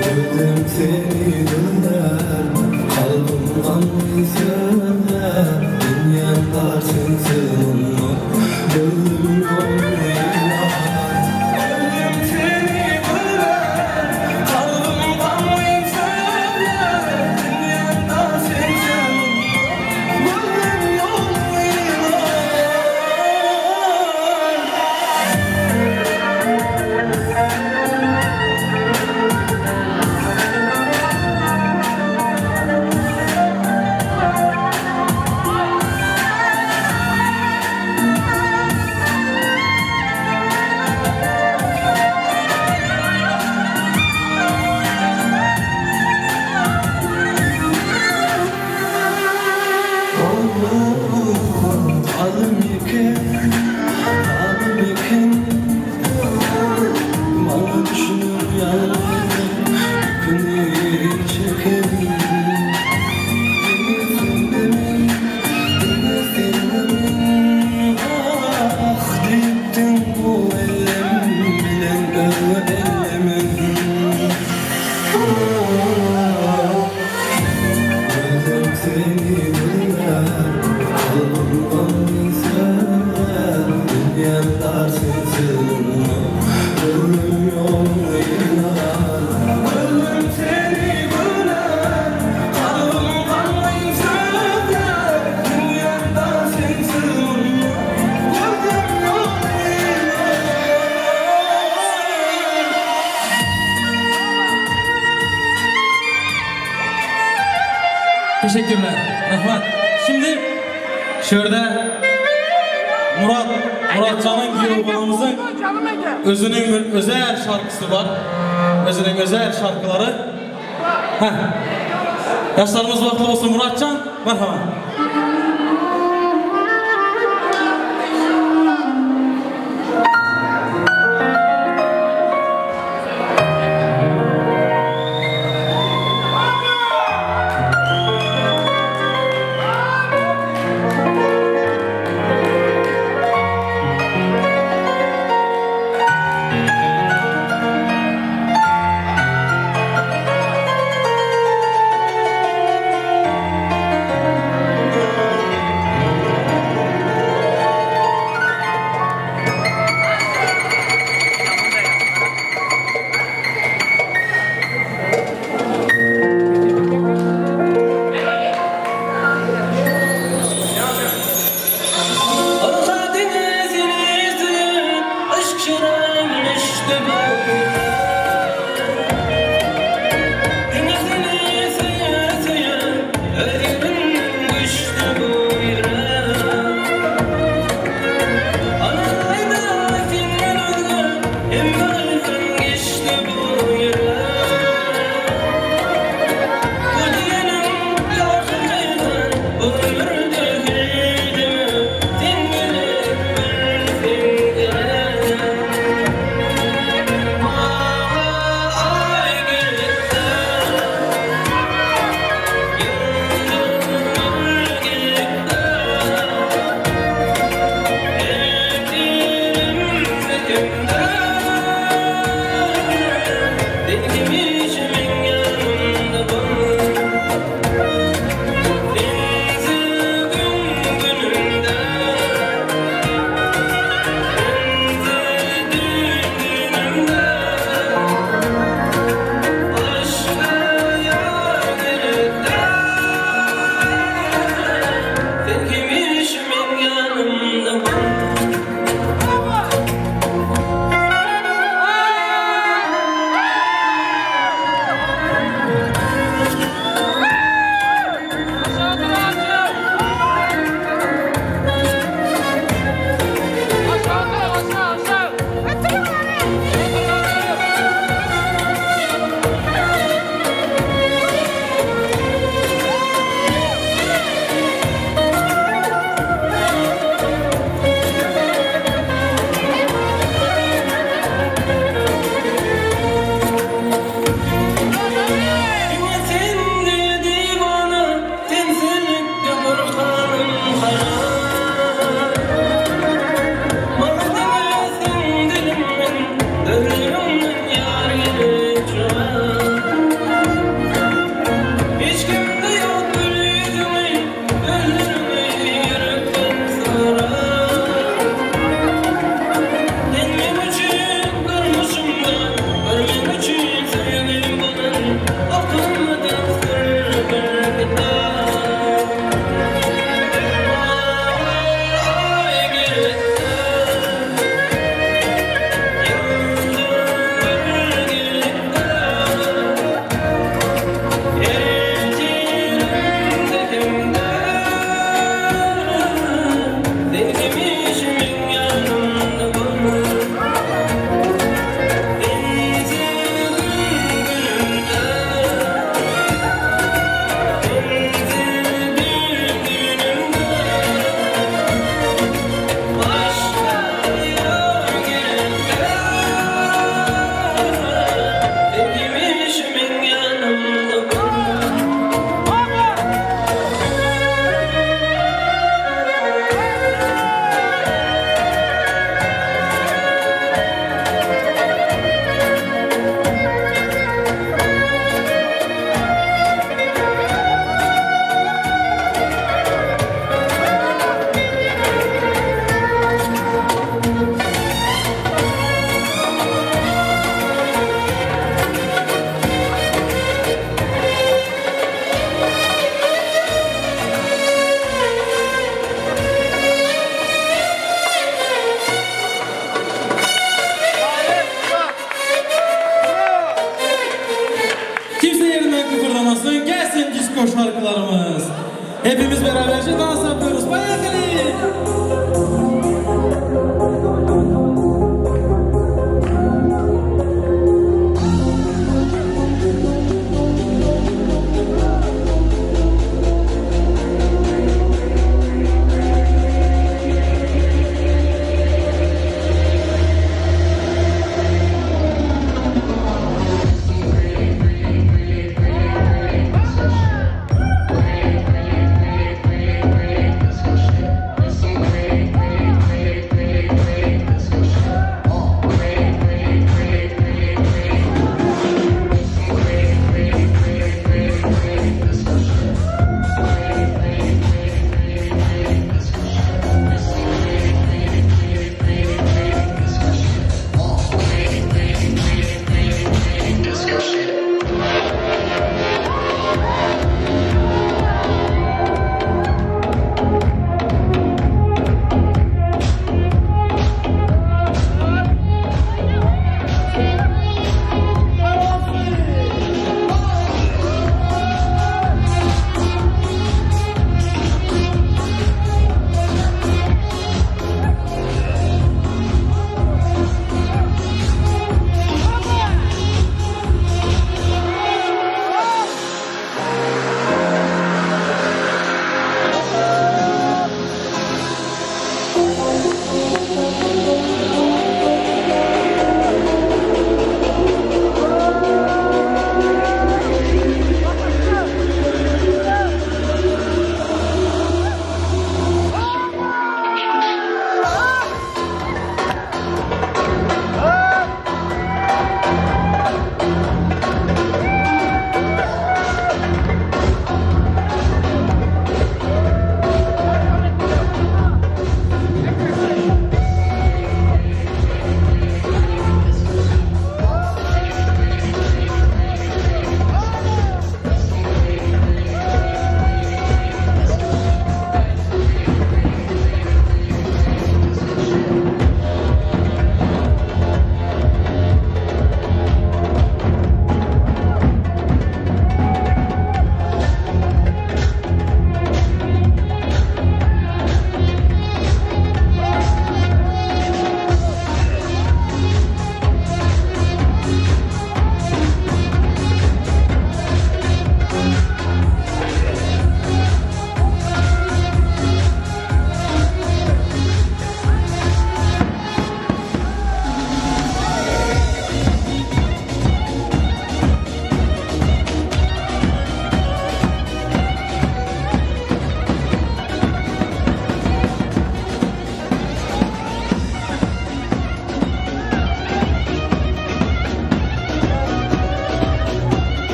Gözüm seni gözlär, kalbym gamly sözlär, Dünýäm dar sensiz mundan, gözüm ýoluň ylar. Gözüm seni gözlär, kalbym gamly sözlär, Dünýäm dar sensiz mundan, gözüm ýoluň ylar. Alım ýeke, alym ýeke, Maňa düşünip ýalňyzlyk ýüküni çekerin. Diňe sende men, diňe sende men, Ah diýipdiň bu ellem bilen özge ellemen. Gözüm seni gözlär, kalbym gamly sözlär, Dünýäm dar sensiz mundan, gözüm ýoluň ylar. Gözüm seni gözlär, kalbym gamly sözlär, Dünýäm dar sensiz mundan, gözüm ýoluň ylar. Teşekkürler. Rahmet. Şimdi şurada Murat, Muratcan'ın giyew balamyzyň özüniň bir özel şarkısy bar. Özüniň özel şarkylary. Heh. Ýaşlarymyz bagtly bolsun Muratcan. Merhaba.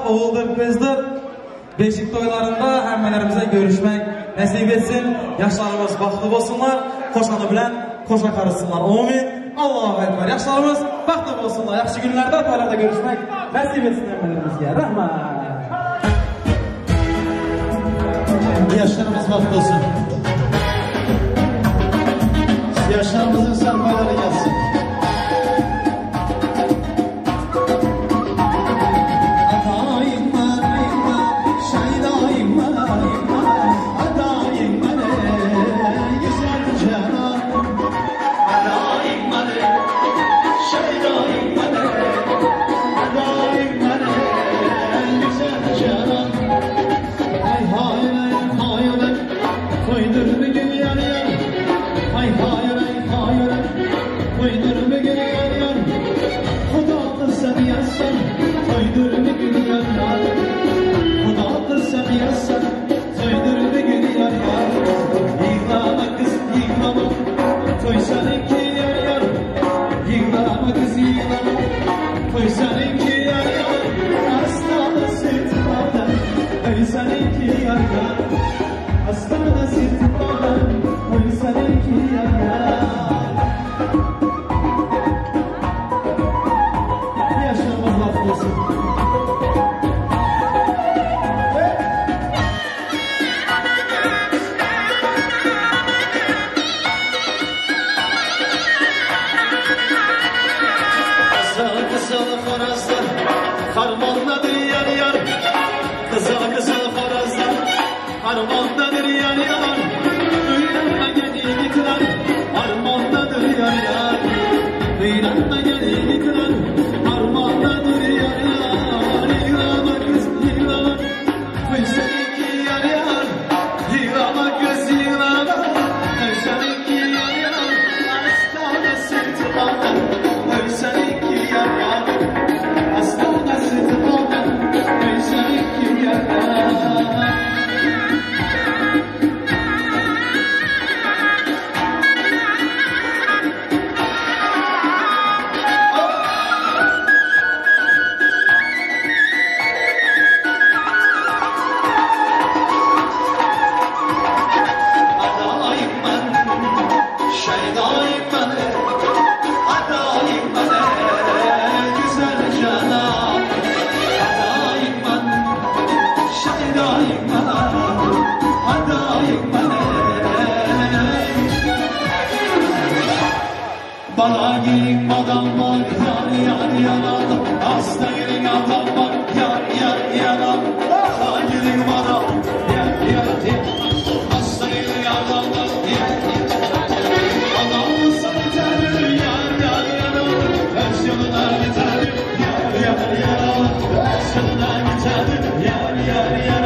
Oguldyr gyzdyr. Beşik toýlarynda hemmelerimize görüşmek nesip etsin. Ýaşlarymyz bagtly bolsunlar, koşany bilen koşa karysynlar. Amin. Allahu Ekber. Ýaşlarymyz bagtly bolsunlar. Ýagşy günlerde toýlarda görüşmek nesip etsin hemmelerimizge. Rahmat. Yaşlarımız bahtlı olsun. Yaşlarımızın sermayeleri gelsin. Adayım ben, şeydayım ben, adayım ben, güzel canan. Adayım ben, şeydayım ben, adayım ben, güzel canan. Hay hay hay hay, koydur bir gün yar yar. Hay hay hay hay, koydur bir gün yar yar. Xudo qilsa muyassar, to'ydir bugun yar yar. Xudo qilsa muyassar, to'ydir bugun yar yar. Yig'lama qiz, yig'lama, to'y seniki yar yar. Yig'lama qiz, yig'lama, to'y seniki yar yar. Astana sitmada, to'y seniki yar yar. Astana sitmada, to'y seniki yar yar. Yaşlarımız bahtlı olsun. Kızıl kızıl horozlar harmondadır yar yar. Kızıl kızıl horozlar harmondadır yar yar. Uylanmagan yigitler harmondadır yar yar. Uylanmagan yigitler harmondadır yar yar. Yig'lama kız yig'lama, to'y seniki yar yar. Yig'lama kız yig'lama, to'y seniki yar yar. Astana sitmada, to'y seniki yar yar. Astana sitmada, to'y seniki yar yar. Adayım ben, şeydayım ben, adayım ben, güzel canan. Adayım ben, şeydayım ben, adayım ben. Bana gelin adam var, yar yar yanan. Hasta gelin adam var, yar yar yanan. Bana gelin adam, yar yar yar. Hasta gelin adam var, yar yar. Adam olsa biter, yar yar yanan. Öz yoluna gider, yar yar yanan. Öz yoluna gider, yar yar yanan.